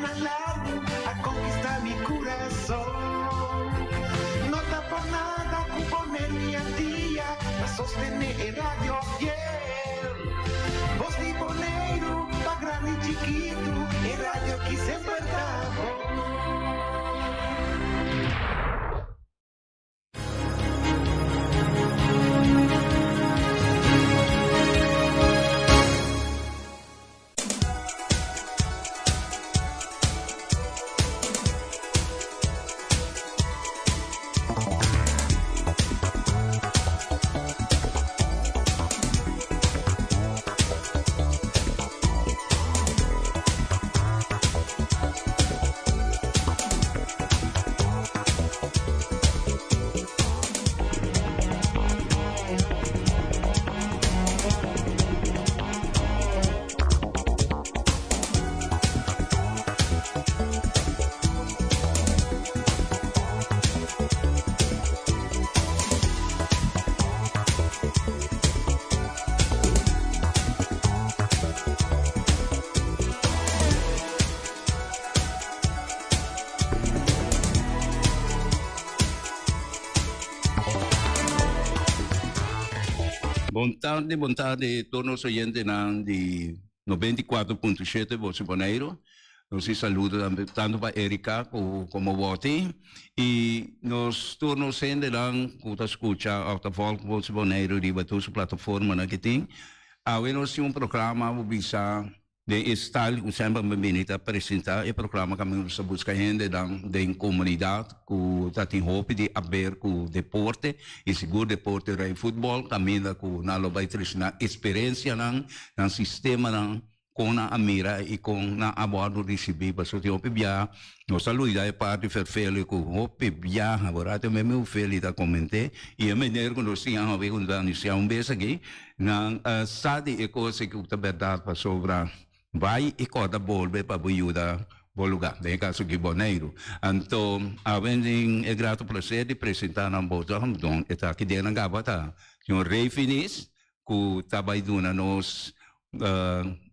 Añanan largu a konkistá mi kurason. No ta por nada ku Boneiru i Antia ta sostené e radio fiel. Bos di Boneiru pa grandi i chikitu, e radio ki semper ta bon. Bon tardi, bon tardi tur nos oyentenan di 94.7 Voz di Boneiru. Nos di saludo tambe tanto pa Erika ku komo Woti i nos tur nos hendenan ku ta skucha òf ta vòlg Voz di Boneiru riba tur su plataformanan ki tin. Awe nos tin un programa bo bisa Den e style ku semper mi bini ta presentá e programa kaminda nos ta buska hendenan den komunidat ku ta tin hopi di aber ku deporte i sigur deporte rei futbòl kaminda ku nan lo bai trese nan eksperensianan, nan sistemanan kon nan a mira i kon nan a wòrdu risibí pasobra tin hopi biaha nos ta luida e parti ferfelu ku hopi biaha bo rato mi amigu Feli ta koment'é i e mener ku nos tin awe ku nos ta anunsiá un bes aki Nan a sa di e kos ei ku ta bèrdat pasobra bai i kòrda bolbe pa bo yuda bo lugá, den e kaso aki Boneiru. Anto awe tin e grato plaser di presentá nan bo don e ta aki den nan gaba ta señor Rey Finis ku ta bai duna nos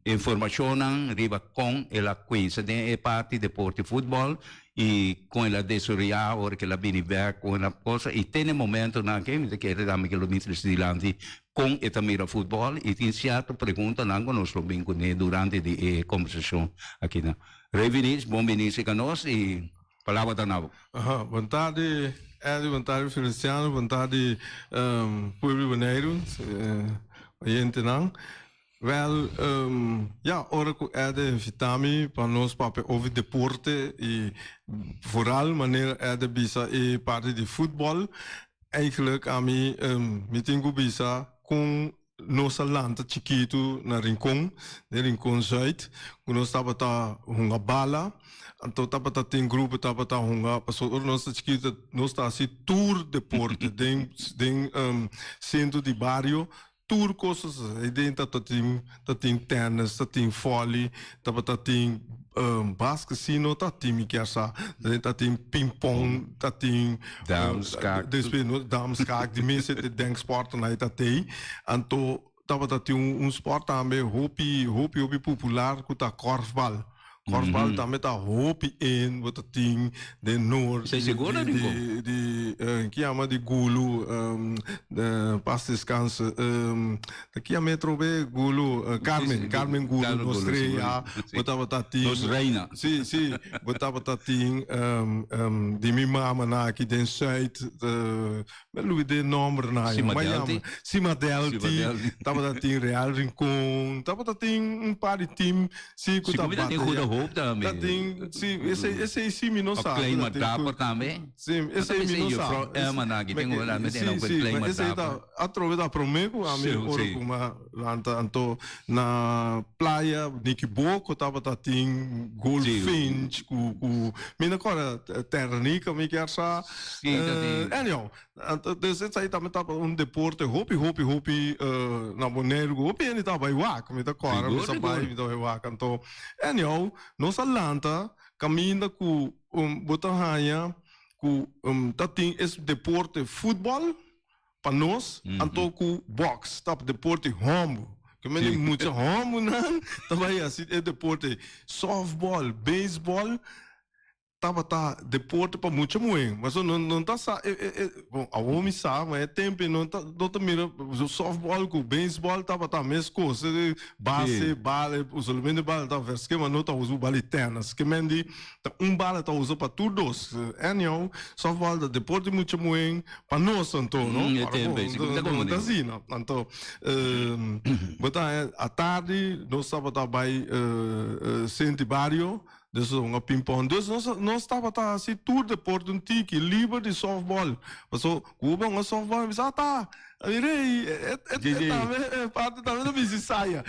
informashonnan riba kon el a kuinsa den e parti deporte futbòl i kon el a desaroyá ora ku el a bini bèk kon el a cosa i te na e momentonan aki mi ta kere tambe ku lo bin trese dilanti kon e ta mira futbòl i tin sierto preguntanan ku nos lo bin kuné durante di e kombersashon akinan. Rey Vinish bon bini serka nos i palabra ta na bo. Aha, bon tardi Eddie, bon tardi Feliciano, bon tardi pueblo di Boneiru, oyentenan. Wel, ya, ora ku Ed a invitá mi pa nos papia over deporte i vooral manera Ed a bisa e parti di futbòl, eigenlijk ami mi tin ku bisa kon nos a lanta chikitu na Rincon, den Rincon Zuid, ku nos tabata hunga bala, anto tabata tin grupo tabata hunga, pasobra ora nos ta chikitu nos ta hasi tur deporte den den sentro di bario. Tur kos ei den ta tin ta tin tennis, ta tin volley, tabata tin basket si no ta tin mi kier sa, ta tin pingpong, ta tin Damskaak. Despues no damskaak di mester te denksporten ei ta tei. Anto tabata tin un sport tambe hopi hopi hopi popular ku ta korfbal. Korfbal tambe ta hopi in bo ta tin den noord Esei sigur na Rincon. di ki yama di Gulu pas descanse ta ki yama e trobe Gulu Carmen Carmen Gulu nos estrella bo tabata tin Nos reina. Si si bo tabata tin di mi mama nan aki den zuid Mi a lubidé e nomber na Sima Delti. Sima Delti. Tabata tin Real Rincon. Tabata tin un par di team si ku ta bate. Tin Goede Hoop tambe. Ta tin si esei esei si mi no sa. Of Klein Dapper tambe. Si esei mi no sa. Juffrouw Emma na aki tin un Si si ma esei ta atrobe ta prome ku ami ora ku mi a lanta anto na playa Nikiboko tabata tin Goldfinch ku ku mi no kòrda Ternica mi kier sa. Sí, ta tin. Anyhow, dus esei tambe tabata un deporte hopi, hopi, hopi na Boneiru ku hopi hende tabata bai wak. Mi ta kòrda mi sa bai, mi ta bai wak. Anto, anyhow, nos a lanta kaminda ku bo ta haña ku ta tin es deporte futbòl pa nos, anto ku bòks ta deporte hòmber. Ke men di mucha hòmbernan ta bai hasi e deporte. Softball, baseball tabata deporte pa mucha muhé. Pasobra no no ta sa e e e bon awor mi sa ma e tempo ei no ta no ta mira softball ku baseball tabata meskos. Base, bala, usualmente bala ta vèrskeer ma no ta usa bala di tènis. Ke men di ta un bala ta usa pa tur dos. Anyhow, softball ta deporte mucha muhé pa nos anto, no? E tempo ei, si ku ta No ta asina. Anto, bo ta haña atardi nos tabata bai Senti Bario, dus nos hunga pingpong. Dus nos nos tabata hasi tur deporte un tiki, liber di softball. Paso ku bo hunga softball, mi bisa, ata, mira ei, e e tambe e parti tambe ta bisti saya.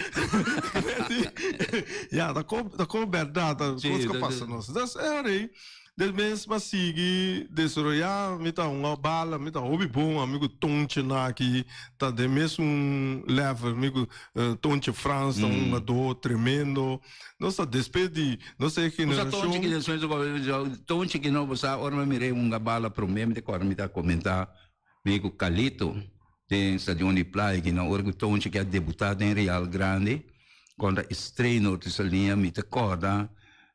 Ya, ta ko ta ko bèrdat, ta kos ku a pasa nos. Dus e ora ei. Despues m'a sigui desaroyá, mi ta hunga bala, mi ta hopi bon, ami ku Tontje na aki ta den mesun level, mi ku Tontje Frans ta un hungadó tremendo. Nos ta despues di nos e Usa Tontje generashon. ki despues Tontje ki no bo sa ora mi mir'é hunga bala promé mi ta kòrda mi ta komentá mi ku Calito den stadion di Playa ki no ora ku Tontje ki a debutá den Real Grande kontra Estreno Ortisalia mi ta kòrda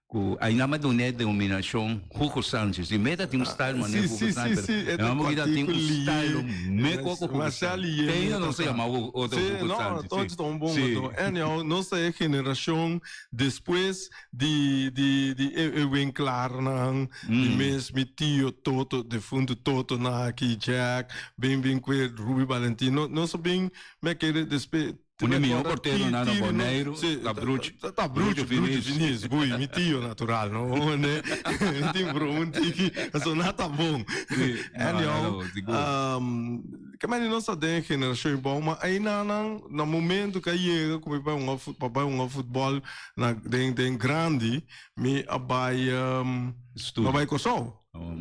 Ku ainda m'a duna e denominashon Hugo Sanchez. Di meta tin un style manera Hugo Sanchez, pero e homber kita tin un style meko ku Hugo Sanchez. Te ainda nos ta yama otro Hugo Sanchez. Sí, no, ta un bon otro. Anyhow, nos ta e generashon despues di di di e Winklarnan, di mes mi tio Toto, defuntu Toto na aki, Jack, bin bin ku Ruby Valentin. Nos a bin me kere despues. Un di mihó porteronan na Boneiru ta Bruch. Ta Bruch, Bruch Finies, bui, mi tio natural, no? Mi tin broma un tiki, pasobra nan ta bon. Anyhow, ke mende nos ta den e generashon bou, ma einanan na momento ku a yega ku mi bai hunga pa bai hunga futbòl na den den grandi, mi a bai mi a bai Kòrsou.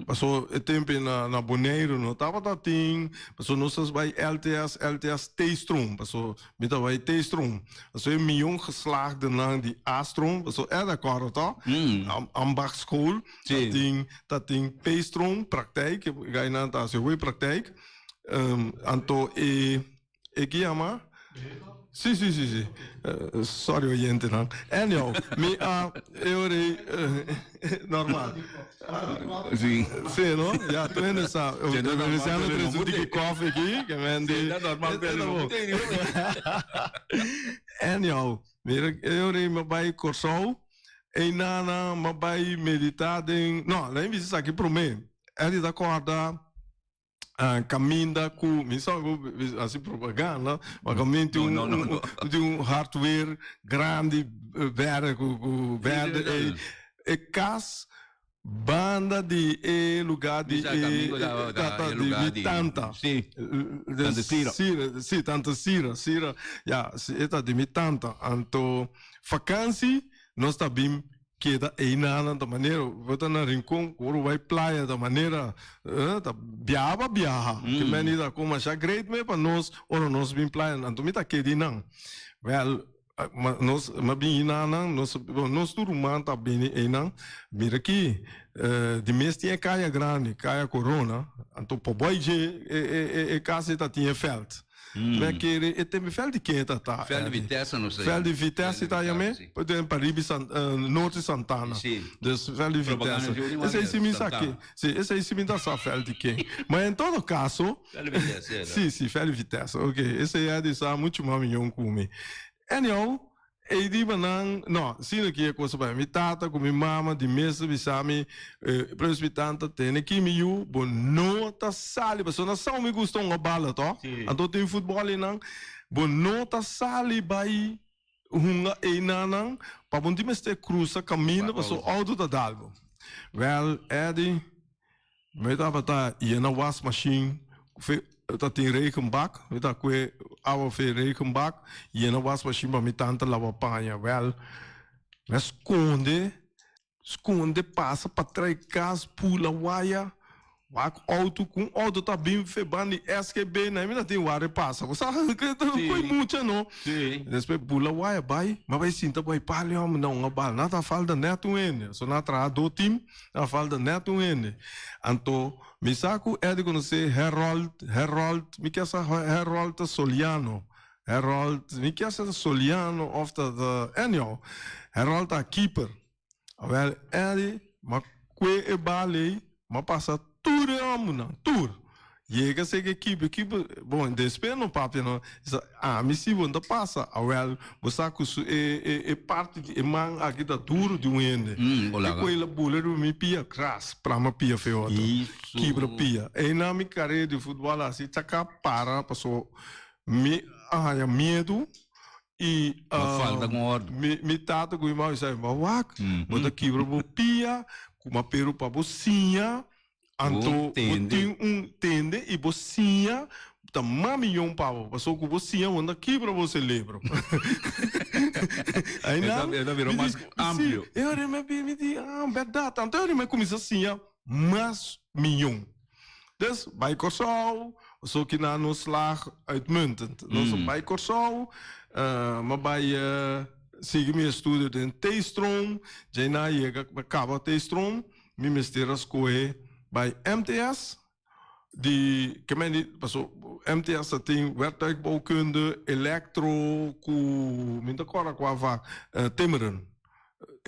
Paso e tempo ei na na Boneiru no tabata tin, paso nos a bai LTS, LTS T-stroom, paso mi ta bai T-stroom. Paso e mion geslaagdenan di A-stroom, paso e ta kòrda tò? Ambachtsschool, ta tin ta tin P-stroom, praktijk, e gainan ta hasi hopi praktijk. Anto e E ki yama? Sí, sí, sí, sí. Sorry oyentenan. Anyhow, mi a e ora ei normal. Sí. Sí, no? Ya, tur hende sa. Feliciano trese un tiki koffie aki, ke men di. Ta normal, pero no por tene. Anyhow, mira, e ora ei mi a bai Kòrsou, einana mi a bai meditá den, no, laga mi bisa esaki promé. Eddie ta kòrda Caminda cu mi sa cu haci propaganda ma caminda tin un tin un hardware grandi berde cu cu berde ey e cas banda di e lugar di e tata di mi tanta Sira si tanta Sira Sira ya e ta di mi tanta anto vakantie nos ta bin Keda einanan ta manera bo ta na Rincon ku ora bo bai playa ta manera ta biaha pa biaha. Ke meni ta kon masha great me pa nos ora nos bin playa anto mi ta keda einan. Wèl nos mi a bin einanan nos nos tur ruman ta bini einan mira aki di mes tin e kaya grandi kaya Corona anto pa bai dje e kas ei ta tin e vèlt. Mi a kere e tembe veld di ken ta ta? Veld di Vitesse nos ta yama. Veld di Vitesse ta yama e? Den paribi San Norte Santana. Si. Dus veld di Vitesse. Esei si mi sa ken. Si, esei si mi ta sa veld di ken. Ma en todo caso. Veld di Vitesse. Si, si, veld di Vitesse. Ok, esei a di sa muchu mas miyon ku mi. Anyhow, Ei di banan, no, sino ki e cosa bai. Mi tata cu mi mama di mes ta bisa mi, Preus mi tanta tene ki mi yu, bo no ta sali, pasobra na Sao mi gusta hunga bala to, anto tin futbol einan, bo no ta sali bai hunga einanan, pa bo no tin mester crusa caminda pasobra auto ta dal bo. Wel, Eddie, Mi tabata yena wasmashin fe ta tin regenbak, mi ta kue awa fe regenbak yena wasmashin pa mi tanta laba paña. Wèl, mi a skonde, skonde pasa patras e kas pula waya, wak outo ku un outo ta bin fe ban di SGB na mi ta tin wak repasa. Bo sa koi mucha no. Despues bula waya bai, mi a bai sinta bai pali hòmber na un a bal. Nan ta falta nèt un hende. So nan a traha do tim. A falta net un hende. Anto mi sa ku Eddie konosé Herold, Herold, mi ke sa Herold ta Soliano. Harold, mi kier sa ta Soliano of ta ta anyhow, Harold ta keeper. Awel Eddie, m'a kue e bal ei, m'a pasa tur e hombernan, tur. Yega seka e keeper, keeper, bon, despues no papia no, sa ami si bo no ta pasa, awel bo sa ku su e e e parti di e man aki ta duru di un hende. Bo E laga. koe la bula riba mi pia, kras, plama pia fe otro, Isu. kibra pia. Einan mi karera di futbòl hasi chaka para paso Mi a haña miedu i Bo falta ku òrdu. mi tata ku mi mama bisa mi, Bo wak, bo ta kibra bo pia ku maperu pa bo siña, anto bo tin un tende i bo siña ta mas miyon pa bo, pasobra ku bo siña bo no ta kibra bo selebro. Ainan E ta bira mas amplio. Si, e ora mi di, ah, bèrdat. Anto e ora mi a kuminsá siña mas miyon. Dus bai Kòrsou, so ki nan no slaag uitmuntend. Nos a bai Kòrsou, mi a bai sigui mi estudio den T-stroom, djei nan a yega mi a kaba T-stroom, mi mester a skohe bai MTS, di ke men di paso MTS ta tin werktuigbouwkunde, elektro ku mi no ta kòrda kua vak, timmeren.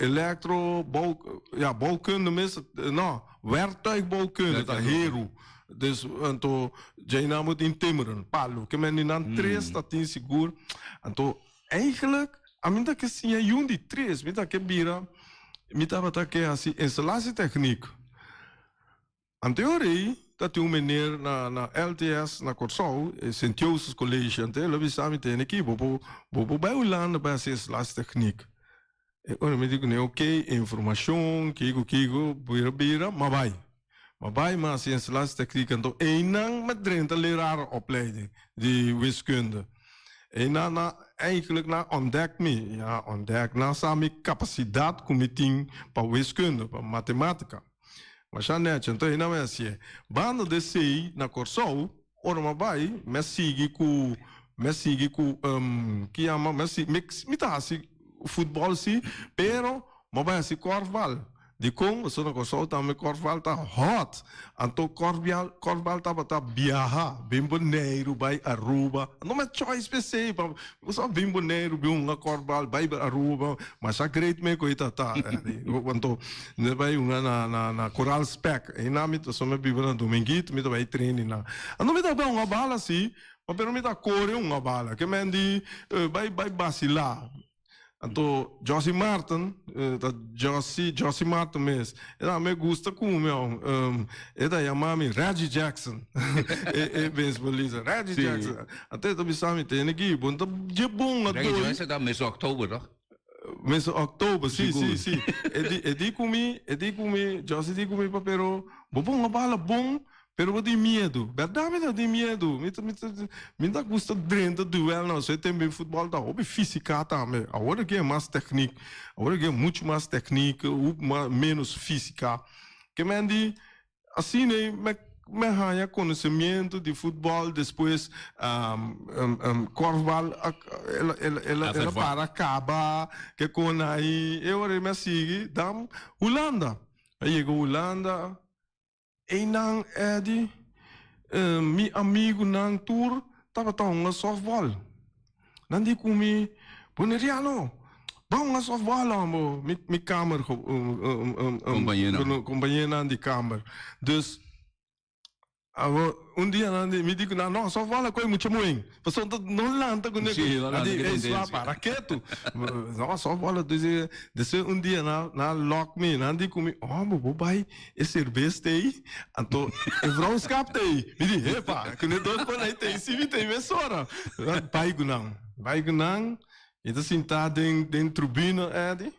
Elektro, bouw, ja, bouwkunde mes, no, werktuigbouwkunde ta heru. Dus, anto, djei nan bo tin timmeren, palu. Ke men di nan tres ta tin sigur. Anto, eigenlijk, ami ta ke siña yun di tres. Mi ta ke bira, mi tabata ke hasi installatietechniek. Anterior ei ta tin un meneer na na LTS na Kòrsou, e Sint Jozefs College, anto el a bisa mi tene ki bo por bo por bai Hulanda bai hasi installatietechniek. E ora mi di kuné oke, informashon, kiko kiko, bira bira, m'a bai. M'a bai m'a hasi installatietechniek anto einan m'a drenta lerarenopleiding di wiskunde. Einan nan eigenlijk nan ontdek mi, ya ontdek, nan sa mi kapasidat ku mi tin pa wiskunde, pa matematika. Masha nechi, anto hina mi hacié. Banda di esey, na Corsou, ora mi a bay, mi a sigui cu, mi a sigui cu, ki yama, mi a sigui, mi, mi ta haci futbol si, pero mi a bay haci korfbal. Dicon? Pasobra na Corsou tambe korfbal ta hot. Anto korfbal, korfbal tabata biaha bin Boneiru, bay Aruba. No mi a choice p'esey, pa, bo sa bin Boneiru, bin hunga korfbal, bay Aruba, masha great me cu e ta ta. Anto. Mi ta bai hunga na na na Coral Spec. Einan mi ta so mi biba na Dominguito, mi ta bai training nan. Anto mi ta bai hunga bala si, ma pero mi ta kore hunga bala. Ke men di bai bai basilá. Anto Jossy Martin, ta Jossy Jossy Martin mes, e ta me gusta ku mi aun. E ta yama mi Reggie Jackson. E e beisbolista, Reggie Jackson. Anto e ta bisa mi tene ki bo no ta dje bon a Reggie doi. Jackson ta mes oktober toch? Mes oktober, si, Sigur. si, si. E di, e di ku mi, e di ku mi, Josie di ku mi, Pero bo por un bala bon, pero bo tin miedu. Bèrdat mi ta tin miedu. Mi ta, mi ta, mi ta gusta drenta duel nan. So e tempu den futbòl ta hopi físika tambe. Awor aki e mas tèknik. Awor aki e muchu mas tèknik, hopi mas, ménos físika. Ke men di, Asina ei mi a haña konosemiento di futbòl, despues kòrfbal el a para kaba ke kon ai e ora ei mi a sigui dan Hulanda. Mi a yega Hulanda, einan Eddy mi amigunan tur tabata hunga sòftbòl. Nan di ku mi, Boneriano, ban hunga softball hombo. Mi, mi kamer, Compañeronan. compañeronan di kamer. Dus, awo, un dia nan di, mi di ku nan, no, softball a koe mucha moen. Pasobra no lanta ku ne. Sí, no Nan lanta di, ku ey, tendencia. sla para ketu. No, softball a dus, despues un dia nan, nan lok mi, nan di ku mi, hombo, bo bai E serbes t'ei, anto e vrouwskap t'ei. Mi di, hepa, ku ne dos panai t'ei, si mi t'ei mesora. Bai ku nan, bai ku nan, mi ta sintá den den tribuna, Eddy.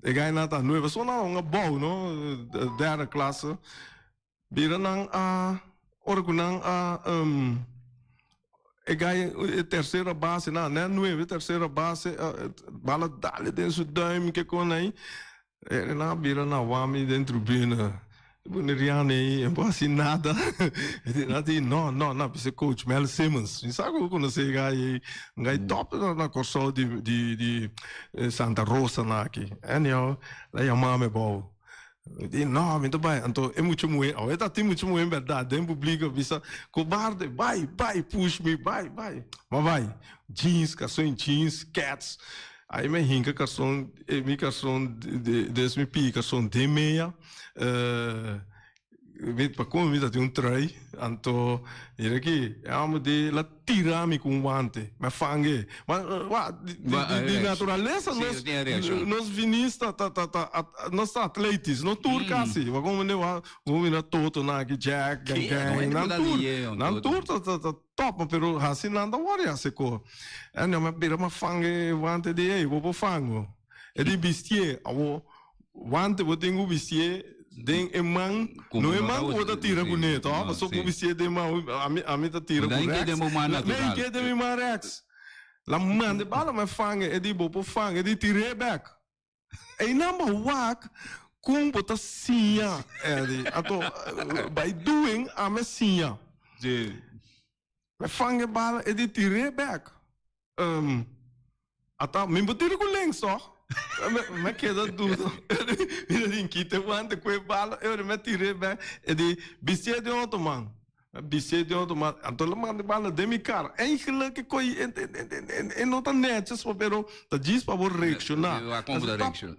E gainan ta nueva, so nan a bou, no, derde klasse. Bira nan a, ora ku nan a e gai e tersera base nan, ne nueve, tersera base, bala dale den su duim ke kon ei, e nan a bira na wami den tribuna. E boneriano ei e bo hasi nada. Nan di no, no, nan bisa coach Mel Simmons. Mi sa ku bo konosé e gai ei, un gai top na Kòrsou di di di Santa Rosa nan aki. Anyhow, el a yama mi abou. Di no, mi ta bai. Anto e mucha muhé, awe ta tin mucha muhé en bèrdat den publiko bisa, Kobarde, bai, bai, push mi, bai, bai. Ma bai. Jeans, karson jeans, kets. Ai mi a hinka karson, mi karson des mi pidi karson den meya. Mi pa come mi ta tin un trui, anto mira aki e homber di la tira mi cu un wante, mi a fang'e. Ma wa di naturalesa nos nos vinista ta ta ta nos ta atletisch, no tur casi, bo como mende bo mira Toto nan aki, Jack, gang gang, nan tur, nan tur ta ta ta top, pero haci nan ta worde haci co. Anyhow mi a bira mi a fang'e e wante di ey, bo por fango. E di bistié, awo Wante bo tin ku bistié den e man, no e man ku bo ta tira kuné, tò? Pasobra bo bistié den man, ami ami ta tira ku rèks. Mi a hink'é den mi man rèks. La manda e bala, mi a fanga, e di bo por fanga, e di tir'é bèk. Einan bo wak kon bo ta siña, Eddie. Anto, by doing ami a siña. Mi a fanga e bala, e di tir'é bèk. Ata mi bo tira ku links toch? Mi a keda duda. Mi ta di kita e wante ku e bala e ora mi a tira e bek. E di bistié den otro man. Mi a bistié den otro man. Anto el a manda e bala den mi kara. Eigenlijk e koi e no ta netjes pero ta djis pa bo reakshoná.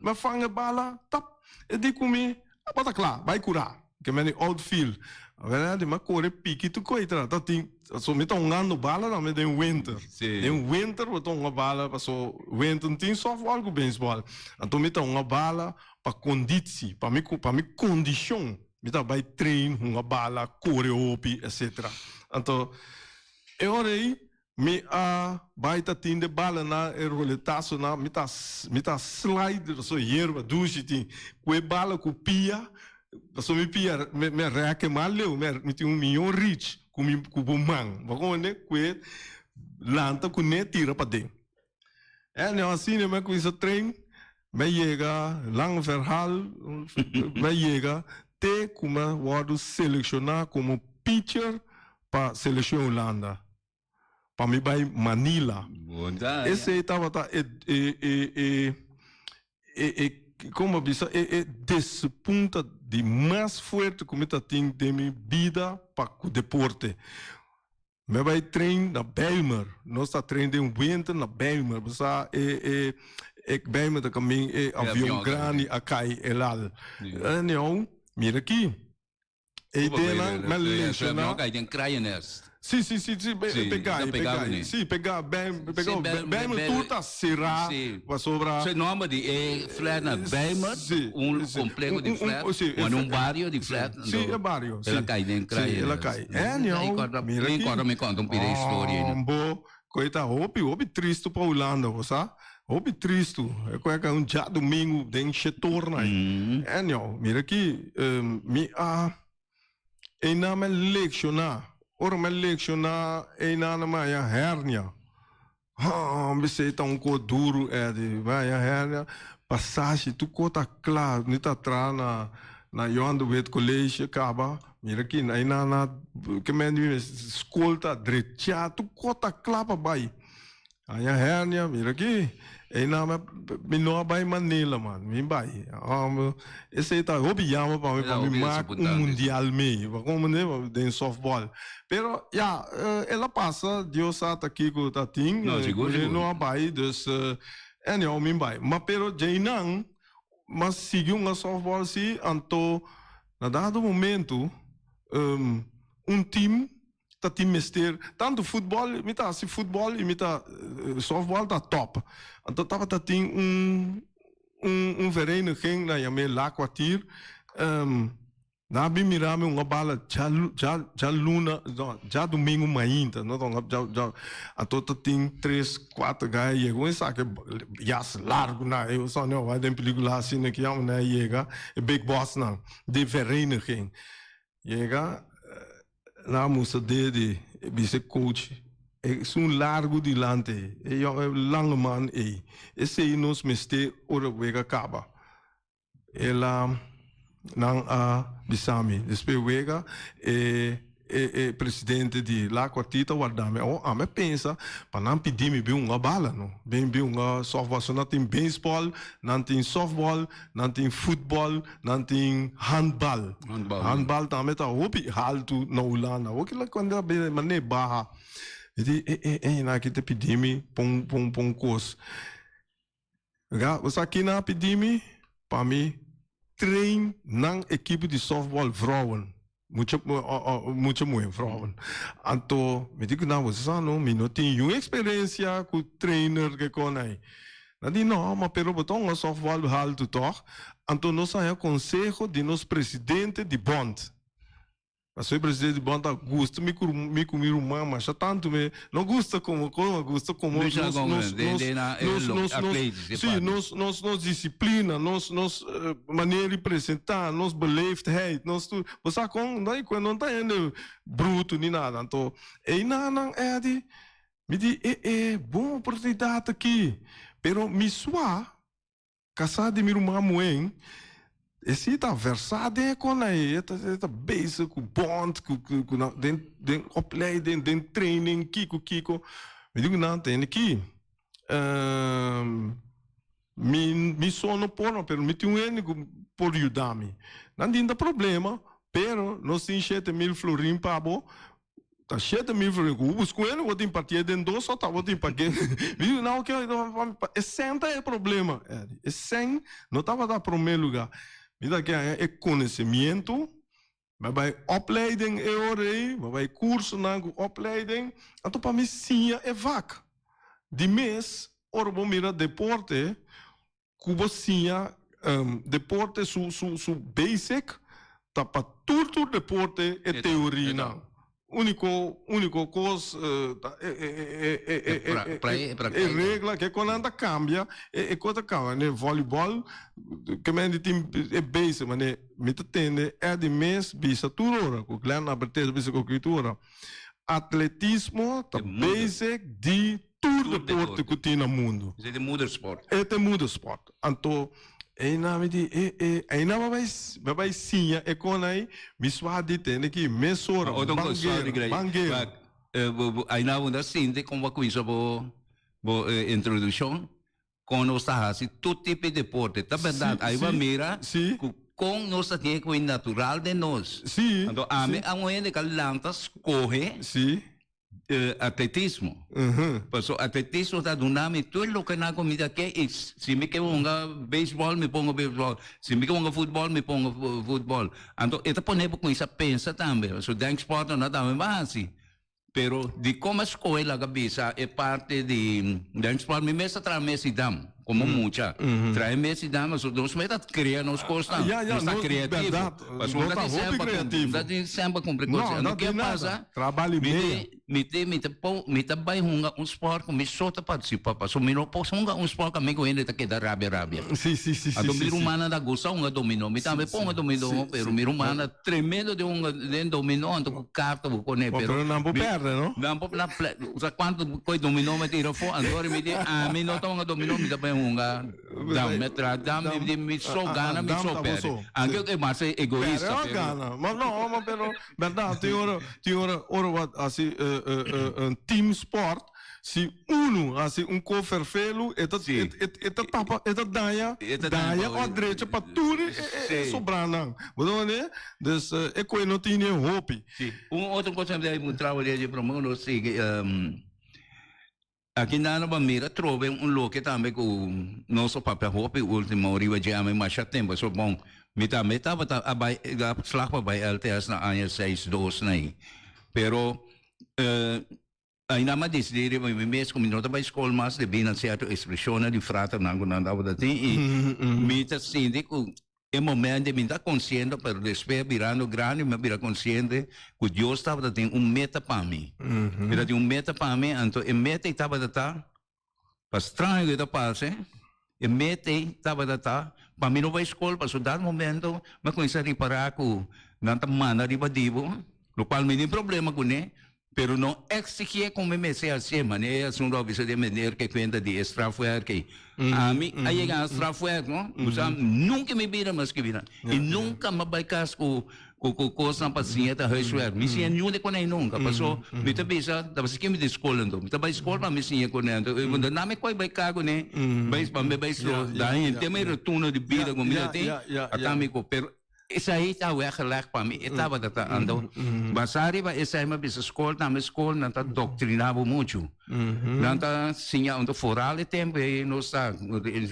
Mi a fanga e bala tap. E di ku mi bo ta kla bai kura. Ke men di outfield. Awel di mi a kore piki tur koi tra. Ta tin so mi ta hungando bala tambe den winter. Den winter bo ta hunga bala paso winter no tin softball ku baseball. Anto mi ta hunga bala pa konditsi, pa mi pa mi kondishon. Mi ta bai train, hunga bala, kore hopi, etcetera. Anto e ora ei Mi a bai ta tin de balanan e roletasonan mi ta mi ta slide pasobra yerba dushi tin ku e bala ku pia pasobra mi pia mi a rèk mas leu mi tin un mion reach ku mi ku bo man bo komprende ku e lanta kuné tira paden anyhow asina mi a kuminsa train mi a yega lang verhaal mi a yega te ku mi a wòrdu selekshoná komo pitcher pa selekshon Hulanda. pa mi bai Manila. Esei tabata e e e e e e como bisa e e despunta di mas fuerte cu mi ta tin den mi bida pa cu deporte. Mi a bai train na Bijlmer. Nos ta train den winter na Bijlmer. Bo sa e e e Bijlmer ta camin e avion grandi a cai elal. Anyhow, mira aki. E ideanan mi a lesiona. Si, si, si, si, pega, pega, si, pega, ben, pega, Bijlmer tur ta será pasobra. So e nomber di e flat na Bijlmer, un compleho di flat, o un bario di flat. Si, e bario, si. El a kai den Si, el a kai. Anyhow, mira aki. Mi corda mi conta un pida historia. Bo, koe ta hopi, hopi tristo pa Hulanda, bo sa. Hopi tristu, e koe a un djadumingu den shetornan ei. Anyhow, mira aki, mi a einan mi a lekshoná. Ora mi a lekshoná einan mi a haña hernia. Haa, mi bisei ta un kos duru, Eddy. Mi a haña hernia, pasashi, tur kos ta kla. Mi ta traha na na Johan de Witt College kaba. Mira aki, einan na ke men di mi skol ta drechá, tur kos ta kla pa bai. Haña hernia, mira aki. Einan mi mi no a bai Manila man, mi bai. Esei ta hopi yama pa mi pa mi mak un mundial mee, bo comprende, den softball. Pero ya, el a pasa, Dios sa ta kiko ta tin, ku e no a bai, dus anyhow mi bai. Ma pero djeinan, m'a sigui hunga softball si, anto na dado momento un team ta tin mester tantu futbol mi ta hasi futbol y mi ta softball ta top anto tabata tin un un un vereniging nan yam'e La Kwartier nan a bin mira mi hunga bala dja dja luna no djadumingu mainta no ta hunga dja dja anto ta tin tres kuater guy a yega un esaki jas largu nan e sa no wak den pelicula asina ki yama nan a yega e big boss nan di vereniging yega. Nan a mustra dede e bisa e coach, esun largu dilanti ei, e yòn e lange man ei, esei nos mester ora wega kaba. El a, nan a bisa mi, despues wega e e e presidente di La Cuartita warda mi. Awor ami a pensa pa nan pidi mi bin hunga bala no, bin bin hunga softball. So nan tin baseball, nan tin softball, nan tin futbol, nan tin handbal. Handbal. Handbal tambe ta hopi haltu na Hulanda. Awor kila cuando a bira manera baha. Mi di e e e nan aki ta pidi mi pa un pa un pa un cos. Ga, bo sa kina a pidi mi? Pa mi train nan ekipo di softball vrouwen. Mucha mucha muhe vrouwen. Anto mi di ku nan, bo sa no, mi no tin yun eksperensia ku trainer ke kon ei. Nan di no, ma pero bo ta hunga softball haltu tòg? Anto nos haña konseho di nos presidente di bond. Pasobra e presidente di bond ta gusta mi ku mi ku mi ruman masha tantu mi no gusta komo komo ma gusta komo nos nos nos nos nos nos si nos nos nos disiplina nos nos manera di presenta nos beleefdheid nos tur bo sa kon no e no ta hende brutu ni nada anto einanan Eddy mi di e e bon oportunidat aki pero mi swa Kasá di mi ruman muhé, e si ta versá den e kon ei, e ta e ta bezig ku bond, ku ku ku nan den den opleiding, den training, kiko kiko. Mi di ku nan tende ki mi mi so no por no, pero mi tin un hende ku por yuda mi. Nan tin ta problema, pero nos tin 7000 florin pa bo. Ta 7000 florin ku bo busca un hende bo tin partié den dos ota bo tin pagué. Mi di nan oke e sèn ta e problema. E sèn no tabata promé lugá. Mi ta ke haña e konosemiento, mi a bai opleiding e ora ei, mi a bai kursonan ku opleiding, anto pa mi siña e vak. Di mes ora bo mira deporte ku bo siña deporte su su su basic ta pa tur tur deporte e teorianan. Uniko uniko kos ta e e e e e e e regla ke kon nan ta kambia e e kos ta kambia ne volleyball ke men di tin e basic mane mi ta tende Eddy mes bisa tur ora ku Glenn Abertes bisa ku tur ora atletismo ta basic di Tur deporte ku tin na mundu. E ta moedersport. E ta moedersport. Anto einan mi di e e einan mi bai mi bai siña e kon ei mi swa di tende ki mesora ban guera ban guera. Einan bo ta sinti kon bo a kuminsa bo bo introdukshon kon nos ta hasi tur tipo di deporte. Ta bèrdat ai bo a mira ku kon nos ta tin e koe natural den nos. Anto ami a un hende ku a lanta skohe. Atletismo. Paso atletismo ta duna mi tur loke nan ku mi ta ke i si mi ke hunga beisbòl mi por hunga beisbòl, si mi ke hunga futbòl mi por hunga futbòl. Anto e ta pone bo kuminsá pensa tambe, paso denkspòrt no tambe bo a hasi. Pero dikon a skohe laga bisa e parti di denkspòrt mi mes ta traha mes i dam. Como mucha. Trae mes y dama, so nos meta crea nos cosnan. Ya, ya, nos ta no, creativo. berdad. Pasobra No ta ta tin hopi semper cum- creativo. ta tin semper cumpli cos. No, Anto no ke tin nada. pasa? Traha li Mi meia. te, mi te, mi ta po, mi ta bai hunga un sport cu mi so ta participa, pasobra mi no por hunga un sport cu amigo hende ta keda rabia rabia. Si, si, si, si, Anto si, mi si. rumannan ta gusta hunga dominó. Mi tambe por hunga dominó, si, pero si. mi rumannan tremendo den hunga den dominó, anto cu carta bo pone, Bo, pero pero nan por mi perde, no? Nan por na ple, sa cuanto koe dominó mi tira afó, anto mi di, ami no ta hunga dominó, mi ta bai hunga dam. Mi a traha dam, mi di mi so gana, mi so perde. Anke e mas egoista, Perde o pero gana. Ma no, ma pero berdad, tin ora, tin ora, ora bo hasi un team sport, Si unu hasi un ko ferfelu, e ta e ta tapa, e ta daña, daña o drecha pa tur e sobranan. Bo ta wende? Dus e koe no tin e hopi. Si. Un otro kos mi ta puntra bo dje prome ku nos sigui, aki nan bo a mira trobe un loke tambe ku nos a papia hopi ultimo riba dje ami masha tempu. So bon, mi tambe tabata a bai a slag pa bai LTS na aña seis dos na ei. Pero Ainda mi a disidí riba mi mes ku mi no ta bai skol mas debí na sierto ekspreshonnan di fraternan ku nan tabata tin i mi ta sinti ku e momento mi ta konsiente pero despues birando grandi mi a bira konsiente ku Dios tabata tin un meta pa mi. E ta tin un meta pa mi anto e meta ei tabata ta pa straño ku e ta parse e meta ei tabata ta pa mi no bai skol pasobra dat momento mi a kuminsá ripará ku nan ta manda riba di bo lokual mi tin problema kuné. Pero no exigié con mi mester hacié, manera e asunto a bisa den meneer ke cuenta di e strafwerk ei. Ami a yega na strafwerk, no? Bo sa, nunca mi bida mi a scribi nada. Y nunca mi a bay cas cu. Ku ku kosnan pa siña ta huiswerk. Mi siña niun di konei nunka. Paso mi ta bisa, ta bisa ke mi di skol anto. Mi ta bai skol pa mi siña kuné anto. Na mi koi bai ka kuné, bai pa mi bai slo. Da henter mi retuno di bida ku mi ta tin, ata mi ku. Pero esei ta weggelegd pa mi. E tabata ta. Anto basá riba esei mi a bisa skol tambe skol nan ta doktriná bo muchu. Nan ta siña anto foral e tempu ei nos ta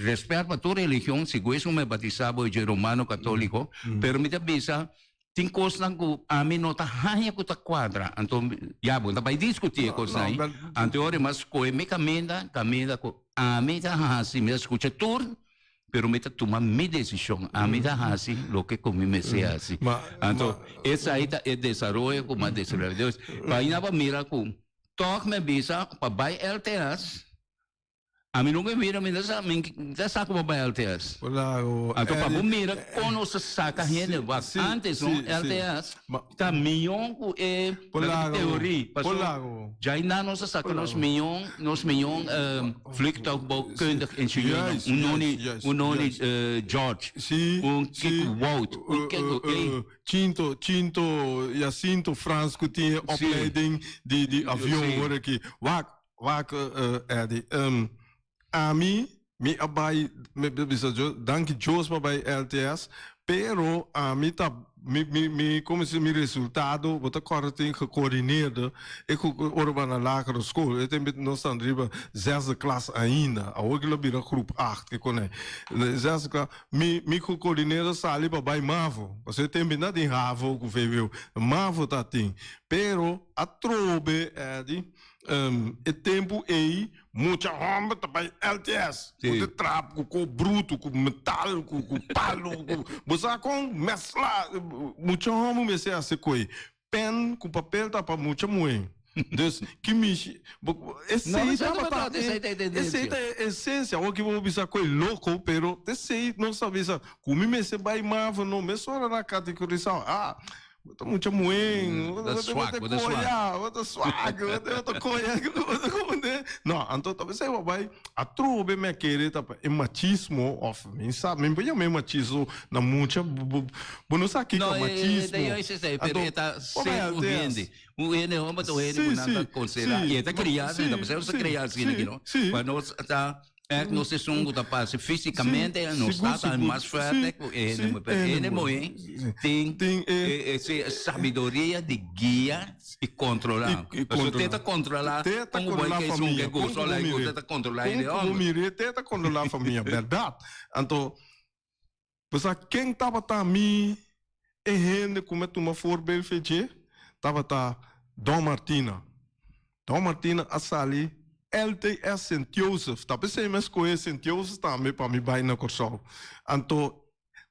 respet pa tur religion, sigur esun mi a batisá bo dje romano katoliko, pero mi ta bisa tin kosnan ku ami no ta haña ku ta kuadra, anto ya bo ta bai diskutí e kosnan ei, anto e ora mi a skohe mi kaminda, kaminda ku ami ta hasi, mi ta skucha tur, pero mi ta tuma mi desishon, ami ta hasi loke ku mi mester hasi, anto esei ta e desaroyo ku mi a desaroya, dus pa aina bo a mira ku. Tòg mi a bisa pa bai LTS. Ami nunka mira, mi no sa, mi ta sa ku bo bai LTS. Anto pa bo mira kon nos ta saka hende wak. Antes no, LTS ta mion ku e teori. Pasobra djainan nos a saka nos mion, nos mion vliegtuigbouwkundig ingenieur. Un noni, un noni George, un Kiko Wout, un Kiko, ey. Chinto, Chinto, Jacinto Frans ku tin e opleiding di di avion hoor aki. Wak, wak Eddy. Ami, mi a bai, mi bisa danki Dios pa bai LTS, pero ami ta mi mi mi como si mi resultado bo ta kòrda tin gecoördineerde e ku ora bo na lagere school e tempo nos ta riba zesde klas ainda awor ki lo bira groep acht ke konei zesde klas Mi mi ku koordinero sali pa bai mavo, pasobra e tempu no tin havo ku vwo, mavo ta tin. Pero atrobe Eddy, e tempu ei mucha hòmber ta bai LTS, ku ta trap ku ko brutu, ku metal, ku ku palu, ku bo sa kon mèsla, mucha hòmber mester hasi koe. Pen ku papel ta pa mucha muhé. Dus ki mishi bo esei tabata esei ta e esensia. Awor ki bo bisa ku e loko pero esei nos ta bisa ku mi mester bai mavo no mesora na kategorisá ah bo ta mucha muhé bo ta koya bo ta swak bo ta koya bo ta komprende no anto ta esei bo bai atrobe mi a kere ta e machismo of mi sa mi por yama e machismo na mucha Bo no sa kiko machismo. No, e ta pero e ta ser un hende. Un hende homber ta un hende ku nan ta konsiderá. I e ta kriá asina, pasobra nos ta kriá asina aki no. Pa nos ta ègt nos esun ku ta parse físikamente nos ta ta mas fuerte ku e hende muhé. Pero e hende muhé tin e sabiduria di guia i kontrolá. Pasobra te ta kontrolá kon bo bai ke esun ke gusta òf ku te ta kontrolá hende homber. Kon ku bo mir'é te ta kontrolá famia, bèrdat. Anto Bo sa ken tabata mi e hende ku mi a tuma voorbeeld fe dje? Tabata Don Martina. Don Martina a sali LTS Sint Joseph. Ta p'esei mi a skohe Sint Joseph tambe pa mi bai na Kòrsou. Anto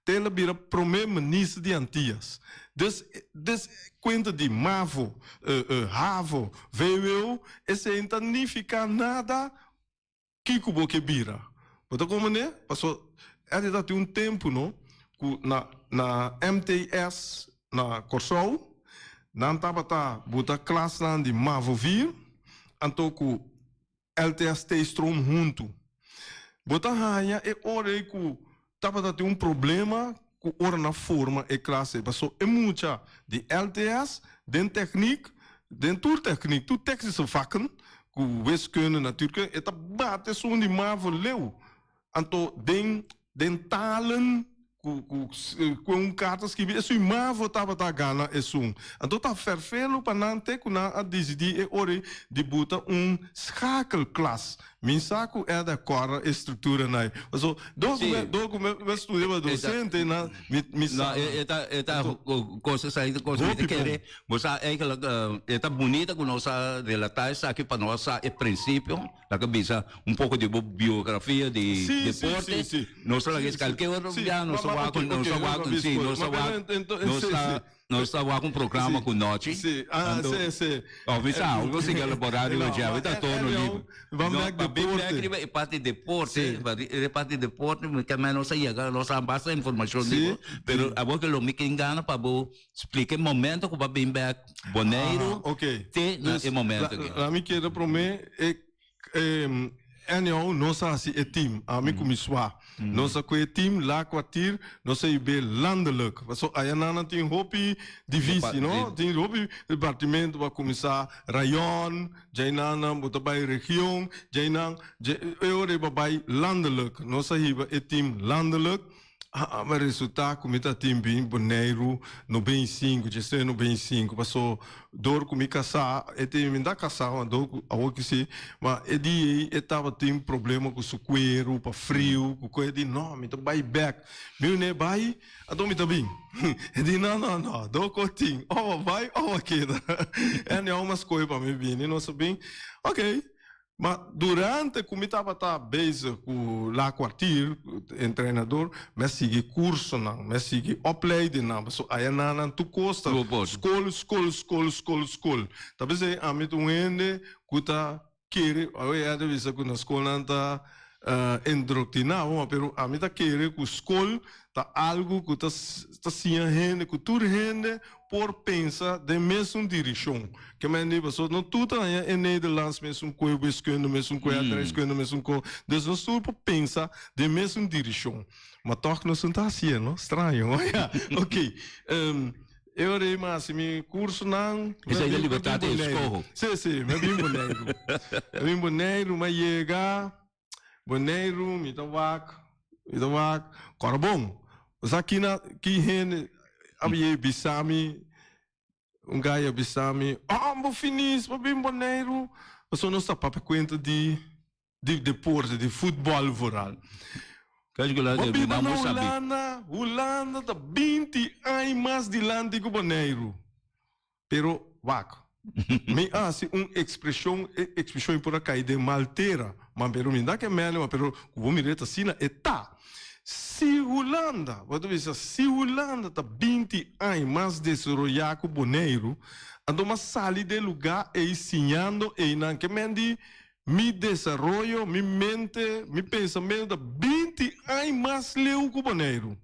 te el a bira promé minister di Antias. Dus, dus kuenta di mavo, havo, vwo, esei no ta nifiká nada. Kiko bo ke bira? Bo ta komprendé? Paso Eddy ta tin un tempu no ku na na MTS na Kòrsou nan tabata buta klasnan di mavo vier anto ku LTS T-stroom huntu. Bo ta haña e ora ei ku tabata tin un problema ku ora nan forma e klas ei paso e mucha di LTS den teknik den tur teknik tur technische vakken ku wiskunde natuurkunde e ta bate esun di mavo leu anto den den talen ku ku ku un karta skibi esun mavo tabata gana esun anto ta ferfelu pa nan te ku nan a disidí e ora ei di buta un schakelklas. Mi sa ku Ed a kòrda e struktura nai. Paso dor ku mi dor ku mi studia pa dosente na mi mi sa. No, e ta e ta kos esaki ta kos mi ta kere. Bo sa eigenlijk e ta bunita ku nos a relatá esaki pa nos sa e prinsipio, laga bisa un poko di bo biografia di deporte. Nos a laga eskalke otro bia nos a wak nos a wak si nos a wak nos ta Nos ta wak un programa ku nochi. Sí, ah, Anto, sí, sí. Of mi sa, un sigui elabora riba dje, mi ta torno liber. Van No, back pa bin deporte. back riba e parti deporte, Sí. pa ri- e parti deporte, mi ke nos a yega, nos a basta informashon Sí, di bo, pero abo ke lo mi kin gana pa bo splika e momento ku bo a bin back Boneiru Ah, ok. te na Dus, e momento la, aki. la mi kere prome e, em, Anyhow, nos a hasi e team, ami ku mi swa. Nos a kohe e team Laakkwartier, nos a hib'é landelijk. Paso ayanan nan tin hopi divisi, no? Tin hopi departimento, bo a kuminsá rayon, djainan nan bo ta bai region, djainan, e ora ei bo a bai landelijk. Nos a hiba e team landelijk. A resultá ku mi ta tin bin Boneiru 95, djesnuebe 95, paso dor ku mi kasá, e tin mi ta kasá ma dor ku awor ki si, ma e dia ei e tabatin problema ku su kueru pa friu ku kos, e di no mi ta bai bèk, mi wene bai anto mi ta bin, e di no no no dor ku tin òf a bai òf a keda, anyhow mi a skohe pa mi bini nos a bin, okay. Ma durante ku mi tabata bezig ku Laakkwartier, entrenador, mi a sigui kursonan, mi a sigui opleidingnan, pasobra aya nan nan tur kos ta skol, skol, skol, skol, skol. Ta p'esei ami ta un hende ku ta kere, awe ya ta bisa ku na skol nan ta indoktriná bo, pero ami ta kere ku skol ta algu ku ta siña hende, ku tur hende por pensa den mesun dirishon. Ke men di pasobra no tur ta haña e Nederlands mesun koe, wiskunde mesun koe, aardrijkskunde mesun koe. Dus nos tur por pensa den mesun dirishon. Ma tòg nos no ta hasié, no? Straño, ya. Oké. E ora ei mi a hasi mi kursonan. Esei ta libertat di eskoho. Sí, sí. Mi a bin Boneiru. Mi a bin Boneiru, mi a yega Boneiru, mi ta wak, mi ta wak, kòrda bon. Bo sa kina, ki hende a yei bisa mi, un guy a bisa mi, oh, bo finis, bo bin Boneiru. Pasobra nos ta papia kuenta di, di deporte, di futbòl vooral. Bo biba na Hulanda, Hulanda ta 20 aña mas dilanti ku Boneiru. Pero wak, mi a hasi un ekspreshon, e ekspreshon ei por a kai den mal tera, ma pero mi no ta ke mèlde, ma pero ku bo mira e ta asina, e ta. Si Hulanda, bo ta bisa, si Hulanda ta 20 aña mas desaroyá ku Boneiru, anto mas sali den lugá ei siñando einan ke men di mi desaroyo, mi mente, mi pensamentu ta 20 aña mas leu ku Boneiru.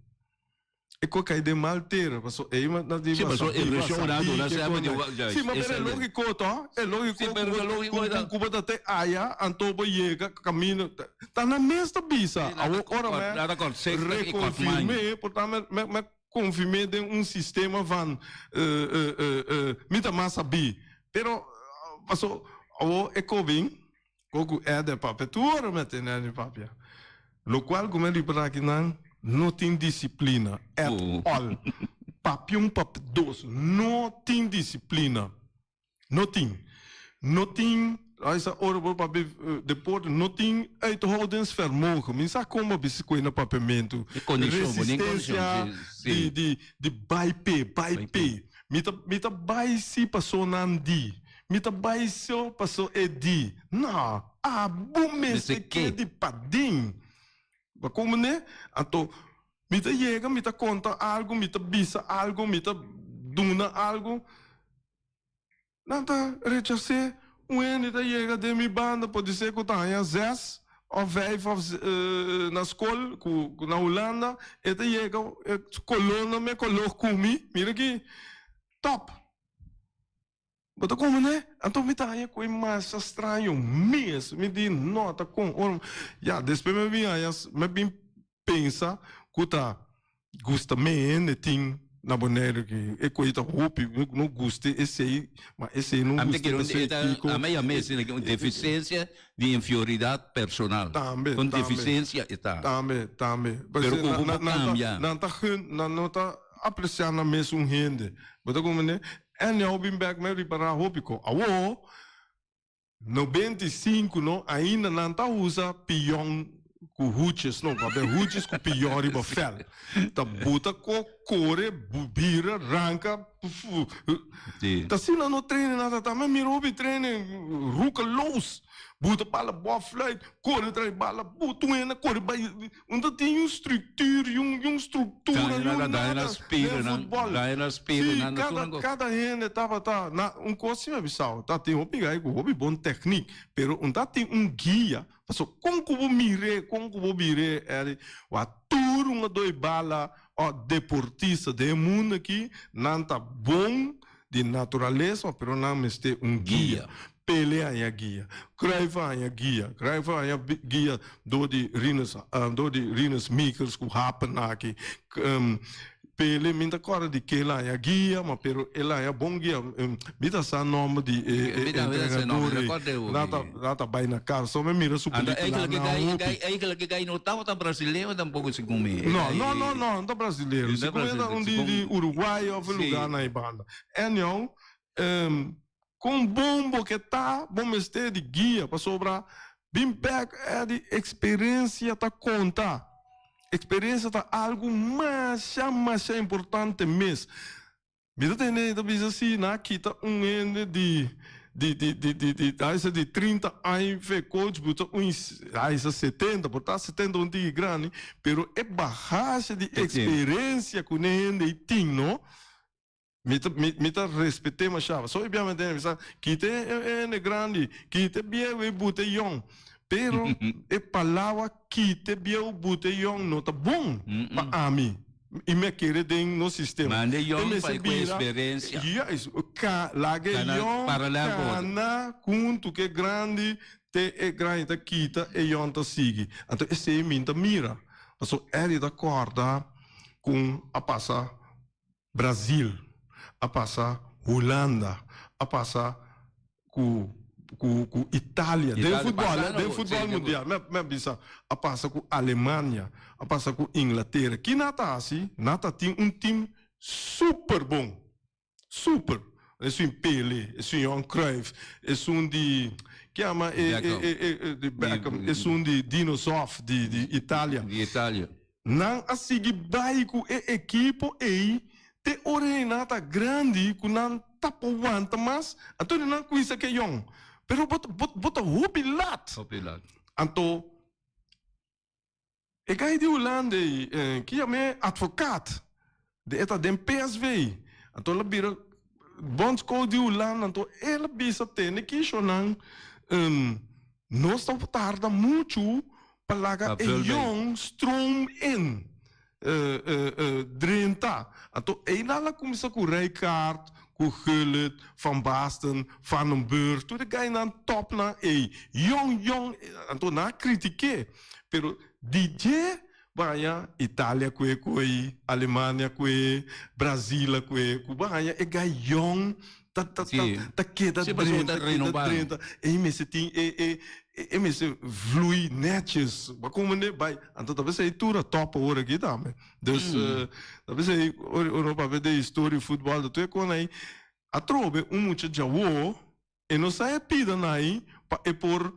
E ko kai den mal tera, paso ei ma na di Sí, paso e región na duna se di wa ja. Sí, ma pero e lógico to, e lógico ku ku bo ta te aya anto bo yega camino ta na mes ta bisa. Awor ora me reconfirme por ta me me confirme den un sistema van mi ta mas sabí. Pero paso awor e ko bin Ko ku Eder papia tur ora mi a tende Eder papia. Lokual ku mi a ripara aki nan no tin disiplina at all. Papia un papia dos no tin disiplina. No tin. No tin esa ora bo papia deporte no tin uithoudingsvermogen. Mi sa kon bo a bisa ku e na papiamentu. Resistencia di di di bai pe bai pe. Mi ta mi ta bai si paso nan di. Mi ta bai so paso e di, No, abo mester ke di padin. Bo como ne? Anto, mi ta yega, mi ta conta algo, mi ta bisa algo, mi ta duna algo. Nan ta rechas'é. Un hende ta yega den mi banda, podisé cu ta haña zes of vijf of na scol, cu na Hulanda, e ta yega, e color no me color cu mi. Mira aki, top. Bo ta come ne? Anto mi ta haña cu e masha straño mes. Mi di, no, ta con ora. Ya, despues mi bin haña, mi bin pensa cu ta gusta me hende tin na Boneiru aki. E coy ta hopi, mi no gusta esey, ma esey no gusta ta esey kico. Ami a yama esey un deficiencia di inferioridad personal. Tambe, Un tambe. deficiencia e ta. Tambe, tambe. Pero cu bo por cambia. Nan ta gun, nan no ta aprecia nan mes un hende. Bo ta comprende? En nou bin bek mi ripará hopi ko. Awor, 95 no, ainda nan ta usa pion ku hoedjes no, papia hoedjes ku pion riba vel. Ta buta ko kore, bira, ranka, fu. Ta asina no training nan ta ta. Mi mira hopi training roekeloos. Buta bala bo fluit, kore trae bala, buta un hende kore bai. Un ta tin un structuur y un y un structura y un nada den futbol. Sí, cada cada hende tabata na un cos si mi a bisao ta tin hopi guy cu hopi bon techniek pero un ta tin un guia pasobra con cu bo mire con cu bo bire Eddie wak tur un a doy bala o deportista den e mundo aki nan ta bon di naturalesa pero nan mester un guia. Pele haña guia, Cruyff a haña guia, Cruyff a haña guia dor di Rinus dor di Rinus Michels ku hapen aki. Pele mi ta kòrda di ke el a haña guia, ma pero el a haña bon guia. Mi ta sa nòmber di e entrenador ei. Nan ta nan ta bai na kas. So mi mira su pelikula nan hopi. Eigenlijk e gai no tabata brasilero tampoko segun mi. No, no, no, no, no ta brasilero. Segun mi ta un di Uruguay òf e lugá nan ei banda. Anyhow, Kon bon bo ke ta, bo mester di guia, pasobra bin bek di eksperensia ta konta. Eksperensia ta algu masha masha importante mes. Mi ta tende ta bisa si nan a kita un hende di di di di di di a di 30 aña fe coach buta un a 70, por ta 70 un tiki grandi, pero e bagage di eksperensia ku ne hende ei tin no, Mi ta, mi, mi ta respet'é mashá. So e bia mi tene bisa, kita e, e hende grandi, kita e bieu i buta e yòn. Pero e palabra kita e bieu, buta e yòn no ta bon pa ami. I mi a kere den nos sistema. Manda e E yòn pa mester e ku bira, eksperensia. juist, ka, laga e Kana yòn paralel ku otro. kana huntu ku e grandi te e grandi ta kita, e yòn ta sigui. Anto esei mi ta mira. Pasobra Eddie ta kòrda kon a pasa Brazil, a pasa Hulanda, a pasa ku ku ku Italia, den futbòl eh, den futbòl mundial, mi mi a bisa, a pasa ku Alemania, a pasa ku Inglatera. Ki nan ta hasi? Nan ta tin un tim super bon, super. Esun Pele, esun Johan Cruijff, esun di, ke yama e e e e di Beckham, esun di Dino Zoff di di Italia. Di Italia. Nan a sigui bai ku e ekipo ei te ora e nan ta grandi ku nan ta por wanta mas, anto di nan kuminsa ke yòn. Pero bo bo bo ta hopi lat. Hopi lat. Anto e gai di Hulanda ei ki yam'é Advocaat, de e ta den PSV. Anto el a bira bondscoach di Hulanda, anto el a bisa tende kishonan nos ta tarda muchu pa laga e yòn stroom in drenta. Anto einan a kuminsá ku Rijkaard, ku Gullit, Van Basten, Vanenburg, tur e gainan tòpnan ei. Yòn yòn, anto nan a kritik'é, pero di dje baña Italia kue koi, Alemania kue, Brazil a kue, ku baña e gai yòn ta ta ta ta keda drenta keda drenta e mester tin e e e mester vloei netjes bo a komprende bai anto ta pesey tur a top awor aki tambe dus ta pesey ora ora papia de historia di futbol ta tur e kon ahi atrobe un mucha djawo e no sa e pida nai pa e por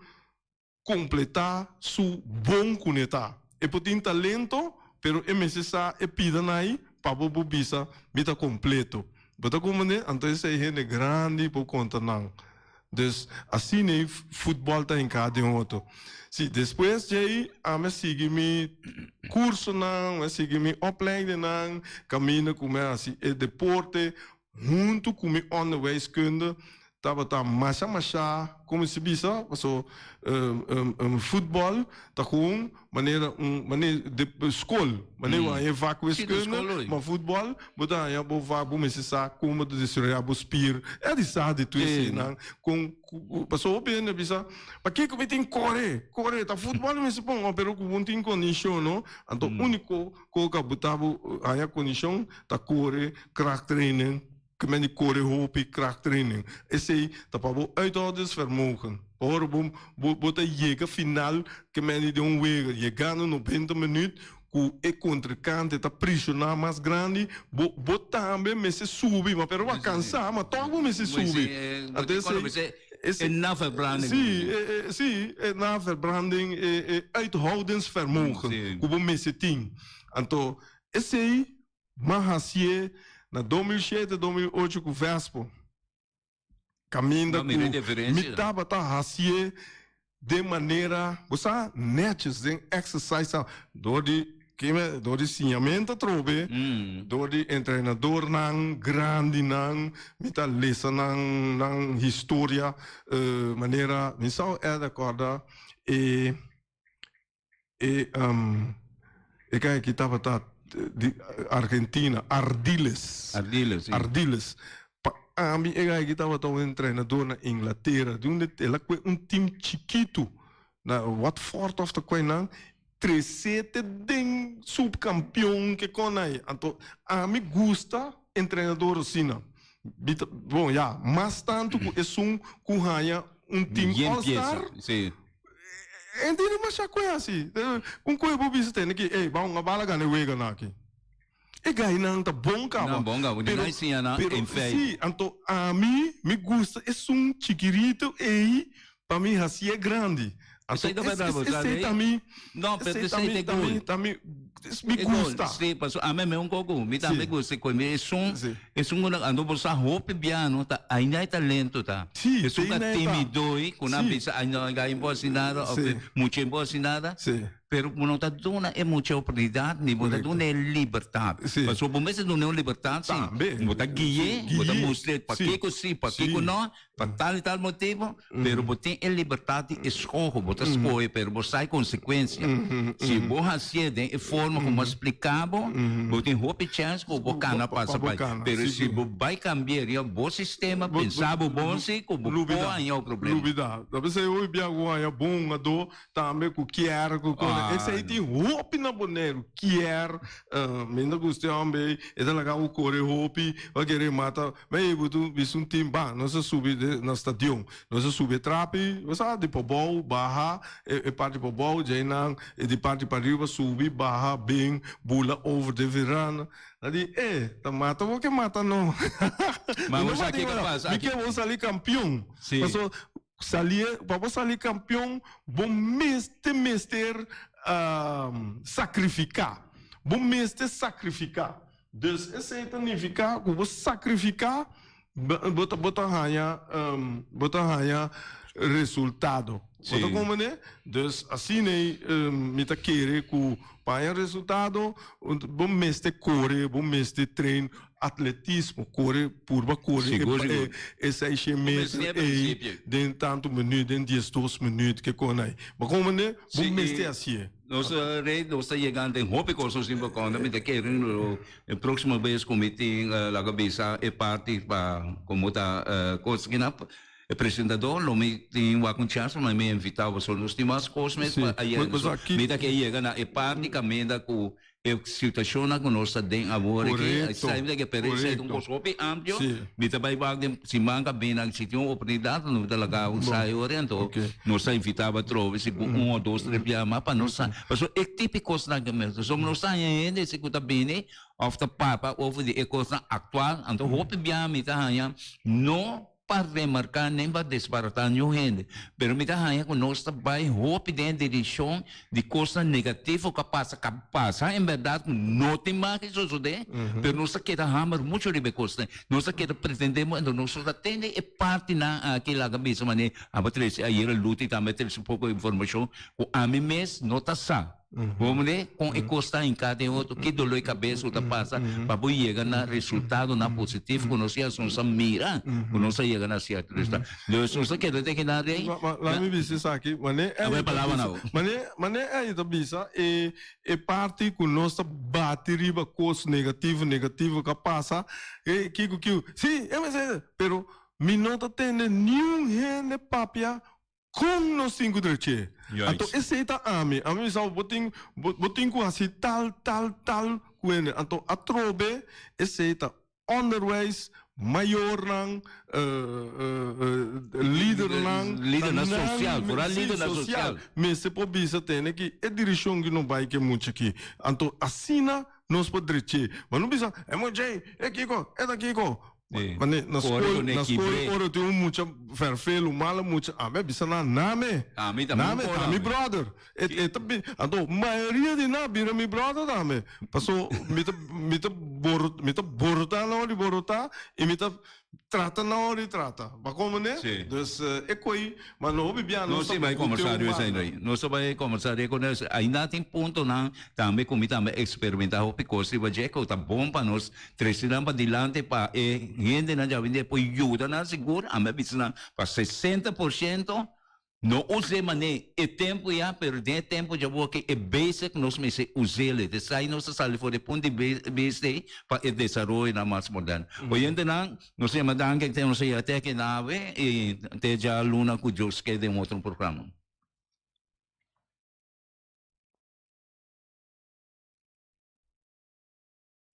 Kompletá su bon ku ne ta. E por tin talento, pero e mester sa e pida nai pa bo por bisa mi ta kompleto. Bo ta komprendé? Anto esei hende grandi por konta nan. Dus asina ei futbòl ta hinká den otro. Si, despues djei ami a sigui mi kursonan, mi a sigui mi opleidingnan, kaminda ku mi a hasi e deporte Huntu ku mi onderwijskunde tabata masha masha, komo si bisa, paso futbòl ta gewoon manera un manera di skol, manera bo haña e vak wiskunde, ma futbòl bo ta haña bo vak, bo mester sa kon bo ta desaroyá bo spier, e di sa di tur eseinan, kon paso hopi hende a bisa, pakiko mi tin kore, kore ta futbòl mi mester pon, pero ku bo no tin kondishon no, anto uniko Koka bo ta bo haña kondishon ta kore krachttraining, ke men di kore hopi krachttraining. Esei ta pa bo uithoudingsvermogen. Pa ora bo bo ta yega final ke men di den un wega, yegando 90 minuut ku e kontrinkante ta prishoná mas grandi, bo bo tambe mester subi, ma pero bo a kansa, ma tòg bo mester subi. Anto esei E naverbranding. Sí, sí, e naverbranding, e uithoudingsvermogen ku bo mester tin. Anto esei m'a hasié na 2007, 2008 ku Vespo. Kaminda ku mi tabata hasié den manera, bo sa, netjes den exercise dor di Kime dor di siñamento atrobe, dor di entrenadornan grandinan, mi ta lesa nan nan historia manera mi sa Ed a corda e e e kai aki tabata di Argentina, Ardiles. Ardiles, si. Ardiles. ami e gai aki tabata un entrenador na Inglatera, di unda el a kue un tim chikitu na Watford of ta kue nan, tresete den subkampion ke kon ai. Anto ami gusta entrenador asina. Bi ta, bon ya, mas tantu ku esun ku haña un tim Bien All pieza, Star. sí. Entiende masha kue asi. Un kue bo bisa tene ki, ey, ban hunga bala gana e weganan aki. E gainan ta bon kaba. Nan bon kaba, Pero, nan siña nan pero en feite. sí, anto ami, mi gusta esun chikirito ey pa mi hacié grandi. Anto Esey ta es, berdad, es, bo sa esey rey? ta mi, No, pero esey ta esey mi, ta ta mi, gol. ta mi, es mi E gol, gusta. sí, paso ami me un poco, mi tambe Sí. gusta koe mi esun, Sí. esun ku nan, anto bo sa hopi biano ta ainda e talento ta. Sí, Esun te ka ainda e ta. timido ei, ku nan Sí. bisa ai no gai bo hasi nada, of Sí. mucha bo hasi nada. Sí. Pero bo no ta duna e mucha oportunidat ni bo ta Korekto. duna e libertat. Sí. Pasobra bo mester duna un libertat sí. Tambe. Bo ta gui'é, Sí, bo ta gui'é. mustr'é pakiko sí, pakiko Sí. no, pa tal i tal motibu, pero bo tin e libertat di eskoho, bo ta skohe, pero bo sa e konsekuensia. Si bo hasié den e forma ku bo a splika bo, bo tin hopi chèns ku bo kana pasa bai. Pero si bo bai kambi'é riba bo sistema, pensa bo bon sí ku bo por haña un problema. Lubida. Ta p'esei hopi bia ku haña bon hungadó Tambe ku kier ku kos. Ah, Esei tin hopi na Boneiru. Kier, mi no gusta e homber ei, e ta laga bo kore hopi, bo a kere mata. Mi a yega tu bisa un tim, ba, nos a subi na stadion. Nos a subi e trapi, bo sa, di pabou, baha, e parti pabou, djeinan, e di parti pariba, subi, baha, bin, bula over den veranda. A di, e, ta mata bo ke mata no. Ma Mi bo no sa mata kiko igual. pasa Mi aki? ke bo sali kampion. Sí. Paso, Salie, pa bo sali kampion, bo mester mester sakrifiká. Bo mester sakrifiká. Dus esei ta nifiká ku bo sakrifiká, bo ta bo ta haña bo ta haña resultado. Bo ta komprendé? Dus asina ei mi ta kere ku pa haña resultado, bo mester kore, bo mester train. Atletismo, kore, purba kore Sigur, sigur. e seishen Bo meter mester ei principio. den tantu minuut, den diesdos minuut ke kon ei. Bo kon mane? Bo Sí, mester i hasié. nos rei nos ta yegando den hopi kos nos tin pa konta. Mi ta kere lo e próksimo bes ku mi tin laga bisa e parti pa komo ta kos kina e presentador lo mi tin wak un chans pa mi invitá boso. Nos tin mas kos mes Sí, pa ayer. bo sa ki. Mi ta ke yega na e parti kaminda ku E situacionnan cu nos ta den awor aki, Correcto, esai mi ta ke pero esai ta un correcto. cos hopi amplio, Sí. mi ta bay wak den siman ka bini aki si tin un oportunidad nos ta laga un Bon, sai ora anto ok. nos ta invita bo atrobe si cu un o dos tres bia mas pa nos sa, pasobra e tipo di cosnan aki mes, pasobra nos ta haña hende si cu ta bini of ta papia over di e cosnan actual, anto hopi bia mi ta haña no pa remarká nen pa desbaratá niun hende, pero mi ta haña ku nos ta bai hopi den e direkshon di kosnan negativo ku a pasa, ku a pasa en bèrdat ku no tin mas ke sosodé, pero nos ta keda hamer muchu riba e kosnan. Nos ta keda pretendé mu, enton nos no ta tende e partinan aki laga bisa manera abo trese ayera Luti tambe a trese un poko informashon ku ami mes no ta sa. Bo mende kon e kos ta hinká den otro, ki doló di kabes ku ta pasa pa bo yega na resultadonan positivo ku nos ya nos a mira ku nos a yega na sierto resultado. Dus nos ta keda den kinan rei. Laat mi bisa esaki, mane Abo e palabra na bo. Mane mane ei ta bisa e e parti ku nos ta bati riba kos negativo negativo ku a pasa e kiko kiko si e mester pero mi no ta tende niun hende papia Kon nos tin ku dreché? Anto esei ta ami. Ami bisa bo, bo tin, bo tin ku hasi tal, tal, tal ku hende. Anto atrobe esei ta onderwijs, mayornan, lidernan, Lidernan sosial, foral lidernan sosial. Mester por bisa tene ki e dirishon ki no bai ku e mucha aki. Anto asina nos por dreché. Ma no bisa, e mucha ei, e kiko, e ta kiko. Mane, na skol, na skol ora tin un mucha verveel, un malo mucha, ami a bisa nan, name, name, ta mi brother. E, e ta bi, anto mayoria di nan a bira mi brother tambe. Paso mi ta, mi ta boro, mi ta borotá nan ora di borotá i mi ta trata nan ora di trata. Bo a komprendé? Dus e koi, ma no hopi bia Nos nos ta ta bai bute kombersá un riba esei banda. rei. Nos ta bai kombersá riba ku nos. Ainda tin puntonan tambe ku mi tambe a eksperimentá hopi kos riba dje ku ta bon pa nos Trese nan padilanti pa e hendenan djawendia por yuda nan sigur, ami a bisa nan pa 60% No us'é manera e tempu ya, pero den e tempu dja bo aki e basic nos mester us'é. Esei nos ta sali for di e punto di bista ei pa e desaroyonan mas moderno. Oyentenan, nos ta yama danki te nos a yega te aki na awe i te djaluna ku Dios ke den otro programa.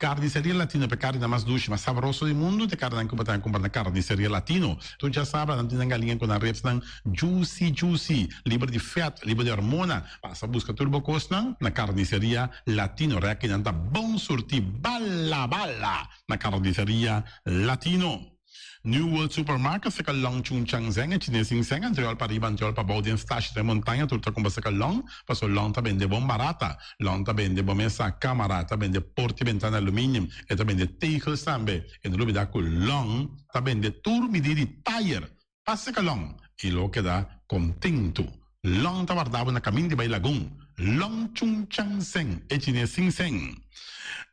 Carniceria Latino pa e carninan mas dushi, mas sabroso di mundu, ta e carninan cu bo ta cumpra na Carniceria Latino. Tur djasabra nan tin nan galiña cu nan ribsnan juicy juicy, liber di vet, liber di hormona. Pasa busca tur bo cosnan na Carniceria Latino. Rekinan ta bon surti bala bala na Carniceria Latino. New World Supermarket seka long Chung Chang Zeng e chines sin seng antriol pa riba antriol pa bou den stashi den montaña tur ta kumpra seka long paso long ta bende bon barata long ta bende bo mesa kamara ta bende porti bentana aluminium e ta bende tegels tambe e no lubida ku long ta bende tur midi di tayer pa seka long i lo keda kontentu long ta warda bo na kamin di bai lagun long Chung Chang Zeng e chines sin seng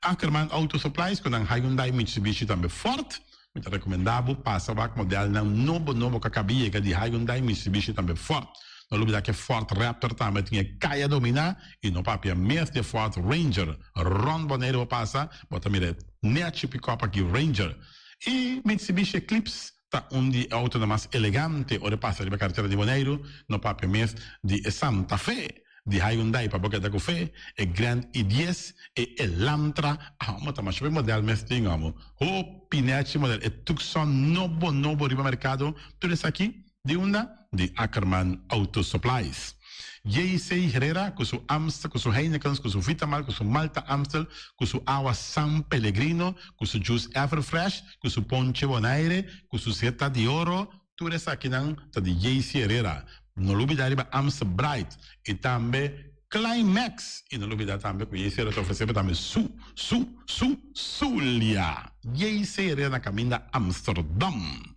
Ackerman Auto Supplies ku nan Hyundai Mitsubishi tambe Ford. Mi ta rekomendá bo pasa wak modelnan nobo nobo ku a kaba yega di Hyundai, Mitsubishi tambe Ford. No lubidá ku e Ford Raptor tambe tin e kaya dominá i no papia mes di e Ford Ranger. Rònt Boneiru bo pasa, bo ta mira e nèchi pikòp aki Ranger. E Mitsubishi Eclipse ta un di e outonan mas elegante ora e pasa riba karetera di Boneiru, no papia mes di e Santa Fe. Di Hyundai pa bo keda ku fe, e Grand i dies, e Elantra, amo ta masha hopi model mes tin amo. Hopi nechi model, e Tucson nobo nobo riba merkado, tur esaki di unda? Di Ackerman Auto Supplies. JC Herrera ku su Amstel, ku su Heinekens, ku su Vitamal, ku su Malta Amstel, ku su awa San Pellegrino, ku su juice Everfresh, ku su ponche Bonaire, ku su Zeta di Oro, Tur esakinan ta di JC Herrera. No lubida riba Amstel Bright y tambe Climax. Y no lubida tambe cu JC Herrera ta ofrece bo tambe su, su, su, Zulia. JC Herrera na caminda Amsterdam.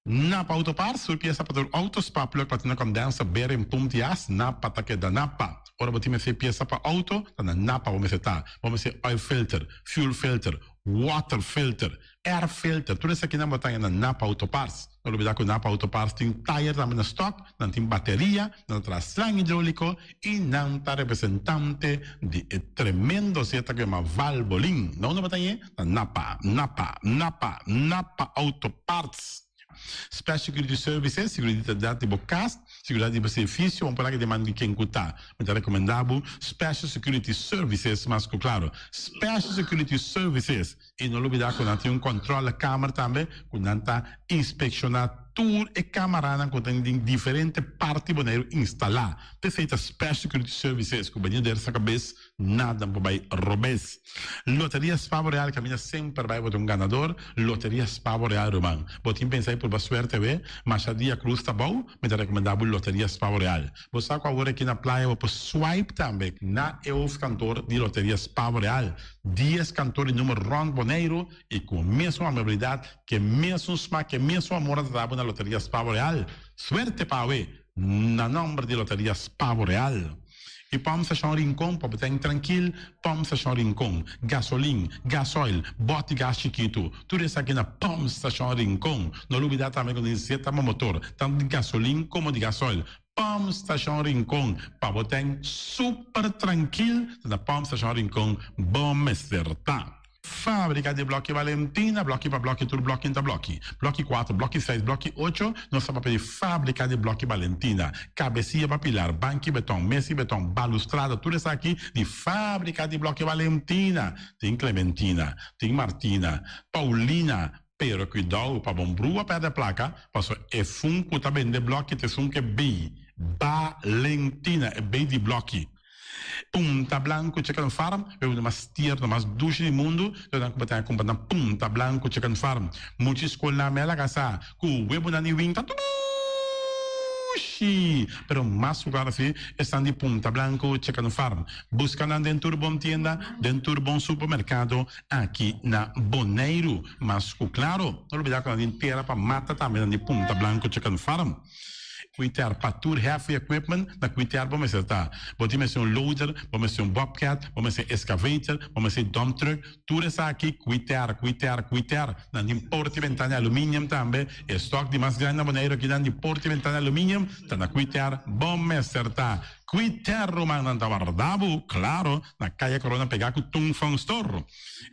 Napa Auto Parts, tur pieza pa tur auto, spark plug, platina condenser, bearing, pump di as, Napa ta keda Napa. Ora bo tin mester pieza pa auto, ta na Napa bo mester ta. Bo mester oil filter, fuel filter, water filter, Air filter, tur esakinan bo ta haña na Napa Auto Parts. No lubida ku Napa Auto Parts tin tayer tambe na stock, nan tin bateria, nan ta traha slang hidroliko i nan ta representante di e tremendo zeta ku yama Valvoline. Na unda bo ta hañ'é? Na Napa, Napa, Napa, Napa Auto Parts. Special Security Services, Seguridat di bo kas, seguridat di bo servisio, bo por laga den man di ken ku ta. Mi ta rekomendá bo Special Security Services mas ku klaro. Special Security Services. I no lubidá ku nan tin un kòntròlekamer tambe ku nan ta inspekshoná tur e kamaranan ku tin den diferente parti Boneiru instalá. P'esei ta Special Security Services ku bini der sa kabes nada por bai robes. Loteria Spavo Real kaminda semper bai bo ta un ganador. Loteria Spavo Real ruman. Bo tin pensa di purba suerte awe? Masha dia krus ta bou, mi ta rekomendá bo Loteria Spavo Real. Bo sa ku awor aki na playa bo por swipe tambe na e hoofdkantoor di Loteria Spavo Real. Dies kantor di number rònt Boneiru i ku mesun amabilidat, ku e mesun smak, ku e mesun amor a trata bo na Loteria Spavo Real. Suerte pa awe! Na nòmber di Loteria Spavo Real. I Pòmp Stashon Rincon pa bo ta trankil, Pòmp Stashon Rincon, gasolin, gasoil, bòt di gas chikitu, tur esaki na Pòmp Stashon Rincon. No lubidá tambe ku tin zeta pa motor, tantu di gasolin komo di gasoil. Pump Station Rincon pa bo ten super trankil ta na Pump Station Rincon bo mester ta. Fabrica di bloki Valentina, bloki pa bloki tur bloki ta bloki. Bloki cuatro, bloki seis, bloki ocho, nos ta papia di Fabrica di bloki Valentina. Cabecilla pa pilar, banki beton, mesi beton, balustrada, tur esaki di Fabrica di bloki Valentina. Tin Clementina, tin Martina, Paulina, Pero cuidao pa bon brua perde placa, paso esun cu ta bende bloki ta esun ke bay Balentina, e bay di bloki. Punta Blanco Chicken Farm, e uno mas tierno, mas dushi di mundu, lo nan cu bo ta cumpra na Punta Blanco Chicken Farm. Muchi scol na mela casa cu webonan di wing ta dushi, pero mas cu claro si esnan di Punta Blanco Chicken Farm. Busca nan den tur bon tienda, den tur bon supermercado. Aki na Boneiru. Mas ku klaro, no lubidá ku nan tin tera pa mata tambe nan di Punta Blanco Chicken Farm. Cuiter pa tur heavy equipment na Cuiter bo mester ta. Bo tin mester un loader, bo mester un bobcat, bo mester excavator, bo mester dump truck, tur esaki Cuiter, Cuiter, Cuiter. Nan tin porta y bentana aluminium tambe. E stock di mas grandi na Boneiru akinan di porta y bentana aluminium ta na Cuiter bo mester ta. Cuiter rumannan ta warda bo, claro, na Caya Corona pega cu Tung Fong Store.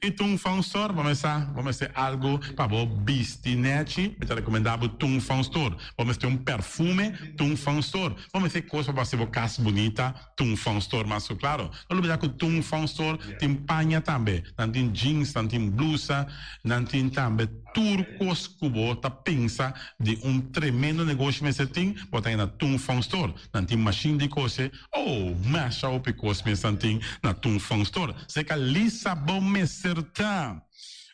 Y Tung Fong Store bo mester bo mester algo pa bo bisti nechi, mi ta recomenda bo Tung Fong Store. Bo mester un perfume, Tung Fong Store. Bo mester cos pa bo haci bo cas bunita, Tung Fong Store mas cu claro. No lubida cu Tung Fong Store tin paña tambe, nan tin jeans, nan tin blusa, nan tin tambe tur cos cu bo ta pensa di un tremendo negoshi mester tin, bo ta haya na Tung Fong Store. Nan tin mashin di kose, oh, masha hopi kos mes nan tin na Tung Fong Store. Seka Lisa bo mester ta.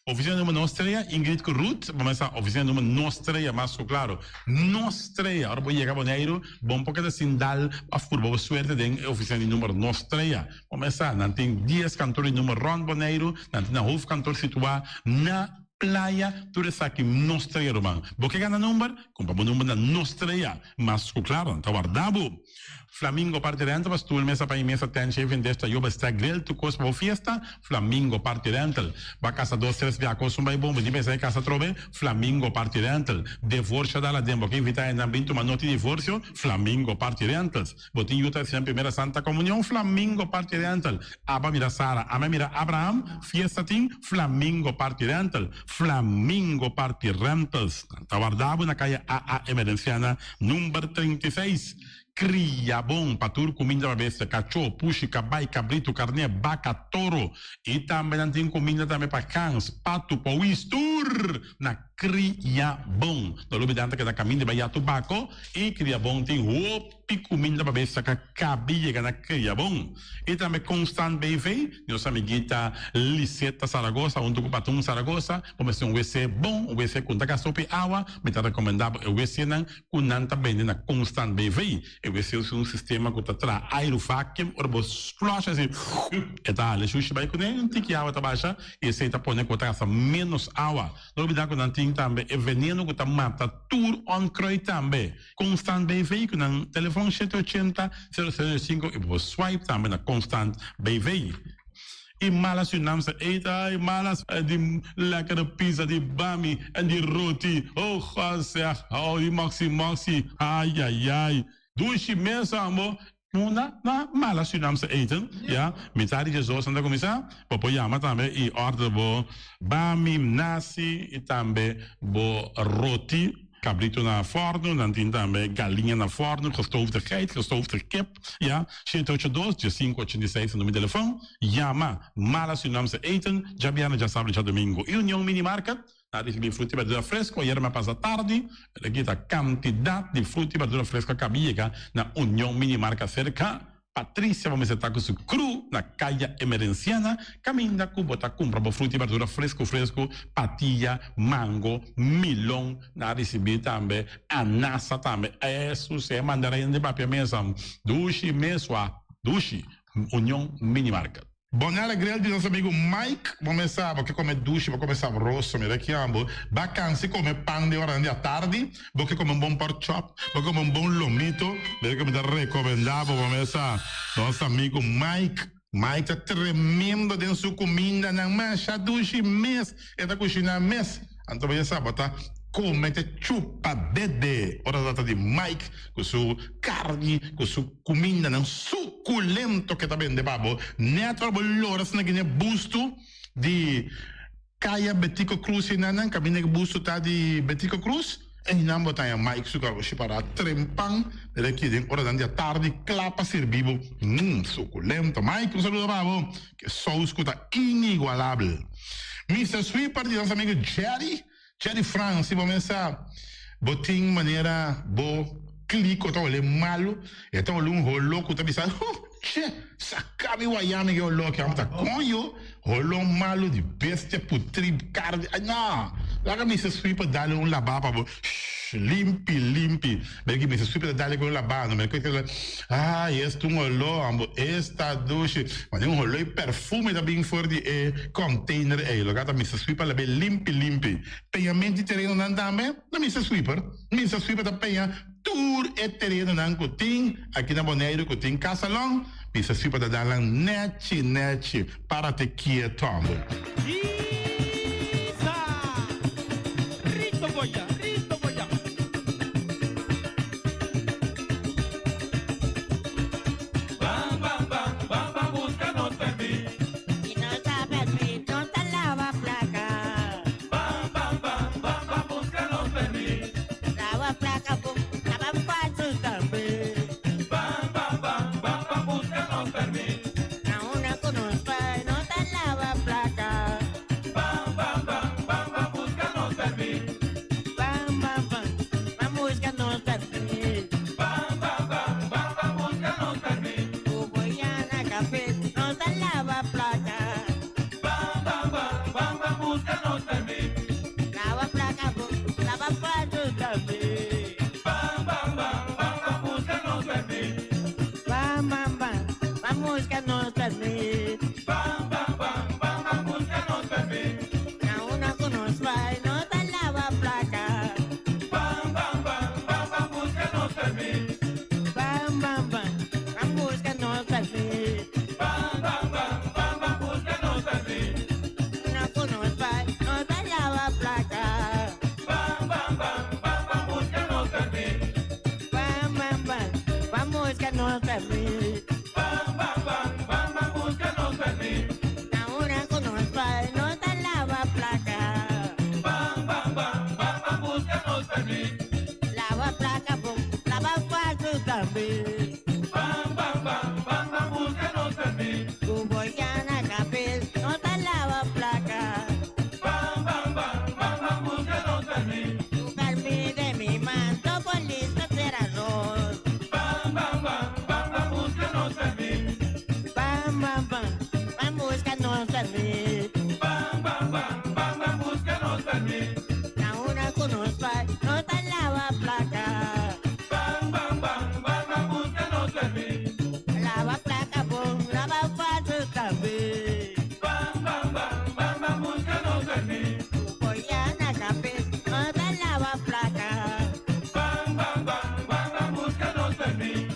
Ofisina number nos trea, Ingrid ku Ruth, bo mester sa ofisina number nos trea mas ku klaro. Nos trea, ora bo yega Boneiru, bo no por keda sin dal òf purba bo suerte den e ofisina di number nos trea. Bo mester sa, nan tin dies kantor di number rònt Boneiru, nan tin nan hoofdkantoor situá na Playa, tur esaki nos trea ruman. Bo ke gana number? Kumpra bo number na nos trea. Mas ku klaro, nan ta warda bo. Flamingo Party Rental pa stoel, mesa pa i mesa, tent, shaving dish, tayoba, stack, grill, tur kos pa bo fiesta. Flamingo Party Rental. Bo a kasa dos, tres bia kos un bai bon, bo tin pensa e kasa atrobe? Flamingo Party Rental. Devorsio dal aden, bo ke invita hendenan bin tuma noti divorsio? Flamingo Party Rentals. Bo tin yu ta hasi nan primera Santa Comunion? Flamingo Party Rental. Aba mira Sara, ame mira Abraham, fiesta tin? Flamingo Party Rental. Flamingo Party Rentals. Nan ta warda bo na kaya AA Emerenciana number 36. Kria bon pa tur kuminda pa bestia, kachó, pushi, kabai, kabritu, karné, baka, toro. I tambe nan tin kuminda tambe pa gans, patu, powis, tur na Kria bon. No lubida nan ta keda kaminda bai ya tubako i Kria bon tin hopi kuminda pa bestia ka kabi yega na Kria bon. I tambe Constant BV, nos amiguita Liseta Saragoza huntu ku Patun Saragoza, bo mester un wc bon, un wc ku no ta gasta hopi awa, mi ta rekomenda bo e wcnan ku nan ta bende na Constant BV. E wc usa un sistema ku ta traha airu vacuum, ora bo flush asi e ta hala e shushi bai kuné, un tiki awa ta basha i esei ta pone ku bo ta gasta ménos awa. No olbida ku nan tin tambe e veneno ku ta mata tur onkruid tambe. Constant BV ku nan telefon shete ochenta, sero sero sinku i bo por swipe tambe na Constant BV. I malas yu nam sa eet ay malas di lekkere pizza di bami en di roti oh God zeg oh di moxi moxi ayayay dushi mes ambo Munda na mala Surinaamse eten, ya, mitad di diesdos nan ta kuminsá, bo por yama tambe i order bo bami, nasi i tambe bo roti, kabritu na fòrnu, nan tin tambe galiña na fòrnu, gestoofde geit, gestoofde kip, ya, shete ocho dos, diesinku ochenta i seis ta number di telefòn, yama Mala Surinaamse Eten, djabièrnè, djasabra i djadumingu. I Union Mini Market. Ta ricibi fruta y berdura fresco. Ayer mi a pasa tardi, pero aki ta cantidad di fruta y berdura fresco a caba yega na Union Mini Marca cerca Patricia bo mester ta cu su crew na Caya Emerenciana caminda cu bo ta cumpra bo fruta y berdura fresco fresco, patilla, mango, milon, nan a ricibi tambe anasa tambe, esu si e mandarina di papia mesa dushi mesua dushi Union Mini Market. Bonella Grill di nos amigo Mike, bo mes sa, bo ke kome dushi, bo kome sabroso, mira ki ambo, ba kansi kome pan den oranan di atardi, bo ke kome un bon pork chop, bo ke kome un bon lomito, mira ke mi ta rekomenda bo, bo mes sa, nos amigo Mike, Mike ta tremendo den su kumindanan, masha dushi mes, e ta kushina mes. Anto bo ya sa bo ta come te chupa dede ora ta trata di Mike cu su carni cu su cumindanan suculento ke ta bende pa bo. Net ora bo lora asina gine busto di Caya Betico Cruz enanan caminda ke busto ta di Betico Cruz enan bo ta haña Mike su garoshi para trempan mira aki den oranan di atardi cla pa sirbi bo. Mmm suculento Mike un saludo pa bo. Ke sous ku ta inigualabel. Mister Sweeper di nos amigo Jerry, Jerry Frans, si bo mes sa bo tin manera bo kliko ta hole malu, e ta hole un holo ku ta bisa, huh, che, saka mi waya mi ke holo aki, amo ta koño, holo malu di bestia putri karni, ay no, laga Mister Sweeper dale un laba pa bo, shh, limpi limpi. Mira ki mester super ta dale ku un labano. Mira ku ay esta un oló ambo esta dushi. Mane un oló y perfume ta bin for di e container ey. Loke ta Mister Sweeper labe limpi limpi. Peñamento di terenonan tambe na Mister Sweeper. Mister Sweeper ta peña. tur e terenonan ku tin aki na Boneiru ku tin kasalon, bisa si pa ta dal nan nèchi nèchi, para te kieto ambo. Isa! Rito Goya, Rito Goya. Ban, ban, ban, ban, ban busca nos permit. Si no ta permit, no ta lava placa. Ban, ban, ban, ban, ban busca nos permit. Lava placa, bom, lava paso tambe. Ban, ban, ban, ban, ban busca nos permit. Na una con nos pai, no ta lava placa. Ban, ban, ban, ban, ban busca nos permit. Ban, ban, ban, ban busca nos permit. Ban, ban, ban, ban, ban busca nos permit. Cuboyana café, no ta lava placa. Ban, ban, ban, ban, ban busca nos permit. Lava placa, bom, lava paso tambe. Ban, ban, ban, ban, ban busca nos permit. Ban, ban, ban, ban busca nos permit. Ban, ban, ban, ban, ban busca nos permit. Na una con nos pai, no ta lava placa. Ban, ban, ban, ban, ban busca nos permit. Ban, ban, ban, ban busca nos permit. Ban, ban, ban, ban, ban busca nos permit. Una con nos pai, no ta lava placa. Ban, ban, ban, ban, ban busca nos permit. Ban, ban, ban, ban busca nos permit. Ban, ban, ban, ban, ban busca nos permit. Na una con nos pai, no ta lava placa. Ban, ban, ban, ban, ban busca nos permit. Lava placa, bom, lava paso tambe. Ban, ban, ban, ban, ban busca nos permit. Cuboyana café, no ta lava placa. Ban, ban, ban, ban, ban busca nos permit. Tu permit de mi manto, listo será arroz. Ban, ban, ban, ban, ban busca nos permit. Ban, ban, ban, ban busca nos permit. Ban, ban, ban, ban, ban busca nos permit. Na una con nos pai, no ta lava placa. Ban, ban, ban, ban, ban busca nos permit. Lava placa, bom, lava paso tambe. Ban, ban, ban, ban, ban busca nos permit. Cuboyana café, no ta lava placa. Ban, ban, ban, ban, ban busca nos permit.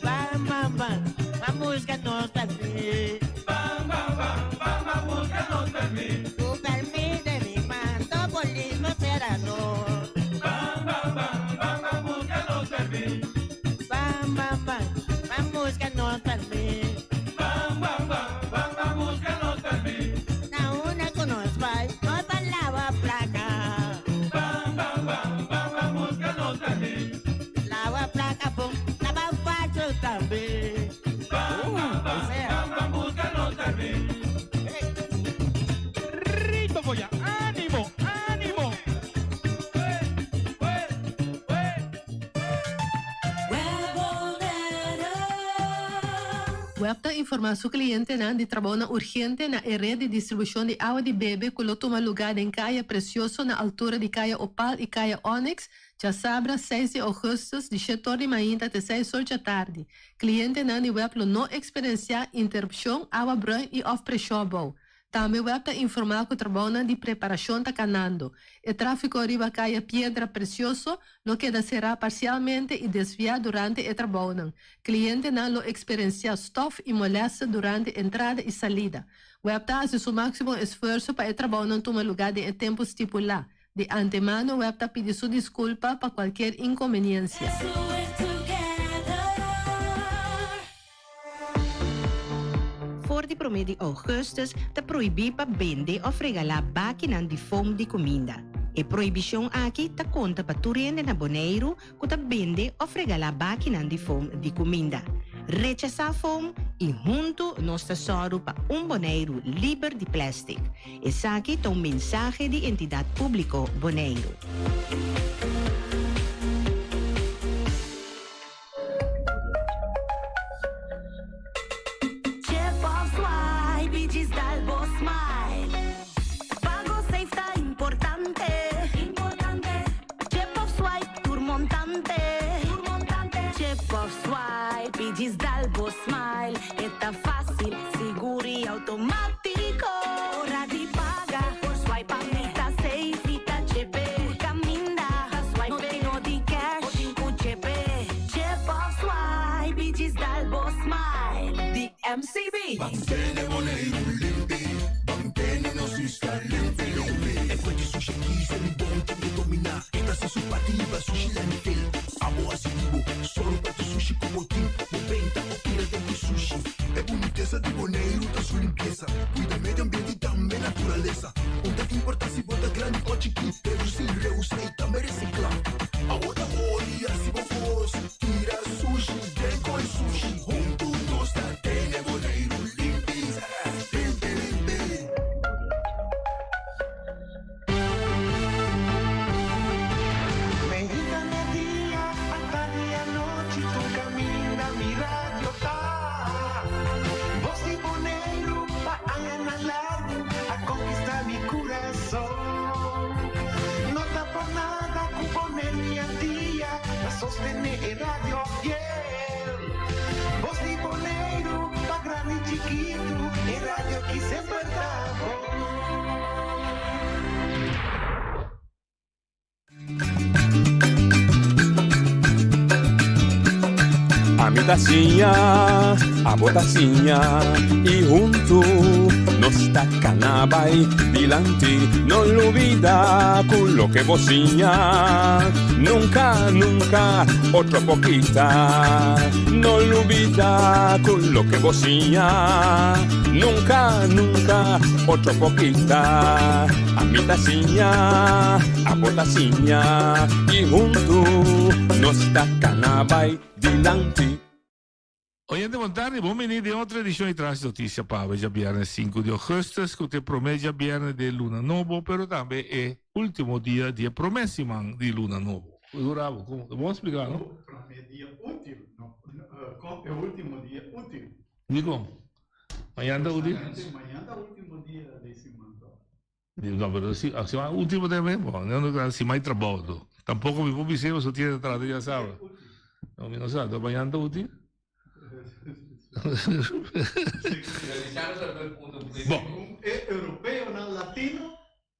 Ban, ban, ban, ban busca nos permit. Ban, ban, ban, ban, ban busca nos permit. Tu permit de mi manto, polismo será no. Ban, ban, ban, ban, ban busca nos permit. Ban, ban, ban, ban busca nos permit. Ban, ban, ban, ban, ban busca nos permit. Na una con nos pai, no ta lava placa. Ban, ban, ban, ban, ban busca nos permit. Lava placa, bom, lava paso tambe. Ban, ban, ban, ban, ban busca nos permit. Rito Goya, ánimo, ánimo. Ué, ué, ué. WEB ta informá su klientenan di trabou urgente na ret di distribushon di awa di bebe ku lo tuma lugá na Kaya Precioso na altura di Kaya Opal i Kaya Onyx, djasabra 6 di ougùstùs di 7 or di mainta te 6 or di atardi. Klientenan di WEB no eksperensiá interupshon, awa bruin i òf preshon abou. Tambe WEB ta informá ku e trabou di preparashon ta kanando. E tráfiko riba Kaya Piedra Precioso lo keda será parsialmente i desviá durante e trabou. Klientenan lo eksperensiá stòf i molèster durante entrada i salida. WEB ta hasi su máksimo esfuerso pa e trabou tuma lugá den tempu stipulá. Di antemano, WEB ta pidi su diskulpa pa kualke inkonveniensia. Let's do it together. For di 1 di ougùstùs, ta prohibí pa bende òf regalá bakinan di foam di kuminda. E prohibishon aki ta konta pa tur hende na Boneiru ku ta bende òf regalá bakinan di foam di kuminda. Rechasá foam i huntu nos ta sòru pa un Boneiru liber di plèstik. Esaki ta un mensahe di Entidat Públiko Boneiru. Chip of swipe i djis dal bo smile. Pago safe ta importante. Importante. Chip of swipe tur montante. Tur montante. Chip of swipe i djis dal bo smile. Ta fásil, sigur i outomátiko. Ora di paga, por swipe pa mi ta safe i ta chip. Kaminda. Un ta importa si bo ta grandi o chikí, redusí, reusá i tambe resiklá. Awor ta ora di hasi bo kos, tira sushi den koi sushi. Huntu nos ta tene Boneiru limpi, limpi limpi. Meinta media, atardi anochi, tur caminda mi radio ta. Bos di Boneiru pa añanan largu a conquista mi curason. No ta por nada cu Boneiru i Antia ta sostene e radio fiel. Bos di Boneiru pa grandi i chikitu, e radio ki semper ta bon. Ami ta siña, abo ta siña y huntu nos ta cana bay dilanti. No lubida cu loke bo siña nunca, nunca otro por kita. No lubida cu loke bo siña nunca, nunca otro por kita. Ami ta siña, abo ta siña y huntu nos ta cana bay dilanti. Oyente bon tardi, bon bini den otro edicion di Tras Noticia pa awe djabierne sinku di augustus cu ta e prome djabierne di e luna nobo pero tambe e ultimo dia di e prome siman di luna nobo. Figura bo como, bon splica no? Prome dia util, no, con e ultimo dia util. Dicon? Mañan ta util? Mañan ta ultimo dia di siman to. No, pero si, siman ultimo ta e bo, no no siman di trabou to. Tampoco mi por bis'é pasobra tiene ta trata ya sabe. No, mi no sa, to mañan ta util? Bon. E europeonan latino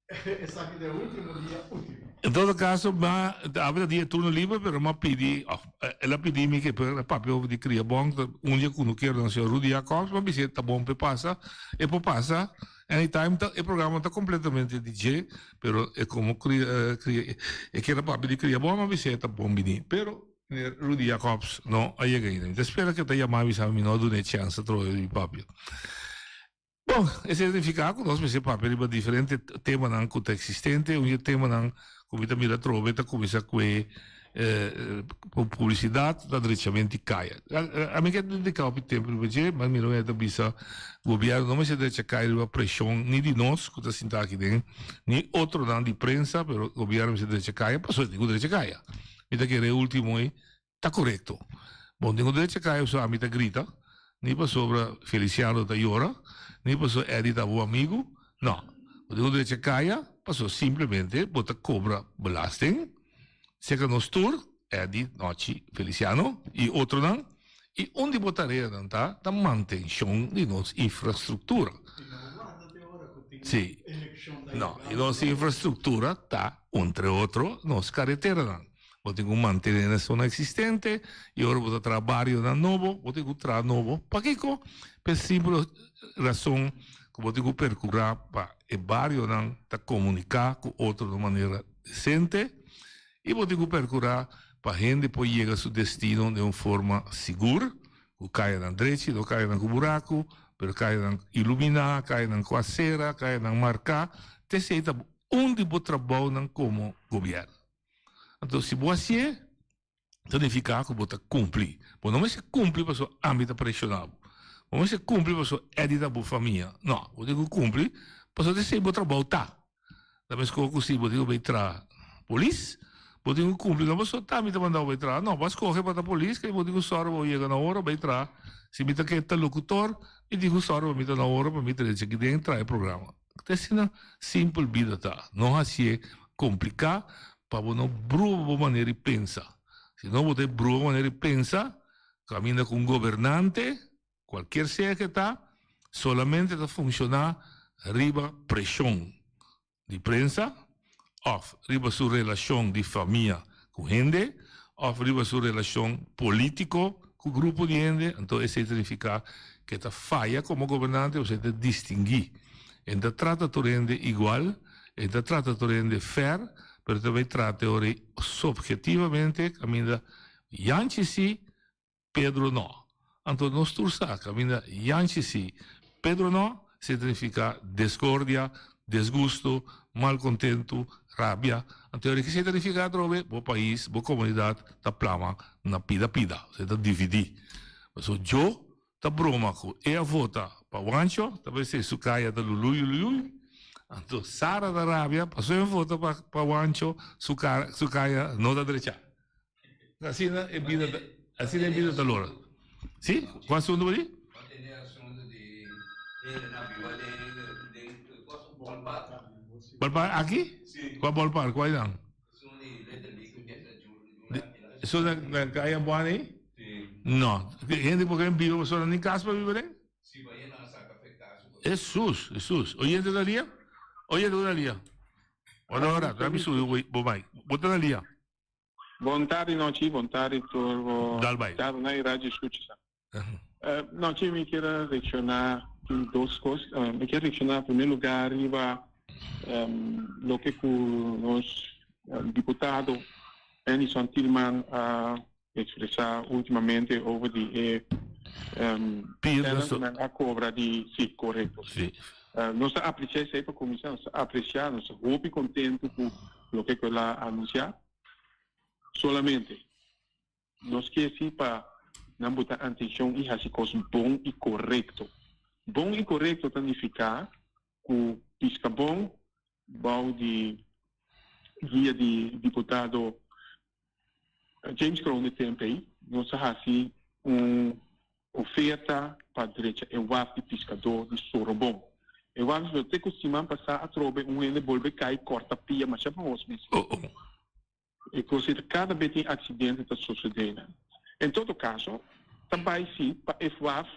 Esaki ta e ultimo dia util. En todo caso, ma awe ta dia turno liber, pero m'a pidi, of el a pidi mi ke por papia over di cria bon, un dia cu no kier nan señor Rudy Jacobs, m'a bis'é ta bon p'e pasa, e por pasa anytime, ta e programa ta completamente di dje, pero e como cria cria e kier a papia di cria bon, m'a bis'é ta bon bini, pero meneer Rudy Jacobs no a yega ainda. Mi ta spera ke ta yama mi bisa mi no a dun'é chance atrobe di papia. Bon, esei ta nifiká ku nos mester papia riba diferente temanan ku ta eksistente. Un di e temanan ku mi ta mira atrobe ta kuminsá ku e publisidat na drechament di kaya. Ami ke dediká hopi tempu riba dje, mas mira mi ta bisa gobièrnu no mester drecha kaya riba preshon ni di nos ku ta sinta aki den, ni otronan di prensa, pero gobièrnu mester drecha kaya pasobra e tin ku drecha kaya. Mi ta kere e último ei Ta korekto. Bon, den un derecho kaya pasobra ami ta grita, ni pasobra Feliciano ta yora, ni pasobra Eddie ta bo amigu. No. Bo den un derecho kaya pasobra simplemente bo ta kobra belasting serka nos tur, Eddie, Nochi, Feliciano i otronan, i un di bo tareanan ta ta mantenshon di nos infrastruktura. Sí. No, i nos infrastruktura ta, entre otro, nos kareteranan. Bo tin ku mantené na zona eksistente i ora bo ta traha barionan nobo, bo tin ku traha nobo. Pakiko? P'e simpel rason ku bo tin ku perkurá pa e barionan ta komuniká ku otro na un manera desente i bo tin ku perkurá pa hende por yega su destino den un forma sigur, ku kayanan drechi, no kayanan ku buraku, pero kayanan iluminá, kayanan ku asera, kayanan marká. T'esei ta un di bo trabounan komo gobièrnu. Anto si bo hasié, ta nifiká ku bo ta kumpli. Bo no mester kumpli pasobra ami ta preshoná bo. Bo no mester kumpli pasobra Eddie ta bo famia. No, bo tin ku kumpli pasobra esei bo trabou ta. Ta meskos ku si bo tin ku bai traha polis, bo tin ku kumpli no pasobra ta ami ta manda bo bai traha. No, bo a skohe pa ta polis, kei bo tin ku sòru pa bo yega na ora bai traha. Si mi ta ke ta lokutor, mi tin ku sòru pa mi ta na ora pa mi drecha kiden traha e programa. Ta asina simpel bida ta. No hasié kompliká pa bo no bruha bo manera di pensa. Si no bo ta e bruha bo manera di pensa, kaminda ku un gobernante, kualkier sea ke ta, solamente ta funshoná riba preshon di prensa òf riba su relashon di famia ku hende òf riba su relashon polítiko ku grupo di hende, anto esei ta nifiká ku e ta faya komo gobernante pasobra e ta distinguí. E no ta trata tur hende igual, e no ta trata tur hende fair, pero e ta bai trata e ora ei sobhetivamente kaminda Yanchi si, Pedro no. Anto nos tur sa kaminda Yanchi si, Pedro no, esei ta nifiká deskordia. Desgusto, malkontentu, rabia. Anto ora ki ta nifiká atrobe? Bo pais, bo komunidat ta plama na pida pida, osea ta dividí. Pasobra djo ta broma ku e a vota pa Wancho, ta pens'é su kaya ta luluy luluy. Anto Sara ta rabia pasobra e vota pa Wancho, su kaya no ta drechá. Asina e bida ta, asina e bida ta lora. Si? Kua asuntu bo di? Ballpark aki? Kua ballpark? Kua einan? Esun na na Kaya Buana ei? No. Hende por ken biba pasobra ni kas pa biba den? Hesus, Hesus. Oyente ta lia? Oyente bo ta lia? Ora ora, ta mi subi bo mic. Bo ta na lia? Bon tardi nochi, bon tardi tur bo Dal bai. Dal na radio scucha sa. Nochi mi kier a reacciona tin dos cos. Mi kier reacciona primer lugar riba loke cu nos diputado Edison Tielman a expresa ultimamente over di e Pier cu nan a cobra di si corecto. Si. Nos ta aprecia esey pa cuminsa, nos ta aprecia, nos ta hopi contento cu loke cu el a anuncia. Solamente nos kier si pa nan buta atencion y haci cos bon y corecto. Bon y corecto ta nifica cu Piscabon bao di guia di diputado James Kroon e temp ei nos a hasi un oferta pa drecha e waf di piskadó di Sorobon. E waf di Sorobon te ku siman pasá atrobe un hende bolbe kai kòrta pia masha mahos mes. E kos ei ta kada be tin aksidente ta sosodé nan. En todo kaso ta bai si pa e waf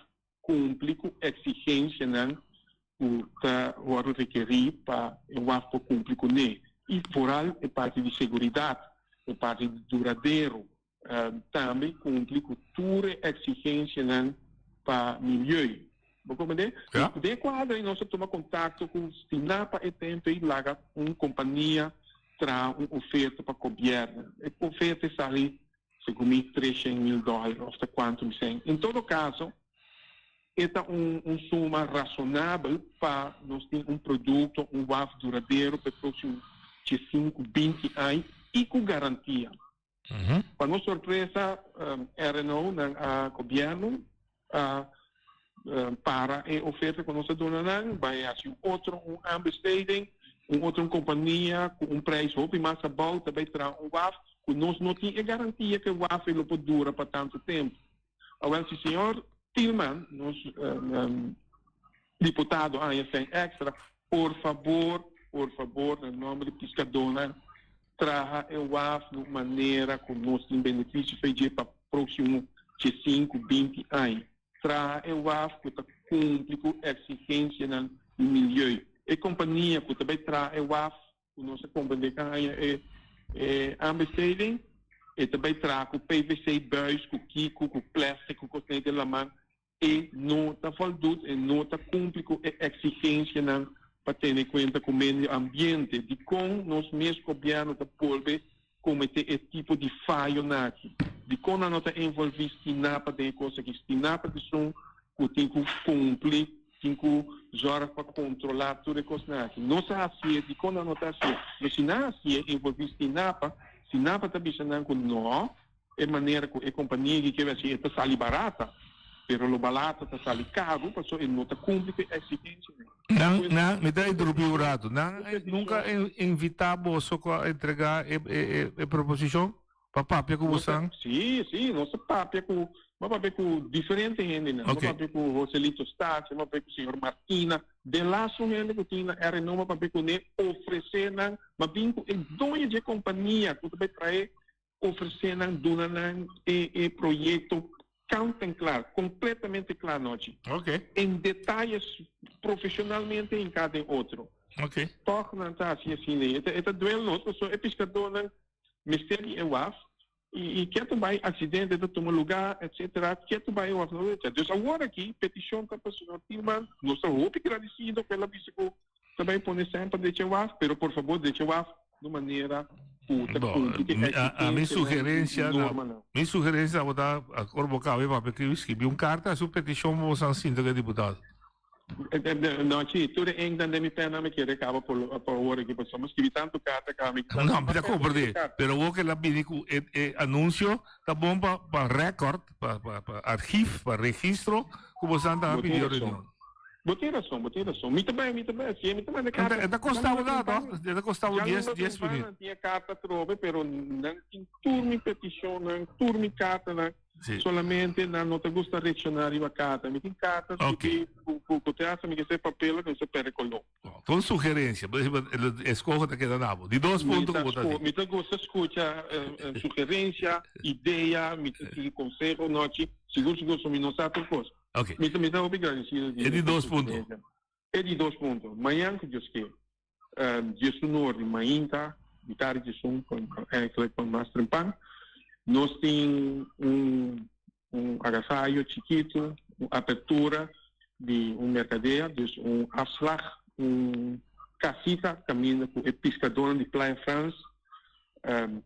kumpli ku eksigensianan ku ta wòrdu rekerí pa e waf por kumpli kuné i foral e parti di seguridat, e parti di duradero, tambe kumpli ku tur e eksigensianan pa milieu. Bo komprendé? Den e kuadro ei nos a tuma kontakto ku Stinapa e tempu ei laga un kompania traha un oferta pa gobièrnu. E oferta e sali Segun mi 300.000 dòler òf ta kuantu mi sèn. En todo kaso e ta un un suma rasonabel pa nos tin un produkto, un waf duradero pa e próksimo diesinku, 20 aña i ku garantia. Pa nos sorpresa RNO nan a gobièrnu a para e oferta ku nos a duna nan, bai hasi un otro un aanbesteding, un otro un kompania ku un prijs hopi mas abou ta bai traha un waf ku nos no tin e garantia ku e waf ei lo por dura pa tantu tempu. Awel si señor Tielman, nos diputado haña sèn èkstra, por fabor, por fabor na nòmber di piskadónan traha e waf na un manera ku nos tin benefisio fe dje pa próksimo diesinku, 20 aña. Traha e waf ku ta kumpli ku eksigensianan di milieu. E kompania ku ta bai traha e waf ku nos a komprendé ku a haña e e aanbesteding, e ta bai traha ku PVC buis, ku kiko, ku plèstik, ku kosnan di laman. E no ta voldoet, e no ta kumpli ku e eksigensianan pa tene kuenta ku medio ambiente. Dikon nos mes gobièrnu ta bolbe kometé e tipo di fayonan aki? Dikon nan no ta envolví Stinapa den e kos aki? Stinapa ta esun ku tin ku kumpli, tin ku zòrg pa kontrolá tur e kosnan aki. Nos a hasié, dikon nan no ta hasié? No si nan hasié, envolví Stinapa, Stinapa ta bisa nan ku nò. E manera ku e kompania aki ke hasi e ta sali barata, pero lo balata ta sali karu paso e no ta kumpli ku e eksigensianan. Nan, nan, mi ta interrumpí un ratu. Nan nunka a invitá boso ku a entregá e e e proposishon pa papia ku bosan? Sí, sí, nos a papia ku, mi a papia ku diferente hendenan. Mi a papia ku Joselito Statia, mi a papia ku señor Martina, de lastu hende ku tin na RNO mi a papia kuné, ofresé nan, mi a bin ku e doño dje kompania ku ta bai trae Ofresé nan, duna nan e e proyekto kant en klar, kompletamente kla nochi. En detayes profeshonalmente hinká den otro. Tòg nan ta hasi asina ei. E ta duel nos pasobra e piskadónan mester di e waf i i ketu bai aksidente ta tuma lugá etsetera, ketu bai e waf no ta. Dus awor aki petishon ta pa señor Tielman, nos ta hopi gradisido ku el a bisa ku Ta bai pone semper drecha waf, pero por fabor drecha waf di un manera ku ta kumpli ku e A mi eksigensianan sugerencia i na normanan. mi sugerencia tabata akor bo kabe papia ku skibi un karta hasi un petishon pa boso sinta ku e diputado. No, chi, tur e inknan den mi pennan mi kere kaba por pa awor aki, pasobra mi skibi tantu karta kaba mi No, mi ta komprendé, pero awor ke el a bini ku e e anunsio ta bon pa pa rèkòrt, pa pa pa archief, pa registro ku bosan ta Bo tin pidió rason. reunion. Bo tin rason, bo tin rason. Mi ta bai, mi ta bai hasié, mi ta manda karta. E ta kosta bo nada tòg? E ta kosta bo dies dies minüt. Nan tin e karta atrobe, pero nan tin tur mi petishonnan, tur mi kartanan. Solamente nan no ta gusta reakshoná riba karta. Mi tin karta skibí ku ku te hasta mi ke ser papel ku mi sa pèrdè koló. Ta un sugerensia, bo eskoho ta keda na bo. Di dos punto ku bo ta di. Mi ta gusta skucha sugerensia, idea, mi ta sigui konseho nochi, sigur sigur so mi no sa tur kos. Mi ta mi ta hopi gradisido di E di dos punto. E di dos punto, mañan ku Dios ke, diesunor di mainta, mitad di diesun, eigenlijk pa mas trempan, nos tin un un agasayo chikitu, un apertura di un merkadea, dus un afslag, un kasita kaminda ku e piskadónan di Playa Frans,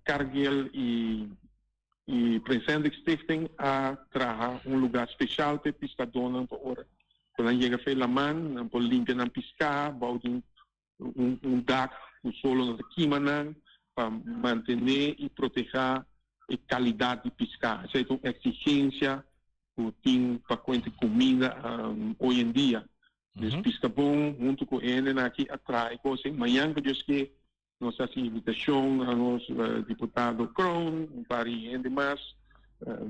Cargill i i Prins Hendrik Stichting a traha un lugá speshal pa e piskadónan pa ora ku nan yega fe laman nan por limpia nan piská bou di un un dak ku solo no ta kima nan pa mantené i protehá e kalidat di piská. Esei ta un eksigensia ku tin pa kuenta kuminda oy en dia. Dus Piskabon huntu ku e hendenan aki a traha e kos ei. Mañan ku Dios ke Nos a hasi invitashon na nos diputado Kroon, un par di hende mas,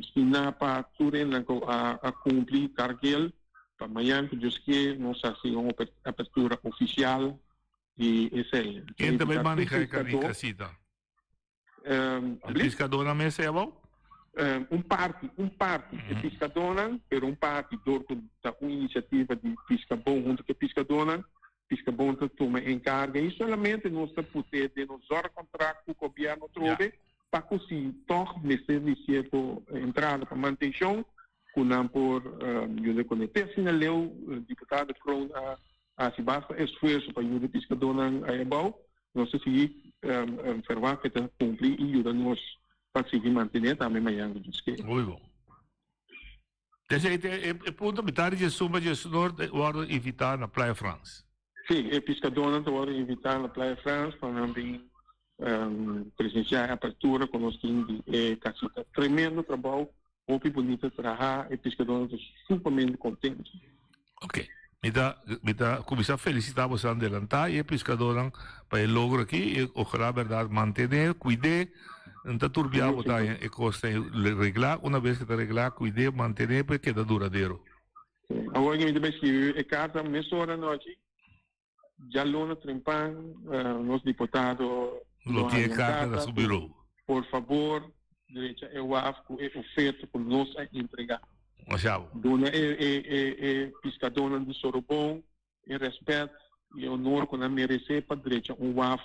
Stinapa, tur hendenan ku a kumpli Cargill, pa mañan ku Dios ke nos hasi un apertura ofisial di esei. Ken ta bai maneha e kasita? E piskadónan mes ei abou? Un parti, un parti e piskadónan, pero un parti dor ku ta un inisiativa di Piskabon huntu ku e piskadónan, Piskabon ta tuma e enkarga i solamente nos ta put'é den nos zorgkontrakt ku gobièrnu trobe pa ku si tòg mester di sierto entrada pa mantenshon ku nan por yuda kuné. Te asina leu diputado Kroon a hasi basta esfuerso pa yuda piskadónan ei abou. Nos ta sigui ferwagt ku e ta kumpli i yuda nos pa sigui mantené tambe mañan ku Dios ke. Muy bon. Desei te e punto mitad di djesun pa djesnor ta wòrdu invitá na Playa Frans. Sí, e piskadónan ta wòrdu invitá na Playa Frans pa nan bin presensiá e apertura ku nos tin di e kasita. Tremendo trabou, hopi bunita trahá, e piskadónan ta sumamente kontentu. Ok. Mi ta mi ta kuminsá felisitá boso adelantá i e piskadónan pa e logro aki i ojalá bèrdat mantené, kuid'é, no ta turbiá bo ta haña e kosnan ei reglá, una bes ku ta reglá kuid'é, mantené pa e keda duradero. Awor mi ta bai skibi e karta mesora anochi, djaluna trempan nos diputado lo tin e karta na su birou. Por fabor drecha e waf ku e oferta ku nos a entregá. Masha bo. Duna e e e e piskadónan di Sorobon e rèspèt i e honor ku nan meresé pa drecha un waf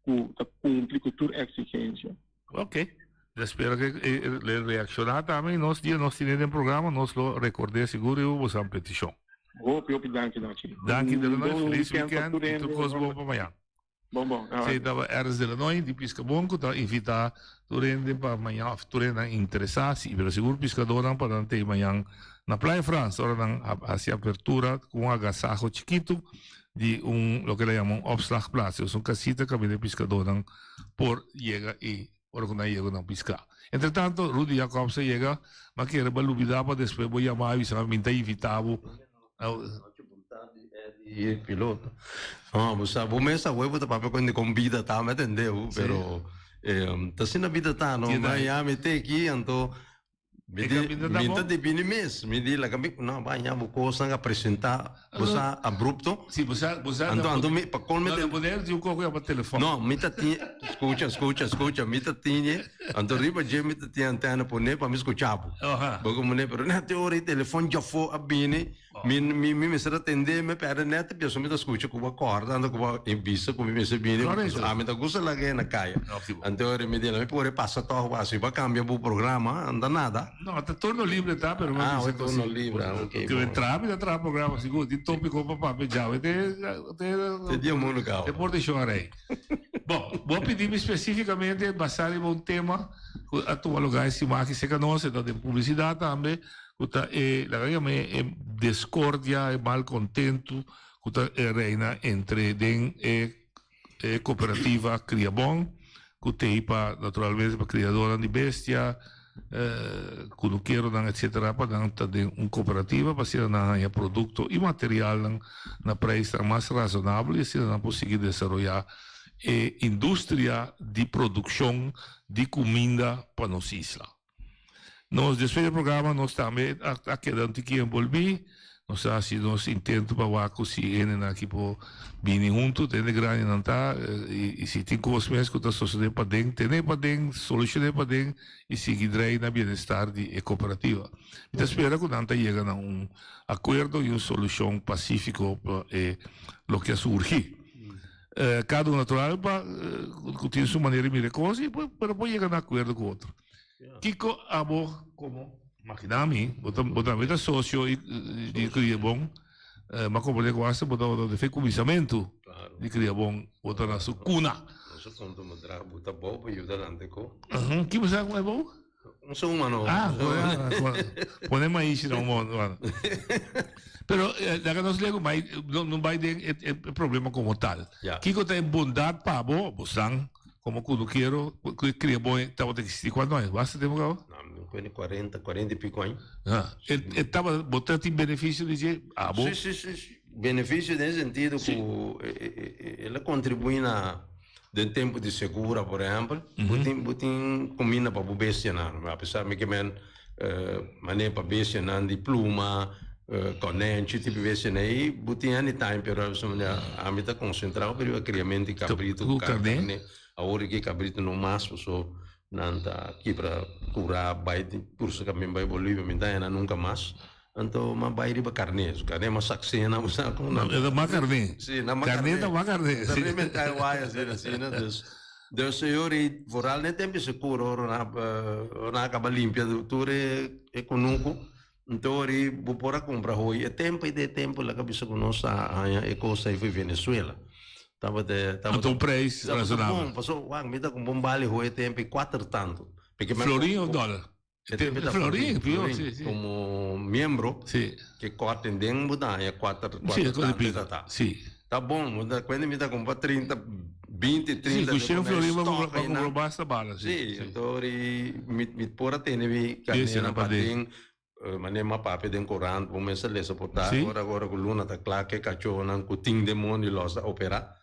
ku ta kumpli ku tur eksigensia. Ok. Ta spera ku e le reakshoná tambe i nos dia nos tine den programa nos lo rekord'é sigur riba boso petishon. Hopi hopi danki Nachi. Danki Un Delanoy, bon felis weekend pa weekend tur i hende. tur kos bon pa mañan. Bon bon. Sí, taba Ernst Delanoy di Piscabon ku ta invitá tur hende pa mañan òf tur hendenan interesá, si pero sigur piskadónan pa nan tei mañan na Playa Frans ora nan a hasi apertura ku un agasaho chikitu di un loke nan yama un opslagplaats, es un kasita kaminda e piskadónan por yega i ora ku nan yega nan piská. Entretanto Rudy Jacobs a yega, m'a kere bo a lubidá pa despues bo yama i bisa mi ta invitá bo. Di e piloto. No, bo sa, bo mes awe bo ta papia con di con bida ta, me atende bo, pero ta asina bida ta, no? Miami te aki, anto Mi di, mi ta di bini mes. Mi di laga mi, no, ba ña bo cosnan a presenta, bo sa abrupto. Si, bo sa, bo sa. Anto, anto mi, pa colme No, poder di un coco pa telefon. No, mi ta tin, scucha, scucha, scucha, mi ta tin, anto riba dje mi ta tin antena pone pa mi scucha bo. Bo como ne, pero net e ora e telefon djafo a bini, Mi mi mi mester atendé mi perde net pia so mi ta skucha ku bo a kòrda anto ku bo a bisa ku mi mester bini Correcto. ami ta gusta laga e na kaya anto ora mi di mi por e pasa tòg bo asi bo a kambia bo programa anda nada. No ta turno libre ta pero mi a Ah bisa oi ku turno si libre ah ok ku bon. e traha mi ta traha programa sigur tin topiko pa papia djawe te te Te dia mundu kaba. te por di shon a rei. Bon bo a pidi mi spesifikamente basá riba un tema ku a tuma lugar e siman aki serka nos e ta den publisidat tambe. ku ta e, laga yam'é e diskordia, e malkontentu ku ta reina entre den e e kooperativa Kriabon ku t'ei pa naturalmente pa kriadónan di bestia, kunukeronan etsetera pa nan ta den un kooperativa pa asina nan haña produkto i materialnan na preisnan mas rasonabel i asina nan por sigui desaroyá e industria di produkshon di kuminda pa nos isla. Nos despues di e programa nos tambe a keda un tiki enbolbí. Nos a hasi nos intento pa wak ku si hendenan aki por bini huntu, ta hende grandinan ta, i si tin kos mes ku ta sosodé paden, ten'é paden, solushoné paden i sigui drei na bienestar di e kooperativa. Mi ta spera ku nan ta yega na un akuerdo i un solushon pasífiko pa e loke a surgi. Kada un natural pa ku tin su manera di mira e kos, pero por yega na akuerdo ku otro. Kiko abo komo Makina mi, bo ta bo tambe ta sosio di Kriabon, m'a komprende ku asta bo tabata den fe kuminsamentu di Kriabon, bo ta na su kuna. Nos a konta mo dra bo ta bou pa yuda nan te ko. Ki bo sa ku e bou? Un suma no. Ah, pone maishi na un mano. Pero laga nos legu mai no bai den e problema komo tal. Kiko ta e bondat pa bo, bo san? Como cunukero cu e cria bon e tabata existi cuanto aña? Basta tempo caba? No, mi cuenta 40, 40 y pico aña. Ah, e, e tabata, bo ta tin beneficio di dje? Abo? Si, si, si, si. Beneficio den sentido cu el a contribui na den tempo di secura, por ehempel. Bo tin, bo tin cuminda pa bo bestianan. Apesar mi ke men Manera pa bestianan di pluma, konènchi, tipo bestianan ei, bo tin anytime, pero ami ta konsentrá hopi riba kriamentu di kabritu ku karné. Awor aki kabritu no mas paso nan ta kibra kurá bai kursa kamin bai Bolivia, mi ta haña nan nunka mas. Anto mi a bai riba karné, su karné mas saksena bo sa kon nan. E ta mas karné. Si, nan mas karné. Karné ta mas karné. Ta rementá e waya asina asina, dus. Dus señor i vooral den tempo sekuro ora nan ora nan a kaba limpia tur e kunuku nto ora i bo por a kumpra hoy e tempo i den e tempo laga bisa ku nos a haña e kos ei for Venezuela tabata tabata un preis rasonabel bon pasobra wak mi ta kumpra un bali hoy e tempo i kuater tantu Florin of dòler? E tempo ta Florin, pior, si, si. Como miembro, si. Ke korting den bo ta haña kuater, kuater tantu ta ta. Si. Ta bon, bo ta kuenta mi ta kumpra trinta, binti, Si, trinta. ku shen florin bo a kumpra basta bala, si. Si, anto ri mi mi por a tene mi karnera paden, manera mi a papia den korant, bo mester lesa por ta, ora ora ku luna ta kla ke kachónan ku tin demonio los ta operá.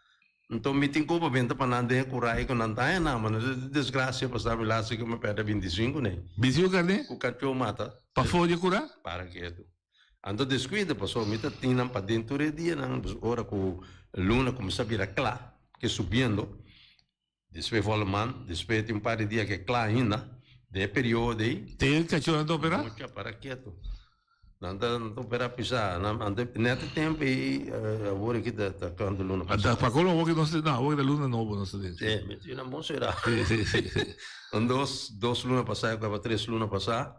Nton mi tin culpa benta pa nan den e curai cu nan ta haña nan, ma no ta desgracia pasá mi laatste cu mi perde binticinco nei. Binticinco carne? Cu cachó mata. Pafó di e cura? Para ketu. Anto descuida pasobra mi ta tin nan paden tur e dianan, pues ora cu luna cuminsa bira cla, ke subiendo, despues volle maan, despues tin un par di dia ke cla ainda, den e periodo ei. Te e cachónan ta opera? Mucha para ketu. Nan ta nan ta opera pisa. Nan ante net e tempo ei awor aki ta ta cuanto luna pasa. Ta pa colmo awor ki nos no awor ki ta luna nobo nos ta den. Si mi tin nan bon sera. Si si si si. Un dos dos luna pasa cu aba tres luna pasa.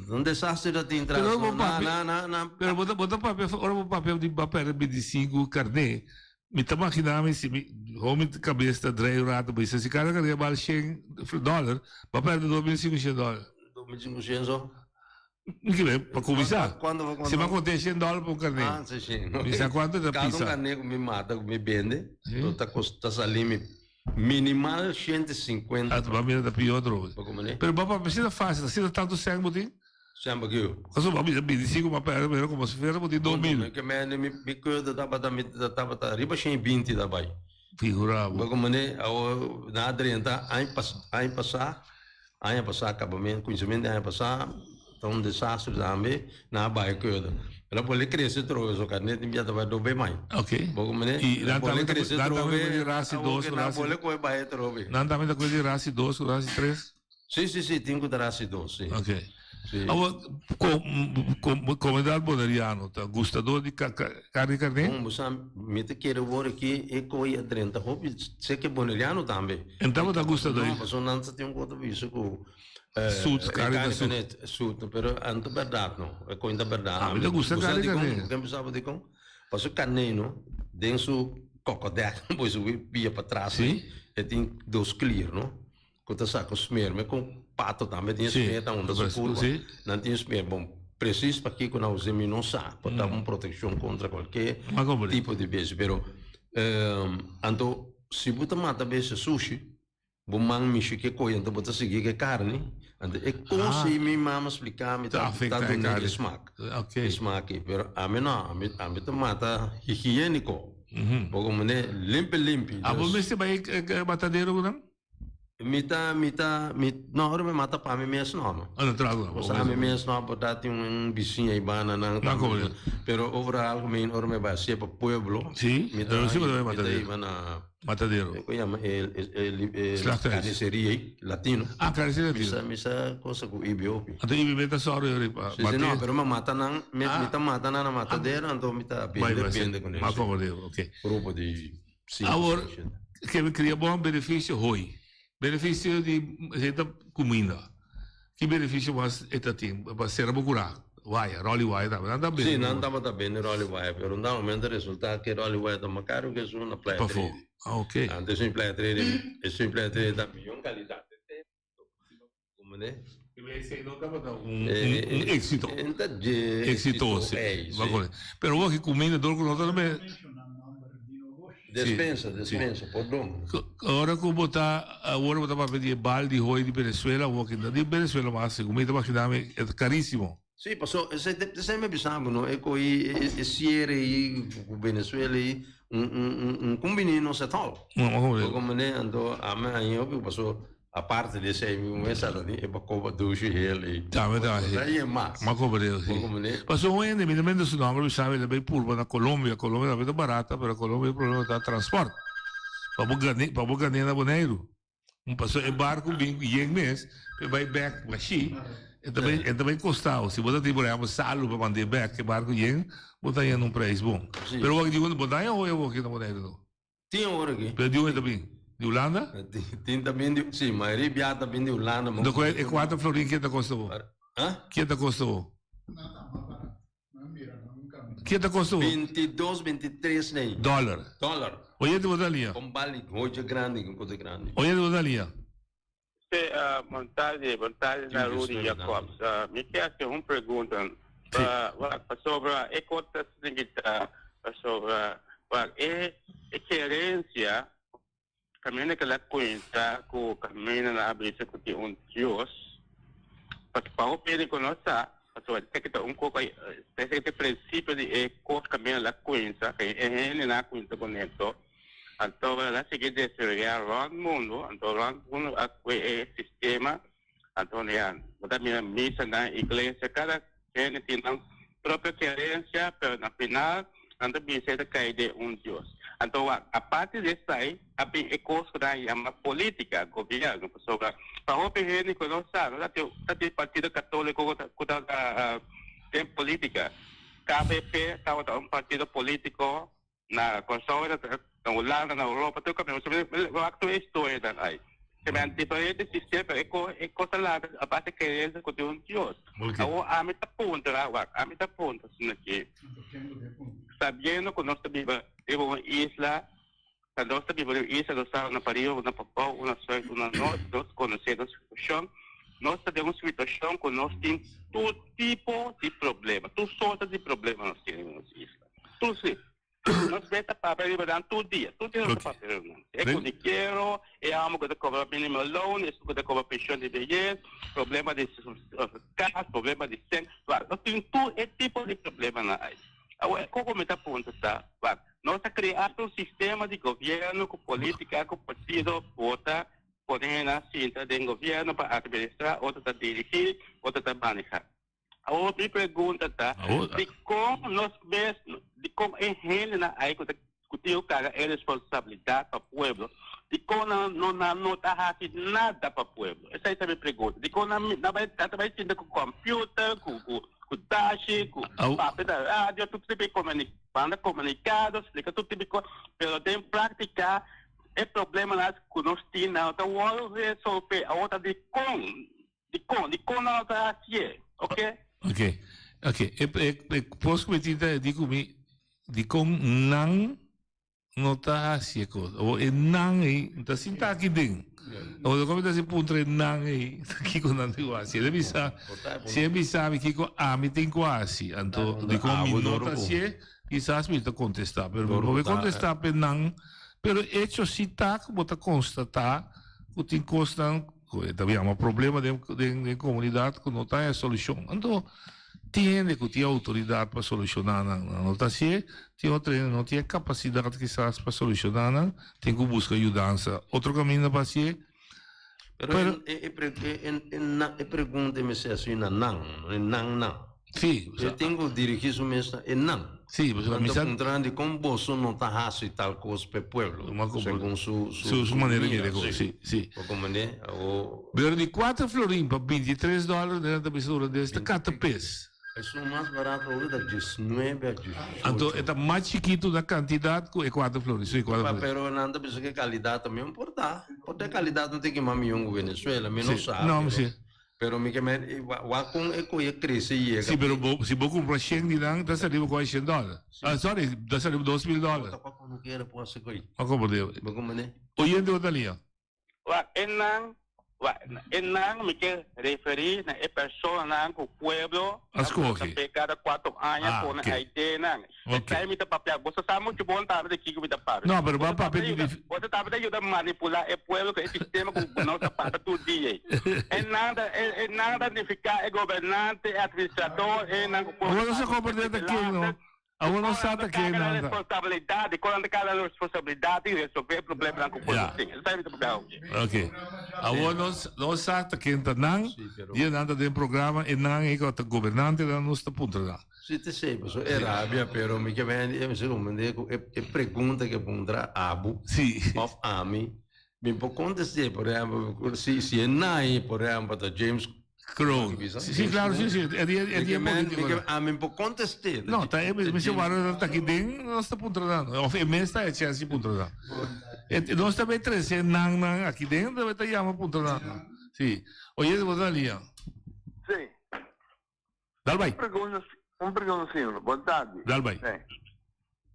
Un desastre ta tin tras Pero bo na papia na na na. Pero bo ta bo ta papia ora bo papia di bo a perde 25 carne mi ta magina mi si mi homi cabes ta drei un rato bisa si cada carne bal shen dollar bo a perde 2500 dollar. 2500 so. Pa kuminsá, si mi a konta e shen dòler pa un karné, mi sa kuantu ta Kada un pisa. karné ku mi mata, ku mi bende, ta kosta sali mi minimal 150. Ah, bo a mira ta pió atrobe. Pero bo a papia asina fásil, asina tantu sèn bo tin? Sèn pa kiko? Pasobra bo a bisa 25 bo a pèrdè mira komo si fuera bo tin 2000. Ke mende mi keude tabata mi tabata riba 120 ta bai. Figura bo. Bo komo awor nan a drenta aña pasá. Aña pasá akabamento, kuminsamentu di aña pasá, ta un desastre tambe, nan a bai keude. El a pone krese trobe, so karnet tin bia ta bai dobe mai. Ok. Bo komprende? I El a nan pone tambe ta krese nan tambe trobe, ta di rasi awor dos ke ku nan rasi pone koe bai trobe. Nan tambe ta koe di rasi dos ku rasi tres? Si, si, si, tin ku ta rasi dos, si. Ok. Si. Awor, ko komunidat boneriano ta gustador di ka ka karni karné? Bon, bo sa, mi ta kere wor aki e koe a drenta hopi, seke boneriano tambe. En tabata gustador. No, pasobra nan sa tin un kos ta bisa ku Sut, e karni ta karni sut. karné sut, pero a no ta bèrdat no, e koe no ta bèrdat. A mi ta gusta Bo sa karni dikon? karné. Bo ke bisa bo dikon? Pasobra karné no, den su kòkòdèk, bo su pia patras Si. e tin dos klier no. Ku ta saka smer, me kon pato tambe tin Sí, smer ta unda su pues, kurva. sí. Nan tin smer bon. Precies pakiko nan usa mi no sa, por ta un proteccion contra cualke tipo di bestia, pero anto si bo ta mata bestia sushi, bo man mishi ke koy anto bo ta sigui ke carni, anto e cos ey mi mama splica mi ta ta duna e smaak, e smaak ey, pero ami no, ami ami ta mata higienico, bo comprende, limpi limpi. Abo mester bay matadero cu nan? Mi ta, mi ta, mi, no, ora mi mata pa mi mes no, no. Ah, no, trago. O sea, mi mes no, por ta tin un bisiña y banda nan. No, como es. Pero over het algemeen, ora mi bai hacia pa pueblo. Sí, mi ta, pero sí, pero mi ta matadero. iba na, Matadero. ¿cómo llama? El, el, el, el Slachthuis. carnicería ahí, latino. Ah, carnicería Mi sa, latino. mi sa cosa cu IBOP. Anto IBB ta sòru yori pa Sí, sí, mat'é. no, pero mi mata nan, mi, Ah. mi ta mata nan na matadero, anto mi ta Bai, bende, bai, sí. bende con Ma eso. komprendé, ok. Grupo di cinco, Awor, seis, siete. Ke mi kria bon benefisio hoi. Benefisio di esei ta kuminda. Ki benefisio mas e ta tin? Pa sera bo kurá. Waya, ròli waya tambe. Nan ta Sí, bende. nan tabata bende ròli waya, pero un dado momento a resultá ke ròli waya ta mas karu ke esun na Playa Pafó. Trede. Ah, oké. Antes esun Playa Trede, esun Playa Trede ta mion kalidat. Esei no tabata un éxito. Exitoso. Pero bo aki kuminda dor ku no ta tambe. Despensa, despensa, pordon. Ora ku bo ta, awor bo ta papia di e bal di hoy di Venezuela, awor ki no di Venezuela mas, segun mi ta imaginá mi e ta karísimo. Sí, paso esei esei mi bisa bo no, e ko'i e siere ei ku Venezuela ei un un un kumbini nos at all. Bo komprende? Anto ami a haña hopi paso Aparte di esei mi muher sa ta tin e bakoba dushi hel ei. Tambe ta Bo ta yen mas. M'a koba Bo si. komprende? Pasobra un hende, mi no mende su nomber, mi sabi el a bay purba na Colombia. Colombia tambe ta barata, pero Colombia e problema ta transport. Pa bo gane, pa bo gane na Boneiru. Pasobra e barco bin yen mes, pa e bay bek bashi, e ta bay, e ta bay costao. Si bo ta tin por ehempel salu pa mand'e bek, e barco yen, bo ta haña un prijs bon. Si. Pero wak di un, bo ta haña hoy awor aki na Boneiru no? Tin ora aki. Pero di unda ta bin? Di Hulanda? Tin ta bin di, si, mayoria bia ta bin di Hulanda. Ndo ku e kuater florin kier ta kosta bo? Ha? Kier ta kosta bo? Kier ta kosta bo? 22, 23 nei. Dollar. Dollar. Oyente bo ta lia? Un bali hoyo grandi, un cosa grandi. Oyente bo ta lia? Sí, bon tardi, bon tardi na Rudy Jacobs. Mi ke hasi un pregunta. Wak, pasobra e kos ta sinigita pasobra wak e e kerensia kaminda ke la kuinsa ku kaminda nan a bisa ku tin un Dios pa pa hopi hende ku no sa pasobra esaki ta un kos esaki ta e prinsipio di e kos kaminda la kuinsa ke e hendenan a kuinsa kuneto. Anto el a sigui desaroyá rònt mundu, anto rònt mundu a kue e sistema, anto ya bo ta mira misanan, iglesia, kada hende tin nan propio kerensia, pero na final nan ta bisa e ta kai den un Dios. Anto wak, aparte di esei a bin e kos ku nan yama politika, gobièrnu, pasobra pa hopi hende ku no sa, no ta tin ta tin partido katoliko ku ta ku ta den politika. KVP tabata un partido politiko Na Kòrsou, na Hulanda, na Europa, tur kaminda. Bo wak tur e historianan ai. Te men diferente sistema, pero e ko e kos ta laga a base kreensia ku tin un Dios. Awor ami ta puntra, wak, ami ta puntra asina aki, sabiendo ku nos ta biba riba un isla, ta nos ta biba riba un isla, nos ta na pariba, una pabou, una sùit, una nort, nos konosé nos situashon, nos ta den un situashon ku nos tin tur tipo di problema, tur sorto di problema nos tin riba nos isla. Tur si. Nos mes ta papia riba nan tur dia. Tur dia nos ta papia riba nan. E kunikero, e amo ku ta kobra minimum loan, esun ku ta kobra penshon di beyes, problema di kas, problema di sèn. Wak, nos tin tur e tipo di problemanan ai. Awor e koko mi ta puntra ta, wak, nos a krea hasta un sistema di gobièrnu ku politika, ku partido vota, pone hende nan sinta den gobièrnu pa administrá, otro ta dirigí, otro ta manehá. Awor mi pregunta ta, dikon nos mes, dikon e hendenan ai ku ta ku tin ku karga e responsabilidat pa pueblo, dikon nan no nan no ta hasi nada pa pueblo? Esei ta mi pregunta. Dikon nan nan bai nan ta bai sinta ku computer, ku ku ku dashi, ku papia na radio, tur tipo di komuni manda komunikado, splika tur tipo di kos, pero den praktika e problemanan ku nos tin nan no ta wòrdu resolve. Awor ta dikon? Dikon? Dikon nan no ta hasié? Ok? Ok, ok. E, e, e pos ku mi tin ta di ku mi, dikon nan no ta hasi e kos. Awor e nan ei, no ta sinta aki den. Ora ku mi ta hasi puntra e nan ei, kiko nan tin ku hasi? El a bisa, si e bisa mi kiko ami tin ku hasi, anto dikon mi no ta hasié, kisas mi ta kontestá. Pero mi no por kontestá pa e nan. Pero echo si ta ku bo ta konstatá ku tin kosnan ku e ta yama problema den den komunidat ku no ta haña solushon. Anto tin hende ku tin outoridat pa solushoná nan, nan no ta hasié. Tin otro hende no tin e kapasidat kisas pa solushoná nan, tin ku buska yudansa otro kaminda pa hasié. Pero e e pregunta e mester hasi na nan, no e nan nan. Sí. E tin ku dirigí su mes na e nan. Sí, pasobra mi sa. Nan ta puntra nan dikon boso no ta hasi tal kos pa e pueblo, segun su su manera di mira e kos. Sí, sí. Bo komprendé? Awor. Pero di kuater florin pa bintitres dòler, nan ta bisa durante esta kata pes. Esun mas barato ora ta diesnuebe a diesocho. Anto e ta mas chikitu na kantidat ku e kuater florin, sí, kuater florin. Pero nan ta bisa ku e kalidat tambe importa. Por ta e kalidat no tin kima mion ku Venezuela, mi no sa. No, sí. Pero mi ke men, wak kon e koe krese yega. Sí, pero bo, si bo kumpra shen di nan, ta sali bo kuasi shen dòler. Ah, sorry, ta sali bo dos mil dòler. Bo ta kwa ku kere por hasi koe. Bo komprende. Bo komprende? Oyente bo ta lia. Wak e nan, wak e nan mi ke referí na e personanan ku pueblo A skohe. ta pe kada kuatro aña Ah, pone oké. ID nan. Oké. Esei mi ta papia. Boso sa muchu bon tambe di kiko mi ta papia. No, pero bo a Boso papia tabata di yuda, dif- boso tabata yuda manipulá e pueblo ku e sistema ku nos ta papia tur dia ei. E nan ta, e, e nan ta nifiká e gobernante, e administrador, e nan ku pueblo Awor nos a ta paga komprendé ta ken, no? Awor nos sa ta ken nan ta. Responsabilidad, di kon nan ta carga e responsabilidad di resolve e problemanan ku pueblo tin. Esei mi ta papia awe. Ok. Awor nos nos sa ta ken ta nan, dia nan ta den programa e nan ei ku ta gobernantenan nos ta puntra nan. Si ta esei pasobra e rabia pero mi ke bende e mester comprende ku e pregunta ke puntra abo of ami mi por conteste por ehempel si si e nai por ehempel ta James Kroon. Sí, sí, claro, sí, sí. E dia, e dia político. Mi, a mi por contesté. No, ta e mi se waro ta aki den, nos ta puntra nan. Of e mes ta e chance di puntra nan. E, nos ta be trece nan nan aki den, ta be ta yama puntra nan. Sí. Oye, bo ta lia. Sí. Dal bai. Un pregunta, un pregunta simpel. Bon tardi. Dal bai. Sí.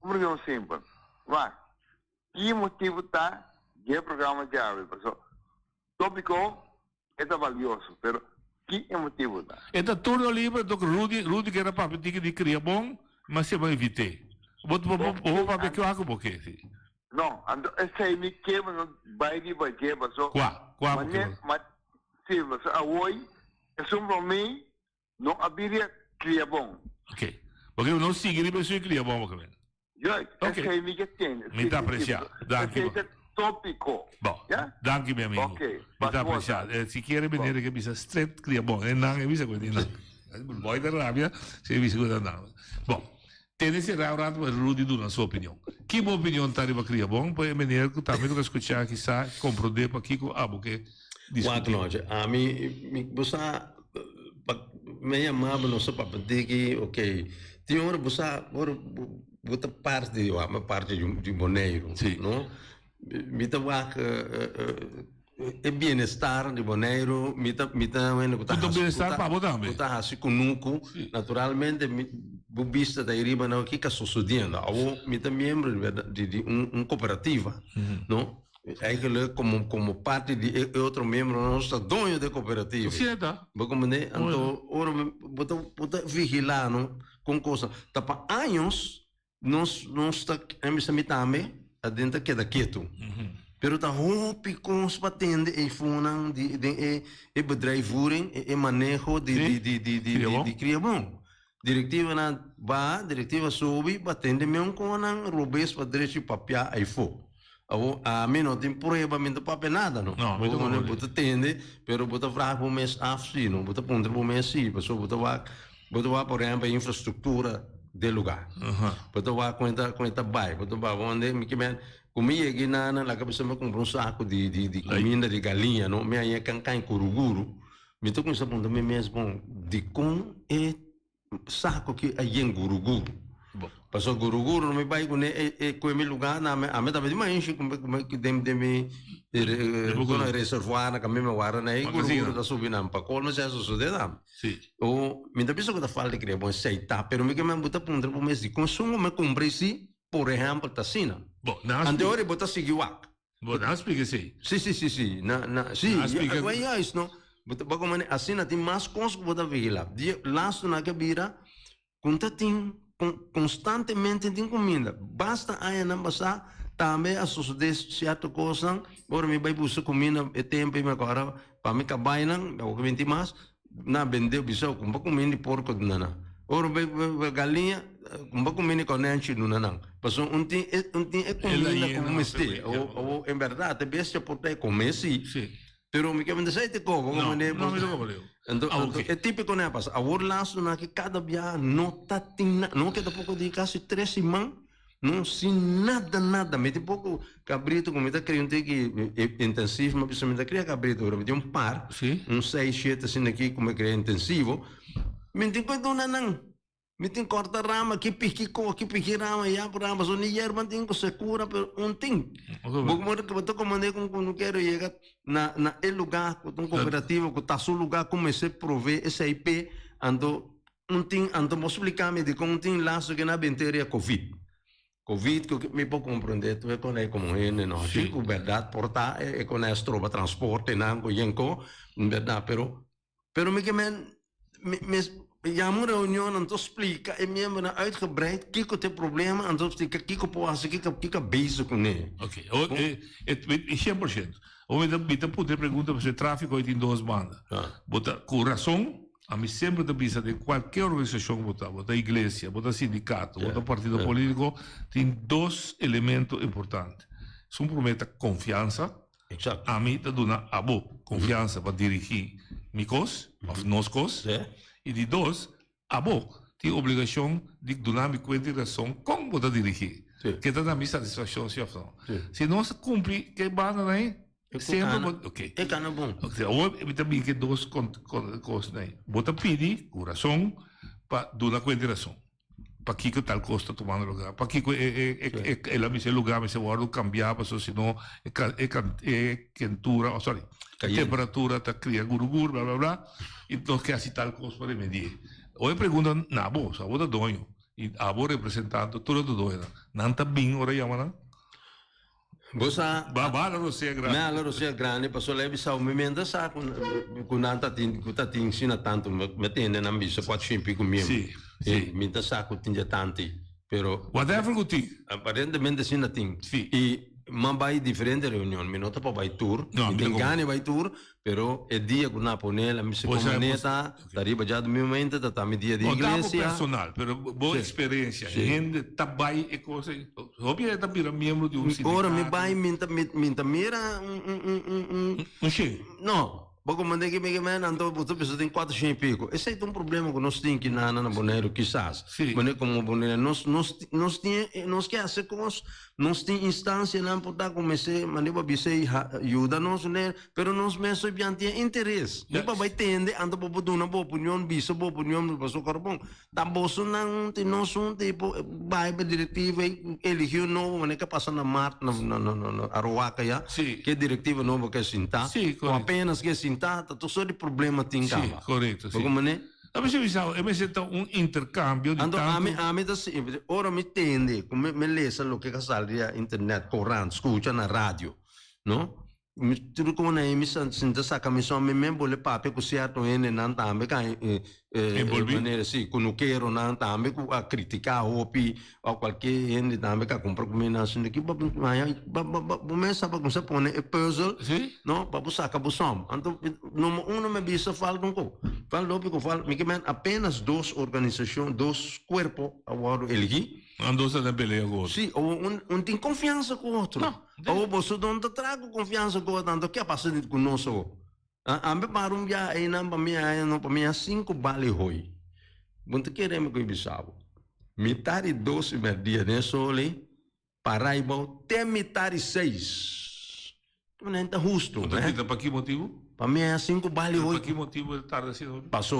Un pregunta simpel. Wak, ki motivo ta dje programa djawe? Paso, tópiko e ta valioso, pero ki e motivo ta? E ta turno liber, dok Rudy, Rudy kera papia tiki di kria bon, ma si bo invité. Bo, bo, bo, bo papia kua ku bo ke, si. No, anto esei mi ke bo no bai riba dje, paso. Kua? Kua bo ke bo? Ma, si, paso awoi esun promé No a bira cria bon. Ok. Porque no sigui riba esun cria bon bo caminda. Juist, Ok. esei mi ke tende. Mi ta aprecia. Danki. Esei ta topico. Bon. Ja? Danki mi amigo. Ok. Mi ta aprecia. Eh, si kiere meneer ke bisa straight cria bon. E nan e bisa cu e nan. Boy ta rabia si e bisa cu e nan. Bon. Tene sera un rato pa Rudy duna su opinion. Ki bo opinion ta riba cria bon? Pa e meneer cu tambe cu ta scucha kisa comprende pakico abo ke discuti. Wak nochi. Ami, mi, bo sa, pa me yama bo no sa papia diki, ok. Tin ora bo sa, ora bo ta parti di wak, parti di Boneiru, no? Mi ta wak e bienestar di Boneiru, mi ta, mi ta wende ku ta Ku ta hasi, bienestar pa bo tambe. ku ta hasi kunuku. Naturalmente mi, bo bista ta riba nan kiko a sosodiendo. Awo mi ta miembro di bèrdat di di un un kooperativa, no? Eigenlijk komo komo parti di e e otro miembronan nos ta doño di e kooperativa. Asina ta. Bo komprende? Anto ora mi bo ta bo ta vigilá no kon kosa. Ta pa años Nos nos ta a bisa mi tambe aden ta keda ketu. Pero ta hopi kos pa tende e fonan di den e e bedrijfvoering, e e maneho di di di di di di di Kriabon. Direktivanan ba, direktiva subi pa tende meun konan robes pa drechi papia ayfo. Awor ami no tin prueba, mi no ta papia nada no. No, mi ta Bo bo ta tende, pero bo ta vraag bo mes af si no, bo ta puntra bo mes si, pasobra bo ta wak, bo ta wak por ehempel e infrastruktura den lugar. Bo ta wak kon e ta kon e ta bai, bo ta wak wonde mi ke men, ku mi yega einan laga bisa mi a kumpra un saku di di di kuminda di galiña no, mi a haña kankan kuruguru, mi ta kuminsá puntra mi mes bon, dikon e Saco ki a yen guruguru. Pasobra guruguru no mi bai kuné e e kue mi lugá na mi ami tabata di mainshi ku mi den den mi reservoir na kaminda mi warda na e guruguru ta subi nan pa kolmo esei a sosodé tambe. O mi ta bisa ku ta falta krea bon esei ta pero mi ke men bo ta puntra bo mes di kon esun ku mi kumpra esei por ehèmpel ta asina. Anto ora bo ta sigui wak. Bo nan a splika esei? Si, si, si, si. Na, na, si. Nan a splika. Wel juist, no. Bo ta, bo mane, asina tin mas kos ku bo ta vigilá. Dia lastu nan ke bira, ku ta tin kon, konstantemente tin kuminda. Basta añanan pasá tambe a sosodé sierto kosnan. Ora mi bai buska kuminda e tempu ei mi akòrda pa mi kabainan, awor ku mi tin mas, Na bende bisa kumpa kuminda di porko duna nan. Ora bo bai galiña kumpa kuminda di konenchi duna nan. Pasobra un tin e un tin e kuminda ku bo mester. Awor en bèrdat e bestia por ta e kome si. Pero mi ke manda esei te koba No, no mi ta koba leu. Anto e tipiko nan a pasa. Awor lastu nan aki kada biaha no ta tin nada. No keda poko di kasi tres siman. No, sin nada, nada. Mi tin poco cabrito cu mi ta cria un tiki intensivo, mi a bisa mi ta cria cabrito, pero mi tin un par, un seis, shete asina aki cu mi cria intensivo. Mi tin cu duna nan. Mi tin corta rama aki, piki co aki, piki rama ya por rama, so ni yerba tin cu secura, pero un tin. Bo como bo ta comand'é cu un cunukero yega na na e lugar cu ta un cooperativa cu ta su lugar cu mester provee esey p'e, anto Un tin, anto bo splica mi dicon un tin lazo ke na benteria covid. Covid cu mi por comprende tur e conai como hende no si cu berdad por ta e conai a stroba transporte nan cu yen co berdad pero pero mi ke men mi mi yama un reunion anto splica e miembronan uitgebreid kico ta e problema anto splica kico por haci kico kico a bezig cune. Ok, e e 100%. Mi ta puntra e pregunta pasobra e trafico hoy tin dos banda. Bo ta cu razon. Ami semper ta bisa den kualke organisashon bo ta, bo ta iglesia, bo ta sindikato, bo ta partido politiko, tin dos elemento importante. Esun promé ta konfiansa. Ami ta duna abo konfiansa pa dirigí mi kos òf nos kos. I di dos, abo tin obligashon di duna mi kuenta i rason kon bo ta dirigí. Ke ta na mi satisfakshon si òf no. Si nos kumpli ke bandanan ei, Semper bo, ok. E cana bon. Ok, awor mi ta bin ke dos cosnan ei. Bo ta pidi cu razon pa duna cuenta di razon. Pakico tal cos ta tumando lugar? Pakico el a bisa e lugar mester wordo cambia pasobra si no e kentura, oh sorry, e temperatura ta cria gurugur bla bla bla y nos ke haci tal cos pa remedi'e. Awor e pregunta na bo, abo ta doño y abo representando tur otro doñonan, nan ta bin ora yama nan? Bo sa. Ba ba la rosea grandi. Me la rosea grandi paso lei bisa mi mientras sa ku ku nan ta tin ku ta tin sina tantu me tende nan bisa kuatrocientos y pico miembro. Si, si. Mi ta sa ku tin dje tanti pero. Whatever ku tin. Aparentemente sina tin. Si. I mi a bai diferente reunion mi no ta pa bai tur. No, mi mi tin ta gana di bai tur Pero e dia ku nan a pone el a mester Bo kome sa, bo neta, ta riba djadumingu ta ta mi dia di Bo ta bo iglesia. personal, pero bo Sí. experiencia, Sí. hende ta bai e cosa ei. Hopi hende ta bira miembro di un Ora mi sindicato. bai mi ta mi mi ta mira un un un un un Un shen. No, bo komand'é ki mi ki men anto bo ta bisa tin kuater shen i piko. Esei ta un problema ku nos tin ki na na Boneiru kisas. Sí. Manera komo Boneiru nos nos nos tin nos ke hasi kos, nos tin instancianan por ta ku mester manera bo a bisa ei yuda nos manera Pero nos mes soy bian tin interes. Mi pa bai tende, anto bo por duna bo opinion, bisa bo opinion, paso kòrda bon, ta bosonan un ti nos un ti por bai pa direktiva i eligi un nobo manera ke pasa na mart na na Arowaka ya, ke direktiva nobo ke sinta, ku apenas ke sinta ta tur sort di problema tin kaba. Bo ku manera? Ta mester bisa e mester ta un interkambio di Anto tantu. ami ami ta si ora mi tende ku mi lesa loke ka sali riba internet, korant, skucha na radio, no? Mi tur como na mi sinta saca mi son mi men bole papia cu cierto hendenan tambe ca Envolvi? manera si cunukeronan tambe cu a critica hopi of cualkier hende tambe ca cumpra cuminda asinto ki bo haya bo mes sa pa cuminsa pone e puzzel no pa bo saca bo som anto number uno mi a bisa falta un co falta hopi cu falta mi ke men apenas dos organisacion dos cuerpo a wordo eligi. Nan dos ta den pelea cu otro. Si, un un tin confiansa cu otro. No. Awor boso don ta traha cu confiansa cu otro, anto ke a pasa cu nos awor? Ambe para un biaha einan pa mi haña no pa mi haña sinku bali hoi. Bo no ta kere mi ku e bisa bo. Mitar di dos i merdia den e sol ei, para aibou te mitar di seis. Nan ta hustu. Bo ta kita pa ki motibu? Pa mi haña sinku bali hoi. Pa ki motibu e ta tarda asina? Paso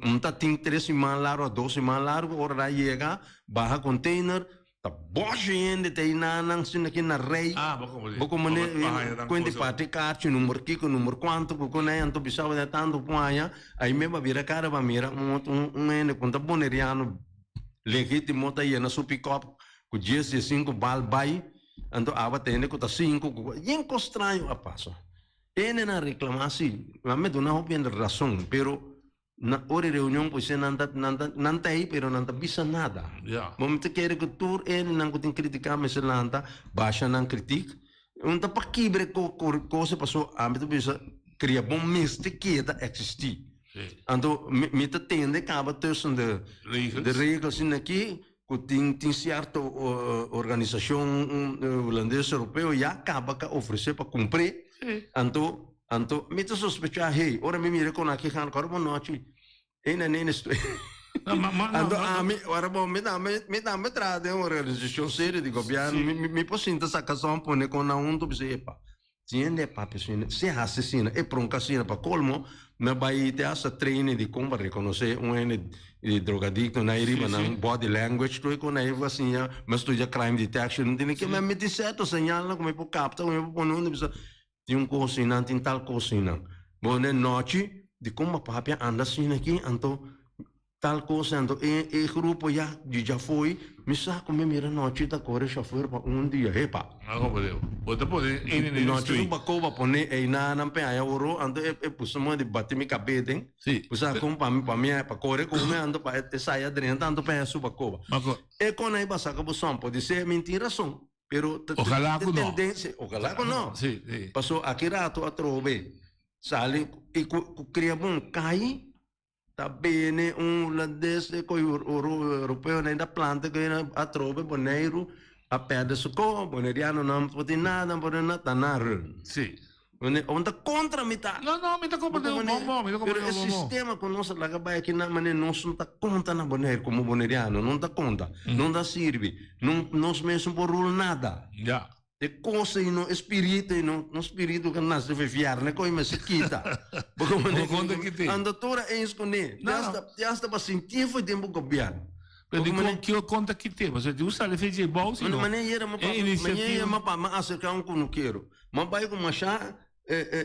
un ta tin tres siman largu of dos siman largu, ora nan yega baha container, Ta boshi hende ta einan nan sina ki na rei. Ah, bo komprende. Bo komprende Bo haña nan kuente kosa. parti karchi number kiko number kuantu ku kon ei anto bisa bo tantu ku haña ai me ba bira kara ba mira un otro un hende ku ta boneriano legitimo ta yena su pikòp ku dies diesinku bal bai. Anto awa tende ku ta sinku ku yen kos straño a pasa. Hendenan reklamá si, nan me duna hopi hende rason, pero na ora e reunion pues nan ta nan ta nan ta ei pero nan ta bisa nada. Bo mi ta kere ku tur hendenan ku tin kritiká mester lanta basha nan kritik. Un ta pa kibra e kosa paso ami ta bisa kria bon mester keda eksistí. Anto mi mi ta tende kaba tussen de de regels aki Ku tin tin sierto organisashon hulandes europeo ya kaba ka ofresé pa kumpr'é. Anto anto mi ta sospechá hey ora mi mira kon aki gaan kòrda bo nochi ei na nene sto Anto ami ora bo mi tambe mi tambe traha den un organisashon serio di gobièrnu mi mi por sinta saka son pone kon nan huntu bisa epa Si hende e papia asina, si e hasi asina, e pronka asina, pa kolmo mi a bai te hasta training di kon pa rekonosé un hende di drogadikto nan riba nan body language tur e kon nan a siña, mi a studia crime detection, mi tin ke mi tin sierto señalnan ku mi por kapta ku mi por pone huntu bisa tin un kos einan tin tal kos einan. Bo ne nochi di kon bo papia anda asina aki anto Tal cosa anto e e grupo ya di djafo'i mi sa cu mi mira nochi ta core chauffeur pa un dia hepa. Ah como deo. Bo ta pone ene den Nochi street. su bacoba pone eynanan pe haya oro anto e e puso moe di bati mi cabe den. Si. Bo sa con pa mi pa mi pa core cu mi anto pa e saya drenta anto pa haya su bacoba. Ma co. E con ay basa cu bo son podi ser mi tin rason pero ta Ojalá cu no. tendencia ojalá cu no. Si si. Paso aki rato atrobe sali y cu cu cria bon cay. Ta bene un hulandes e koe europeo nan ta planta koe nan atrobe Boneiru a perde su ko, bonerianonan no por tin nada, nan por tin nada, ta nan run. Sí. Unda ta kontra mi ta. No, no, mi ta komprende bo bon bon, mi ta komprende bo bon bon. Pero e sistema ku nos a laga bai aki nan manera nos no ta konta na Boneiru komo boneriano, no ta konta, no ta sirbi, nos mes no por rul nada. Ya. E cosa ei no, e spirito ei no, no spirito cu nace fe fierne coi mester kita. Bo Bo conta kiti. Anda tur a eens cune. No. Hasta, hasta pa sinti foi den bo gobierno. Pero di con kio conta kiti? Pasobra di un sali fe dje bou si no. Mane yera ma E pa, mane iniciativa. yera ma pa, ma acerca un cunukero. Ma bai cu masha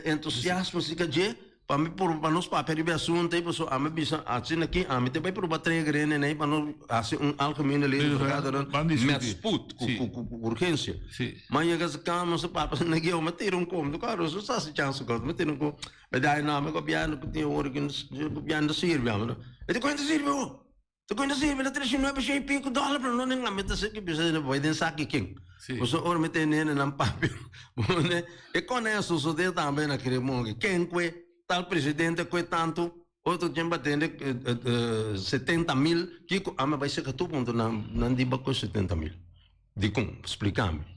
entusiasmo si ka dje pa mi purba pa nos papia riba e asunto ei pasobra ami bisa asina aki ami ta bai purba trega rende nei pa nos hasi un algemene ledenvergadering met spoed ku ku urgensia. Ma yega si kama nos a papia asina aki mi a tira un kom mi kòrda nos a hasi chansa kos mi a tira un kom mi dai nòmber gobièrnu ku tin ora ku gobièrnu ta sirbi ami e di kon ta sirbi bo? Ta cuenta sirbi na tres y nuebe shen y pico dollar pero no den la meta seki bisa den bai den saki ken. Pasobra ora mi tene hende nan papia bo e con a sosode tambe na Cremonte ken cue tal presidente cue tanto otro ken batende 70 mil kico ami bai seka tur punto nan nan di ba cue 70 mil dicon splicami.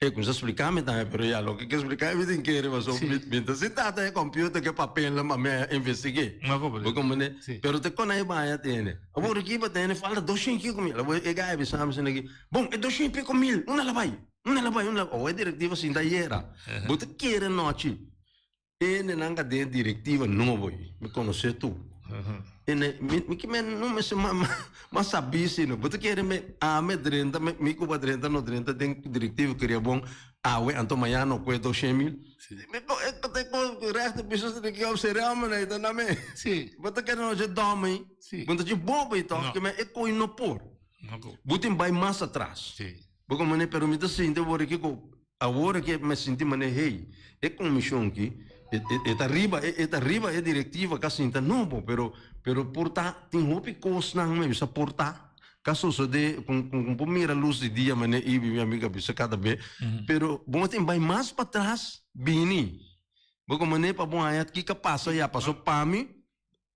E kumsa splika mi tambe, pero ya loke ke splika mi tin kere paso mi mi ta sinta ta e computer ke papelnan pa mi a investig'é. Bo comprende? Pero te kon a baña tene. Awor aki bo tene falta doshen y pico mil. Awor e guy a bisa mi asina aki, bon e doshen y pico mil unda la bai? Unda la bai? Unda la bai? Awor e directiva sinta ayera. Bo ta kere nochi. Hendenan ka den directiva nobo ei, mi conoce tur. Ene, mi, mi kimen no mester ma, ma, ma sabi sino. Bo ta kere mi, ami drenta, mi, mi ku ba drenta no drenta den directiva keria bon awe anto mañana no kue doshen mil. Mi ko, e ko te ko rechter bisa si ki observa mi na ita na me. Bo ta kere no je dom ei. Bo ta je bobo ei toch, kimen e koi no por. Bo tin bai mas atras. Bo komprende? Pero mi ta sinti awor aki ku Awor ke mi sinti manera hey, e komishon ki e ta riba e ta riba e direktiva ka sinta nobo pero pero por ta tin hopi kosnan mi bisa por ta ka sosode ku ku por mira lus di dia manera Ibi mi amiga bisa kada be pero bo tin bai mas patras bini bo ku manera pa bo haña kiko a pasa ya paso pa mi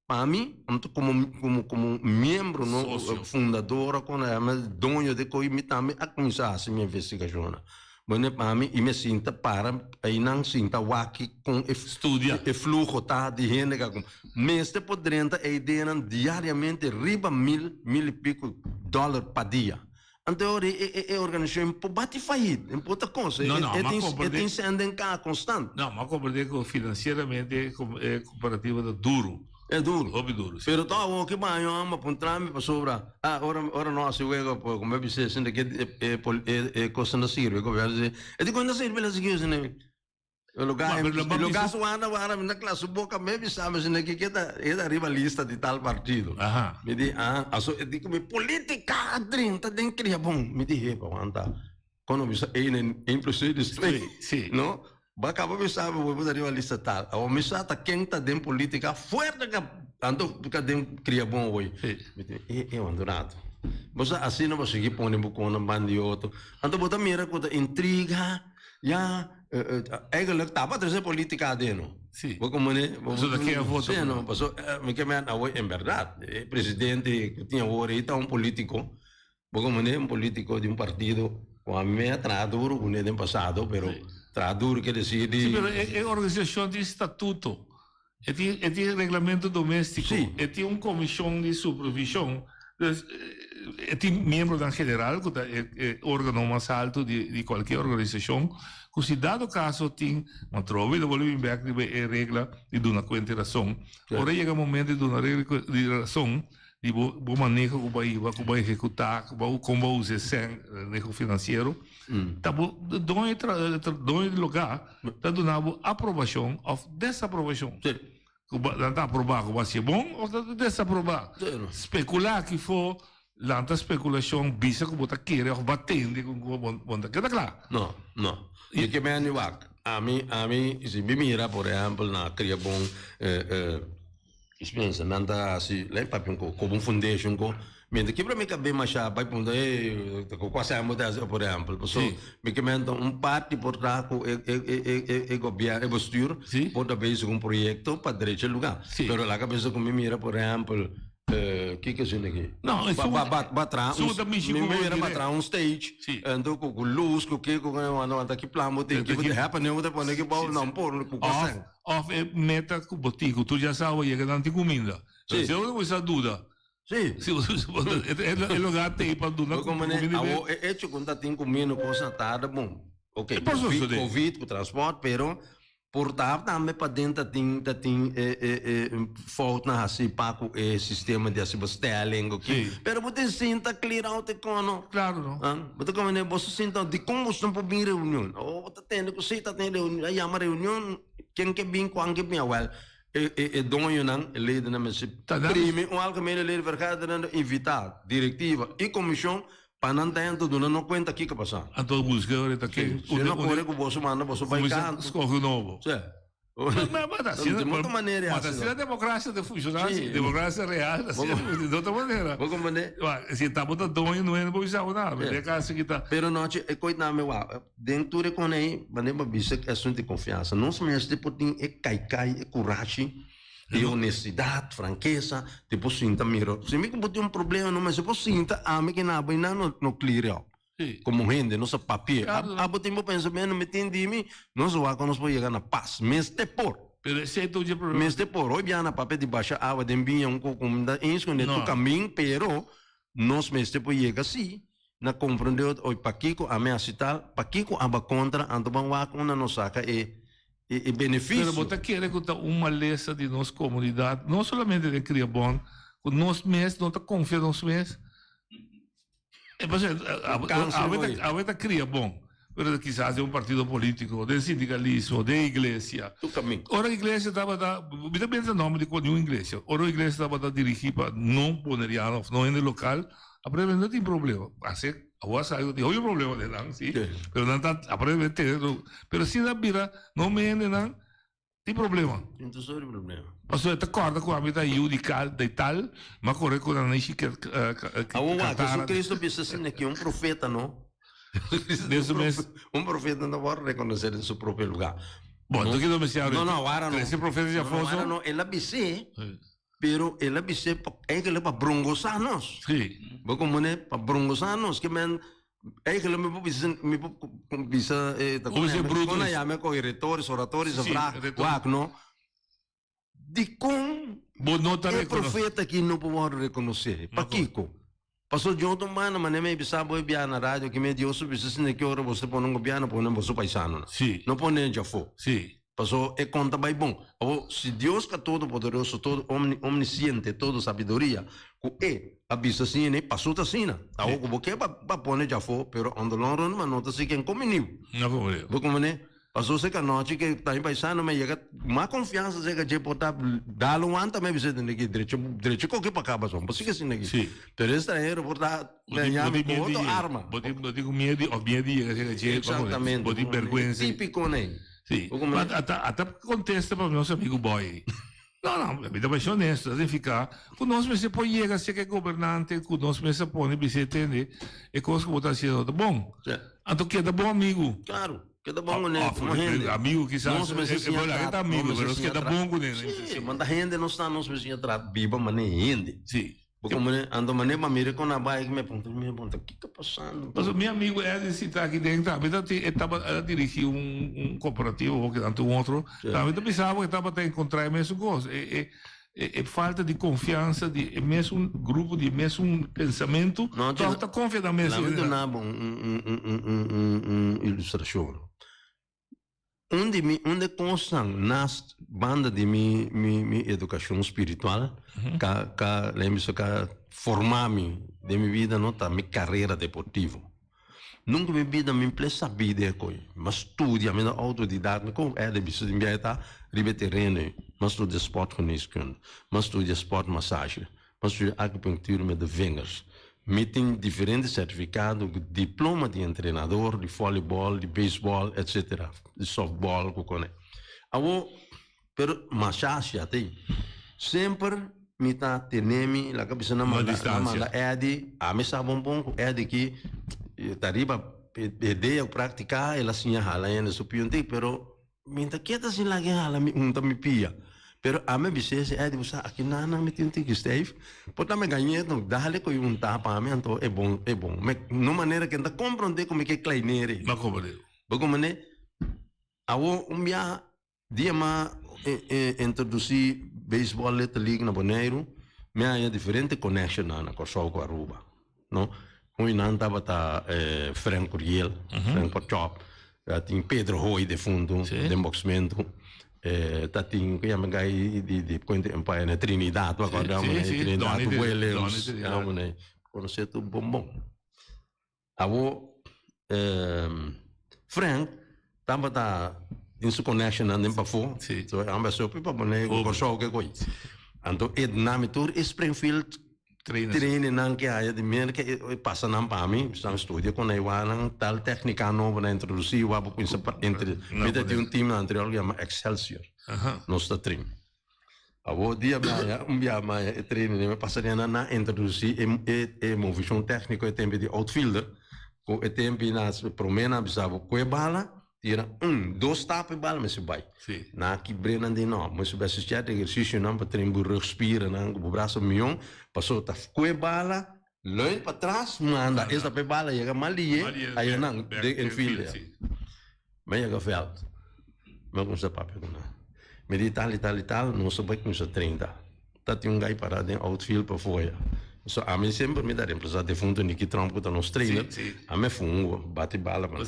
Pa mi, anto como como como miembro no Socio. fundador con a yama doño de koe mi tambe a cuminsa haci mi investigacionnan. Bueno pa mi y mi a sinta para eynan sinta wak con e Studia. e fluho ta di hende ka con mester por drenta e ideanan diariamente riba mil mil y pico dollar pa dia. Anto ora e e e organisacion por bati fayit, e por ta cosa, No, no, e ma tin e comprende. tin senden ka constant. No, ma comprende cu financieramente e cooperativa ta duro. E duro. Hopi duro, si. Pero toch awor ki baño amba puntra mi pasobra, ah, ora ora no haci wega por como e bisa esei ke e e e cosnan ta sirbi, e gobierno ta e di con ta sirbi la sigui esei. E lugar, Ma, pero e lo lugar su anda wara mi na kla su boca me bisa mi sino que keda e arriba lista di tal partido. Aha. Mi di ah, aso e di ku mi politica a drenta den Kriabon. Mi di hepa wanta. Kono bisa een en een plus een is twee. Sí. No? Ba kaba bisa bo bo riba lista tal. Awo mi sa ta ken ta den politica fuerte ka anto ka den cria bon hoy. Sí. E e wandonato. Bo sa asina bo sigui pone bo konan ban di otro. Anto bo ta mira ku ta intriga ya eigenlijk taba trese politica aden no. Sí. Bo como ne bo Paso ta kea voto. Sí no, paso mi ke men awo en berdad e presidente ku tin awor ei ta un politico. Bo como ne un politico di un partido cu a mi a traha duro cu ne den pasado, pero traha duro quiere decir di. Sí, pero e organisacion tin statuto, e tin e tin reglamento domestico, e tin un comision di supervision, dus e tin miembronan general cu ta e e organo mas alto di di cualkier organisacion, cu si dado caso tin, ma trobe lo bolbe bin bek riba e regla di duna cuenta y razon, ora yega momento di duna regla di razon, Di bo bo maneho ku bo a hiba, ku bo a ehekutá, ku bo kon bo a usa e sèn, maneho finansiero, ta bo doño di tra doño di lugá ta duna bo aprobashon òf desaprobashon. Ku bo nan ta aprobá ku bo a hasié bon òf nan ta desaprobá. Spekulá kifo lanta spekulashon bisa ku bo ta kere òf bo a tende ku bo bo ta keda kla. No, no. Mi ke meni wak. Ami, ami si mi mira por ehèmpel na Kriabon Dispensa, nan ta hasi lei papia un ko, koba un foundation ko. Mientras kibra mi kabe masha bai punta ey ta ko kuase bo ta hasi por ehempel. Paso mi ke menta un parti por ta ku e e e e e gobièrno e bestuur por ta bezig ku un proyekto pa drecha e luga. Pero laga bisa ku mi mira por ehempel kiko esei aki? No, Ba ba ba ba traha un mi mira ba traha un stage anto ku ku lus ku ke ku wanta ki plan bo tin ki bo ta happening bo ta pone ki bou nan por ku kuase. Of e meta ku bo tin ku tur ya sa bo yega nan tin kuminda. Sí. Si bo kuminsá duda. Sí. Si bo e lugá t'ei pa duna kuminda. Awor e echo ku no ta tin kuminda kos na tarda bon. Ok, covid ku transport pero por ta tambe paden ta tin ta tin e foutnan hasi pa ku e sistema di hasi bestelling ku ki. Pero bo tin sinta clear out e kono. Klaro no. Bo ta komo bo sinta dikon bo no por bin reunion? Oh bo ta tende ku si ta tin reunion a yama reunion. Ken ke bin, kuan ke bin, awel e e doñonan, e ledennan mester primi un algemene ledenvergadering ta invitá direktiva i komishon pa nan ta henter duna no kuenta kiko pasá. Anto buska ora ta ken. Si no kore ku boso manda boso bai kantu. Skohe un nobo. Si. Ma Di otro manera ma ta asina demokrasia ta funshoná si, demokrasia real ta asina di otro manera. Bo komprendé? Si tabata doño no hende por bisa bo nada, pero den e kaso aki ta. Pero nochi e koit nami wak. Den tur e kon ei, manera bo bisa ku asuntu di konfiansa, nos mester por tin e kaikai, e kurashi, e honestidat, frankesa, di por sinta mira. Si mi ku bo tin un problema, no mester por sinta ami ku nan abo i nan no no clear up. Komo hende, nos a papia. Abo tin bo pensamentu, mi tin di mi, nos wak ku nos por yega na pas. Mester por. Pero esei ta un dje problema. Mester por. Hoy bia na papia di basha awa den biña un koko, mi ta eens ku ne tur kamin, pero nos mester por yega si. Na comprende ot oy pakico ami haci tal, pakico aba contra, anto ban wak unda nos saca e e beneficio. Pero bo ta kere cu ta un malesa di nos comunidad, no solamente den Kriabon, cu nos mes no ta confia nos mes? E pasobra awe ta awe ta Kriabon, pero kisas den un partido politico, den sindicalismo, den iglesia. Ora iglesia tabata, mi ta pensa nomber di niun iglesia, ora iglesia tabata dirigi pa no boneriano of no hende local, Aparentemente no tin problema. Hace, awor a sa cu tin hopi problema den nan, si. Pero nan ta aparentemente tene tur. Pero si nan bira no mende nan, tin problema. Tin tur soort di problema. Pasobra e ta corda cu ami ta yiu di cal, di tal, m'a core cu nan ishi ke Awor wak, Jesucristo bisa asina ki un profeta no. Den su mes. Un profeta no por reconoce den su propio lugar. Bon, enton kico mester No, no, awara no. Trece profeta dja foso. No, awara no. El a bis'é. Pero el a bis'é pa eigenlijk pa brongosá nos. Sí. Bo komprendé? Pa brongosá nos. Ke men, eigenlijk mi por bisa, mi por bisa, eh, ta Como se bruto kon a yama e retores, oratores, Sí, vraag, retores. wak, no? Dikon Bo no ta e rekonosé. profeta aki no por wòrdu rekonosé? Pakiko? Pasobra Dios ta un banda, manera mi a bisa bo e biaha na radio aki, mi Dios a bisa asina ki ora boso ta pone un gobièrnu, pone boso paisanonan. Sí. No pone djafó. Sí. Pasobra e kon ta bai bon. Awor, si Dios ka todopoderoso, todo omni, omnisciente, todo sabiduria, ku E a bisa asina, e pasó ta asina. Awor ku bo ke pa pa pone djafó, pero on the long run, ma no ta si ken kominiu. No kominiu. Bo komprende? Paso se kanochi ke ta mi paisano me yega mas konfiansa seka dje por ta dal un wanta me bisa tende ki drecha drecha koke pa kaba son por si ke asina aki. Pero e stranhero por ta daña mi ku otro arma. Bo tin bo tin ku miedu di of miedu di yega seka dje Exactamente. bo tin bergwensa. Tipiko nei. Si. Ma ata ata kontesta pa nos amigu Boy. No no mi ta bay ser honesto ta significa cu nos mester por yega cerca e gobernante cu nos mester pone bisa e tende e cos cu bo ta haciendo no ta bon. Anto keda bon amigo. Claro, keda bon cu ne, como hende. Amigo kisas, Nos mester e siña por trata, ta amigo, nos pero mester nos siña keda tra- bon cu ne. Sí, manda hende nos ta, nos mester siña trata biba mane hende. Sí. Bo como ne, anto mane pa mira con a bai, me punta, me punta, kiko pasando? Pasobra mi amigo Eddie si ta aki den tambe ta tin, e tabata, el a dirigi un, un cooperativo o kinan un otro, tambe ta bisa bo e tabata encontra e mesun cos, e, e, e, e falta di confiansa di e mesun grupo, di e mesun pensamento, No, toch ta confia nan mes. Laat me duna bo un, un, un, un, un, un, un ilustracion. Un di mi, un de kosnan naast banda di mi, mi, mi edukashon spiritual, ka, ka, lei mi bisa ka forma mi den mi bida no ta mi karera deportivo. Nunka mi bida mi ple sabí de e koi. Mi a studia, mi ta outodidak, mi kon Eder bisa tin biaha ta riba e tereno ei. Mi a studia sportgeneeskunde, mi a studia sportmassage, Mi a studia acupunctuur met de vingers. Mi tin diferente certificado cu diploma di entrenador di volleyball, di baseball, etc. Di softball cu cone. Awo, pero masha hacia te. Semper mi ta tene mi, laga bisa na manda, na manda Eddie, ami sa bon bon cu Eddie ki ta riba idea cu practica, el a siña hala hende su piunti, pero Mi ta keda sin laga e hala mi unta mi pia. Pero ami a bis'é si Eddie bo sa aki nan mi tin un tiki stijf. Por ta mi gañ'é no dale ku e unta pa mi anto e bon e bon. Me no manera ke N ta komprondé ku mi ke kleinere. No komprondé. Bo komprondé? Awor un biaha dia m'a introdusí beisbòl Little League na Boneiru mi a haña diferente konèkshonnan na Kòrsou ku Aruba. No, hoy nan tabata Frank Curiel, Frank Porchop, tin Pedro Hoy defunto den boxmento, ta tin ku yama gai di di Puente Empire na Trinidad, bo acorda amo nei Trinidad Williams, amo nei conoce tur bon bon. Awo Frank tabata tin su connectionnan den pafó, so e amba sopi pa pone ku Kòrsou ke koi. Anto e nami tur e Springfield trainingnan ke haya di Merka e pasa nan pa mi, mi stan studia kon nan e wak nan tal téknika nobo nan introdusí wak bo kuminsá entre mi ta tin un team na Antriol ku yama Excelsior, nos ta train. Awor dia mi haya un bia mi haya e training mi pasa den nan nan introdusí e e e movishon tékniko e tempu di outfielder ku e tempu na promé nan a bisa bo kue bala tira un dos stap e bala mester bai nan a kibr'é nan di no mester bai hasi sierto ehersisionan pa train bo rugspiernan ku bo brasa mion pasobra ta kue bala leun patras manda esta pa e bala yega mas liye aya nan den infield mi a yega veld mi a kuminsá papia ku nan mi di tal i tal i tal nos a bai kuminsá 30 ta tin un gai pará den outfield pafoya so ami semper mi ta remplasá defunto Nicky Tromp ku ta nos trainer ami a fungu bati bala pa nan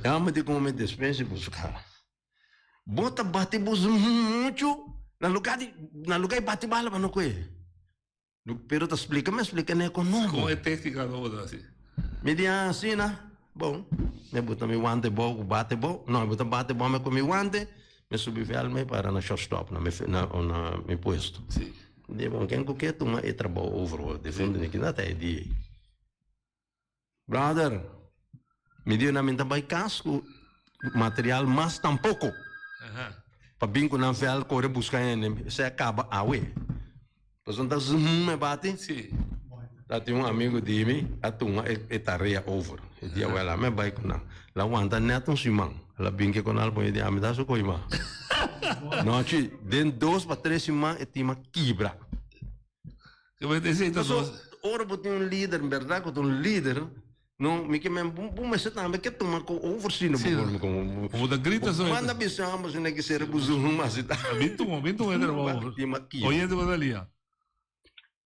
ami di komo mi despensa i buska bo ta bati bo muchu na lugar di na lugar di bati bala pa no koe. Pero ta splika mi a splika ne kon nobo. Kon e teknika nobo ta hasi? Mi di a asina, bon, mi buta mi wante bou ku bate bou, no, mi buta bate bou mi ku mi wante, mi subi vèld mi para na shortstop na mi na na mi puesto. Si. Mi di bon ken ku ke tuma e trabou over ho, difuntu mi kina ta e dia ei. Brother, mi di nan mi ta bai kas ku material mas tampoko. Pa bin ku nan vèld kore buska hende, esei a kaba awe. Pasobra nan ta zumum e bati. Ta tin un amigu di mi a tuma e tarea over. E di awel ami a bai ku nan. El a wanta nèt un siman. El a bin ke ku nan el pone di ami ta su koima. Nochi, den dos pa tres siman e tim a kibra. Paso, ora bo tin un lider, en berdad cu ta un lider, no, mi ke men, bo mester tambe ke tuma cu over si no bo por como. Bo ta grita so. Manda bisa bo si no kisera bo zoom asi ta. Bin tuma, bin tuma e trabao. Oyente bo ta lia.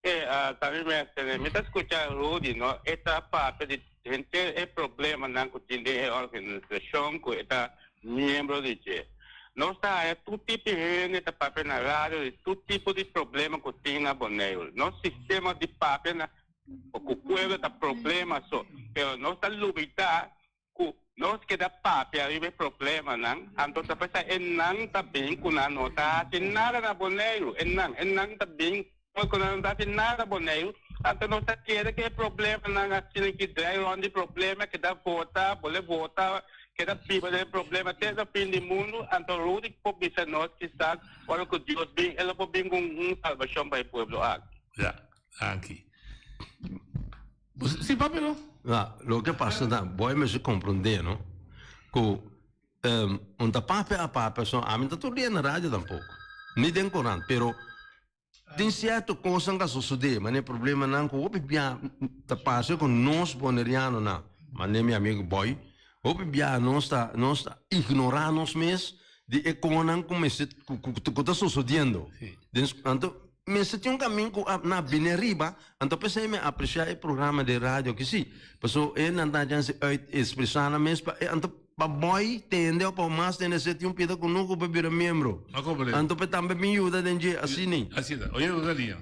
E, tambe mester, mi ta scucha Rudy, no, e ta papia di henter e problemanan cu tin den e organisacion cu e ta miembro di dje. Nos ta haya tur tipo di hende ta papia na radio di tur tipo di problema cu tin na Boneiru. Nos sistema di papia na cu pueblo ta problema so, pero nos ta lubida cu. Nos keda papia riba e problemanan, anto ta p'esei e nan ta bin ku nan no ta hasi nada na Boneiru. E nan, e nan ta bin ku nan no ta hasi nada na Boneiru, anto nos ta kere ku e problemanan asina ki drai rònt di problema, keda vota, bole vota, keda biba den e problema te na fin di mundu, anto Rudy por bisa nos kisas ora ku Dios bin e lo por bin ku un salbashon pa e pueblo aki. Ya, danki. Si papia no? Na, loke pasa ta, boy mester comprende no, cu un ta papia a papia so, ami ta tur dia na radio tampoco, ni den corant, pero tin cierto cosnan ca sosode, mane problemanan cu hopi bia ta parce cu nos Bonerianonan, mane mi amigo Boy, hopi bia nos ta nos ta ignora nos mes di e conan cu mester cu ta sosodiendo. Den, anto Mester tin un kamin ku a na bini ariba, anto p'esei mi a apresiá e programa di radio aki sí, paso e nan ta chance uit ekspresá nan mes pa e anto pa bòi tende òf pa mas tende esei tin un pida kunuku pa bira miembro. Anto p'e tambe bin yuda den dje asina. Asina. Oye nos a liña.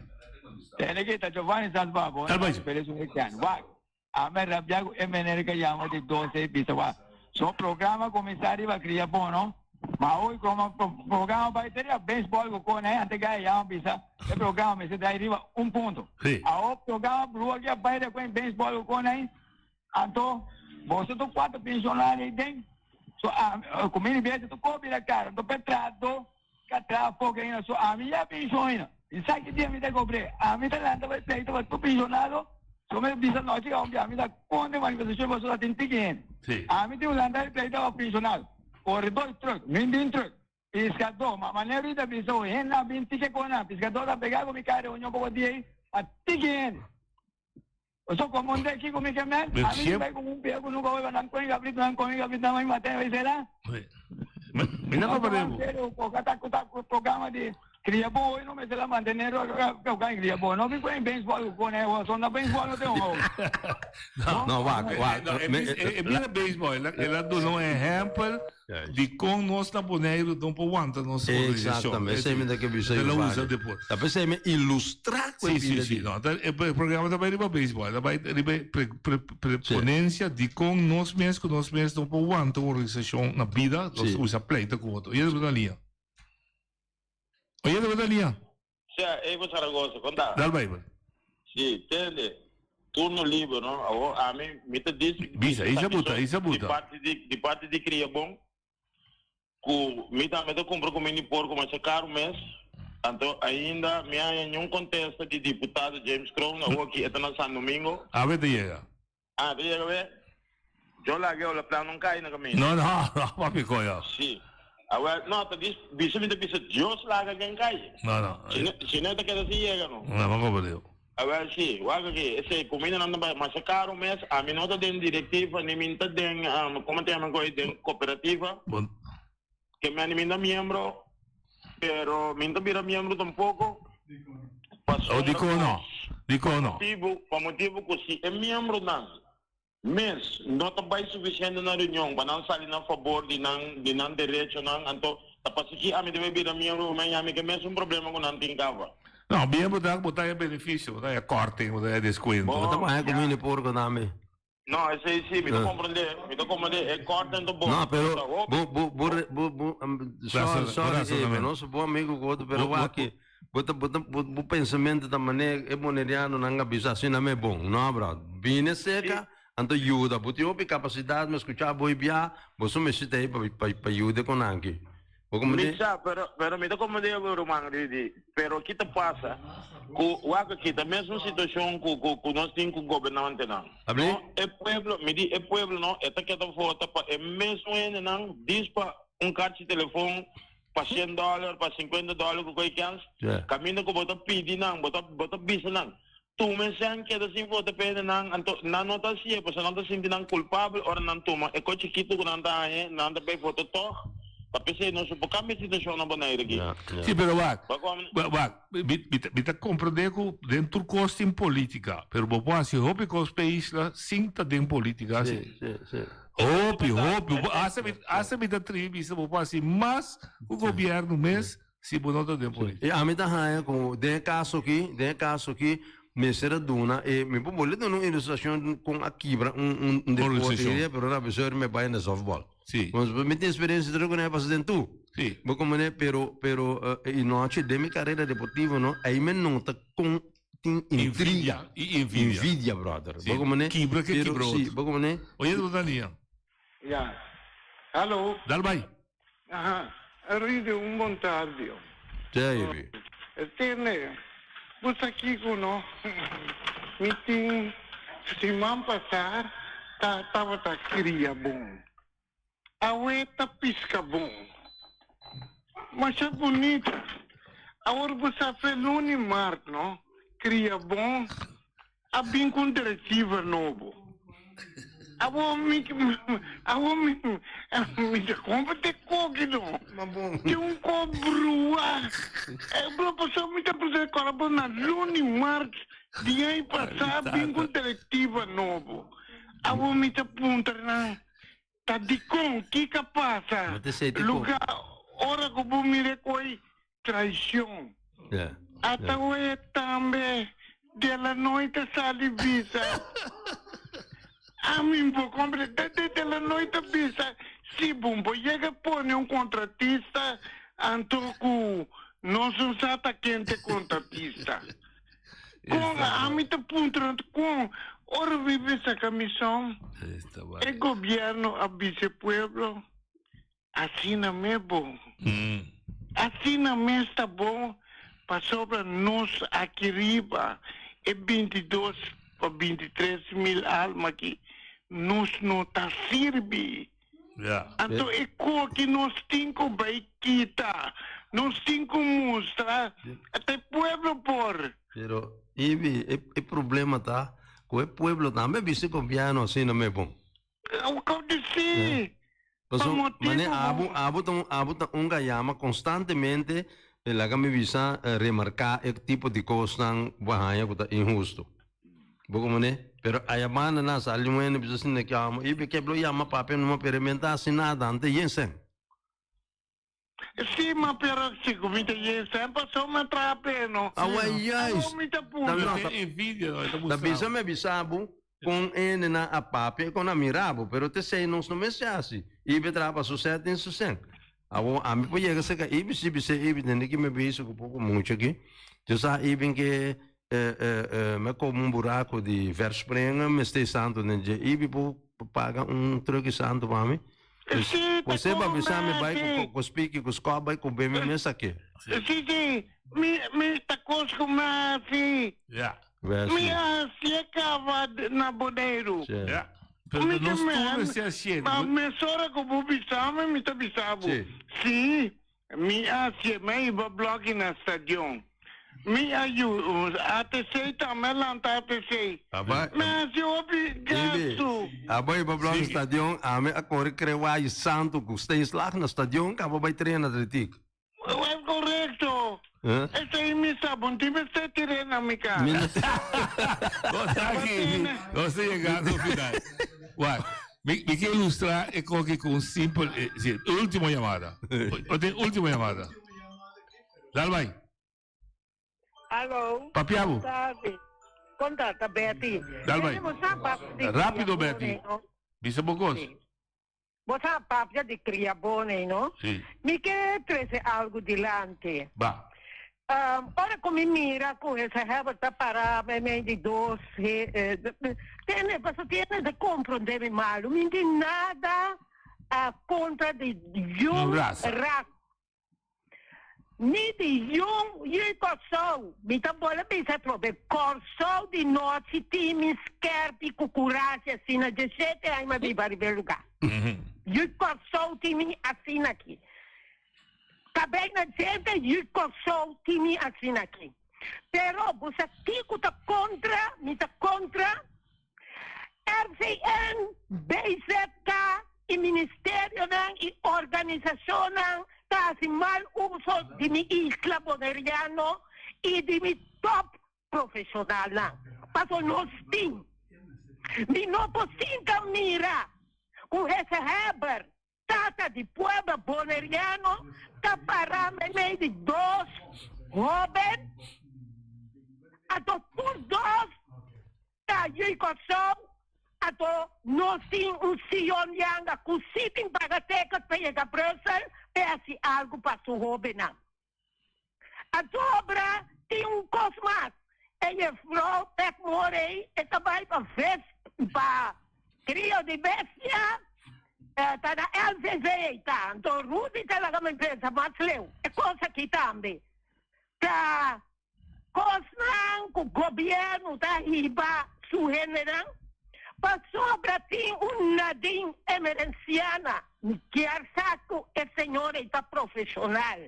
Tende ki ta Giovanni Salva bo na Perez un Cristiano. Wak, a me rabia ku e meneer ka yama di 12 i bisa wak. So programa kuminsá riba kria bon no. Ma hoy como programa bai te riba baseball ku kone ante gaya yama bisa e programa mester drai riba un punto. Awo programa brua ki a bai riba kuen baseball ku kone anto boso tur cuatro pensionario ei den so a ku mini bes tur kopi na kara anto pe trahadó ka traha poko ainda so ami ya pension ainda i sa ki dia mi ta kobr'é ami ta lanta bai pleito pa tur pensionado so mi bisa nochi ka un ami ta kontra manifestashon pasobra tin tiki hende ami tin un lanta bai pleito pa pensionado. Koredor truck, mi bin truck. Piskadó, ma manera Rudy ta bisa hoy, hende a bin tiki kon nan. Piskadó ta pegá ku mi kai reunion poko dia ei, a tiki hende. Pasobra komo un deki ku mi ke men, ami mi bai ku un pia ku nunka hoy pa nan kome kabritu, nan kome kabritu, nan bai mata bai sera. Mi no komprende bo. Serio, koka ta ku ta ku programa di Cria bo hoy no mester la mantener cria bo no bin cu en baseball cu pone so na baseball no ten hoy. No wak wak. E bira baseball el a duna un ehempel di con nos na Boneiru no por wanta nos organisacion. Exactamente esey mi ta ke bisa El a usa deporte. Ta pesey mi ilustra cu e bira di. No e programa ta bay riba baseball ta bay riba e ponencia di con nos mes cu nos mes no por wanta un organisacion na bida nos usa pleito cu otro. Y esaki ta liña. Oye, de verdad, Lia. Sea, Evo Zaragoza, kon ta? Dal Bijbel. Sí, tende. Turno liber, no? Awo, ami, mi ta dis... Bisa, isa buta, isa buta. Di parti di, di parti di Cria Bon, ku mi tambe ta kumpra kuminda di porko masha karu mes. Anto, ainda mi a haña niun kontesta di diputado James Kroon, awo aki e ta na San Domingo. Awe ta yega. Ah, ta yega be? Yo laga e plan non kai na kaminda. No, no, no, papi koyo. Si. Awel, no, ta dis, bisa mi ta bisa Dios laga ken kai. No, no. Si no, si no e ta keda sin yega no. No, ma kobo Dios. Awel, si, wak aki, esei kumindanan ta bai masha karu mes, ami no ta den direktiva, ni mi ta den, komo ta yama koe, den kooperativa. Bon. Ke mi a mi ta miembro, pero mi no ta bira miembro tampoko. Oh, dikon no? Dikon no? Pa motibu ku si e miembronan mes no ta bai sufisiente na reunion pa nan sali na fabor di nan di nan derechonan, anto ta pasiki ami debe bira miembro pasobra mi ami ke mesun problema ku nan tin kaba. No, miembro ta bo ta haya benefisio, bo ta haya korting, bo ta haya deskuento. Bo ta baña ku mini porko tambe. No, esei si, mi ta comprende, mi ta comprende, e corten ta bon. No, pero bo, bo, bo, bo, bo, sorry, sorry, Eva, nos bo amigo ku otro, pero wak aki, bo ta, bo ta, bo, bo pensamento ta mane e bonerianonan a bisa asina me bon. No, bro, bini cerca, anto yuda, bo tin hopi capacidad, mi a scucha bo e bia, bo so mester ta ei pa, pa, pa yuda con nan aki. Bo Mi sa, pero, pero mi ta comprende bo ruman Rudy, pero ki ta pasa cu wak aki ta mesun situacion cu, cu, cu nos tin cu gobernantenan. No, e pueblo, mi di e pueblo no, e ta keda vota pa e mesun hendenan, dis pa un karchi telefon pa shen dollar, pa sinkuenta dollar ku koi kens, kaminda ku bo ta pidi nan, bo ta, bo ta bisa nan, tuma e sèn keda sin vota pa e hendenan, anto nan no ta hasié, pasobra nan ta sinti nan kulpabel ora nan tuma e kos chikitu ku nan ta haña, nan ta bai vota tòg, ta p'esei nos no por kambia e situashon na Bonaire aki. Sí, pero wak, wak, mi ta komprendé ku den tur kos tin polítika, pero bo por hasi hopi kos p'e isla sin ta den polítika si. Hopi, hopi, hasta mi, hasta mi ta tribi bisa bo por hasi mas ku gobièrnu mes Si bo no ta den política. I ami ta haña ku den e kaso aki, den e kaso aki, mester a duna e mi por bolbe duna un ilustrashon kon a kibra un un un deporte Organisashon. hende pero na besor mi bai na softball. Sí. Pues mi tin experiencia terug ku pasa den tur. Sí. Bo komprende pero pero e nochi den mi karera deportivo no ei mi nota kon tin intriga. Envidia i envidia. Envidia brother. Sí. Bo komprende? Kibra ke Pero kibra sí, otro. bo komprende? Oye bo ta nia. Ya. Hallo. Dal bai. Aha. Ridi un bon tardi. Davy. Tene, bo sa kiko no? Mi tin siman pasá ta tabata kria bon. Awe ta piska bon. Masha bunita. Awor bo sa fe luni mart no? Kria bon A bin ku un direktiva nobo. Awor mi awor mi mi ta kompra te koki no. Tin un ko brua. E bro pasobra mi ta puse kora bo na luni mart di aña pasá a bin ku un direktiva nobo. Awor mi ta puntra nan ta dikon kiko a pasa luga ora ku bo mira e koi Traicion. Ata oe tambe de la noite sali bisa. Ami bo compre de de la noite bisa si bo bo yega pone un contratista anto cu nos no sa ta ken ta e contratista. Con ami ta puntra con ora mi bisa camison e gobierno a bisa e pueblo Asina mes bon. Asina mes ta bon pasobra nos aki riba e 22 pa 23 mil alma aki nos no ta sirbi. Anto e koki nos tin ku bai kita, nos tin ku mustra ta e pueblo por. Pero Ibi, e problema ta ku e pueblo tambe bisti gobièrnu asina mes bon. Sí. Paso, Pa motibu mane abo, bo- abo ta un, abo ta un gayama constantemente, eh, laga mi bisa, eh, remarca e tipo di cosnan bo a haña cu ta inhusto. Bo como ne? Pero aya banda na sali un hende bisa asina ki amo, y ke blo yama papia numa pero e men ta haci nada, ante yen sen. Sí, ma pero si cu mi ta yen sen paso mi a traha peno. Awai juist. Awor mi ta puntra. Ta- Pero envidia no, e ta Ta mustra. bisa mi a bisa bo con hende nan a papia y con a mira bo, pero t'esey nos no mester haci. Ibi a traha pa su set den su sen. Awor ami por yega cerca Ibi si bis'é Ibi tende ki mi bisa cu poco mucho aki. Yo sa Ibi ke mi a koba un buraco di verspringen mester santo den dje. Ibi por paga un truck di santo pa mi? Sí, ta Você pa bisa mi bai convence. ku ku spiki ku skòp bai ku bemi mes aki. Sí, sí, mi, mi ta kostumá si. Ja. Mi a hasié kaba na Boneiru. Ja. Pero Mi nos ta tur mester hasié. Ma mesora ku bo bisa mi, mi ta bisa bo. Sí. Sí, Mi a hacié mi iba bloki na stadion. Mi a yu ATC tambe a lanta ATC. Aba, Mi a haci hopi gastu. Aba iba bloki stadion, ami a kore kre waai santu ku steenslag na stadion kaba bai train atletiek. Es korekto. Eh? Esei mi sa, bon tin mester tir'é na mi kara. Mi no Nos ta aki, nos ta yegando al final. Wak. Mi mi ke ilustra e koki ku un simpel eh, si, ultimo yamada. O tin ultimo yamada. Dal bai. Aló. Papiabo. Bon tardi. Kon ta? Ta Betty. Dal bai. Betty, bo sa papia di Rápido, Kriabone, Betty. no? Bisa bo kos. Sí. Bo sa papia di Kriabone, no? Sí. Mi ke trese algu dilanti. Ba. Ora ku mi mira ku ese Herbert ta para meimei di dos tene paso tiene ta komprondé mi malu mi tin nada kontra di yun Rasa. ras ni di yun yui Kòrsou mi ta bola bisa atrobe Kòrsou di nochi tin mi skèrpi ku kurashi asina djeshete aña mi a biba riba e lugá yui Kòrsou tin mi asina aki. Kabei na djente yu Kòrsou tin mi asina aki. Pero bo sa kiko ta kontra? Mi ta kontra RVN, BZK i ministerionan i organisashonnan ta hasi mal uso di mi isla Boneriano i di mi top profeshonalnan. Paso nos tin. Mi no por sinta mira ku Hesse Heber Tata di pueblo boneriano ta pará meimei di dos hóben, anto tur dos. ta Yui Kòrsou, anto nos tin un Sion Yanga ku si tin paga ticket pa yega Brussel p'e hasi algu pa su hóbennan. Anto obra tin un kos mas, e jefrou Pep Morey e ta bai pa ves pa krio di bestia, ta na LVV ei ta, anto Rudy ta laga mi pensa mas leu e kos aki tambe ta Kosnan ku gobièrnu ta hiba su hendenan pasobra tin un Nadine Emerenciana, mi kier sa ku e señor ei ta profeshonal,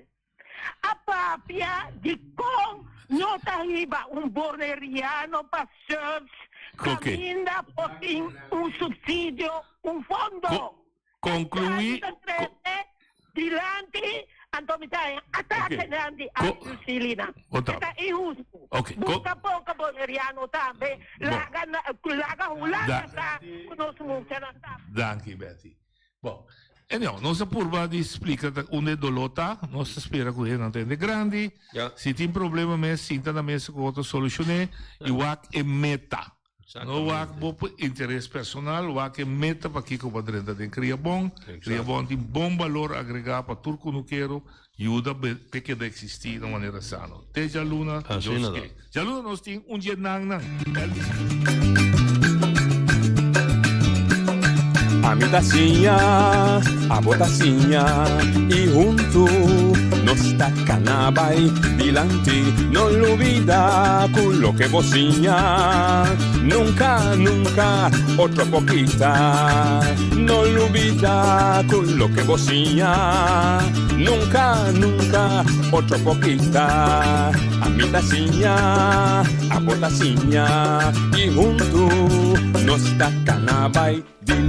a papia dikon no ta hiba un boneriano pa search kaminda por tin un supsidio, un fondo. Concluí. Ta trece dilanti, anto mi ta haña atake nan di Arthur Silina. E ta inhusto. Busca poco Boneriano tambe, laga laga Hulanda sa cu nos muchanan ta. Danki Betty. Bon, anyhow, nos a purba di splica ta unda e dolor ta, nos ta spera cu hendenan ta hende grandi, si tin problema mes sinta na mesa cu otro solucione y wak e meta. No wak bo pa interes personal, wak e meta pakiko bo a drenta den Kria Bon. Kria Bon tin bon balor agregá pa tur kunukero, yuda p'e keda eksistí na un manera sano. Te djaluna, Dios ke. Djaluna nos tin un dje nan nan. Elvis. Ami ta siña, abo ta siña y huntu nos ta cana bay dilanti. No lubida cu loke bo siña nunca, nunca otro por kita. No lubida cu loke bo siña nunca, nunca otro por kita. Ami ta siña, abo ta siña y huntu nos ta cana bay dilanti.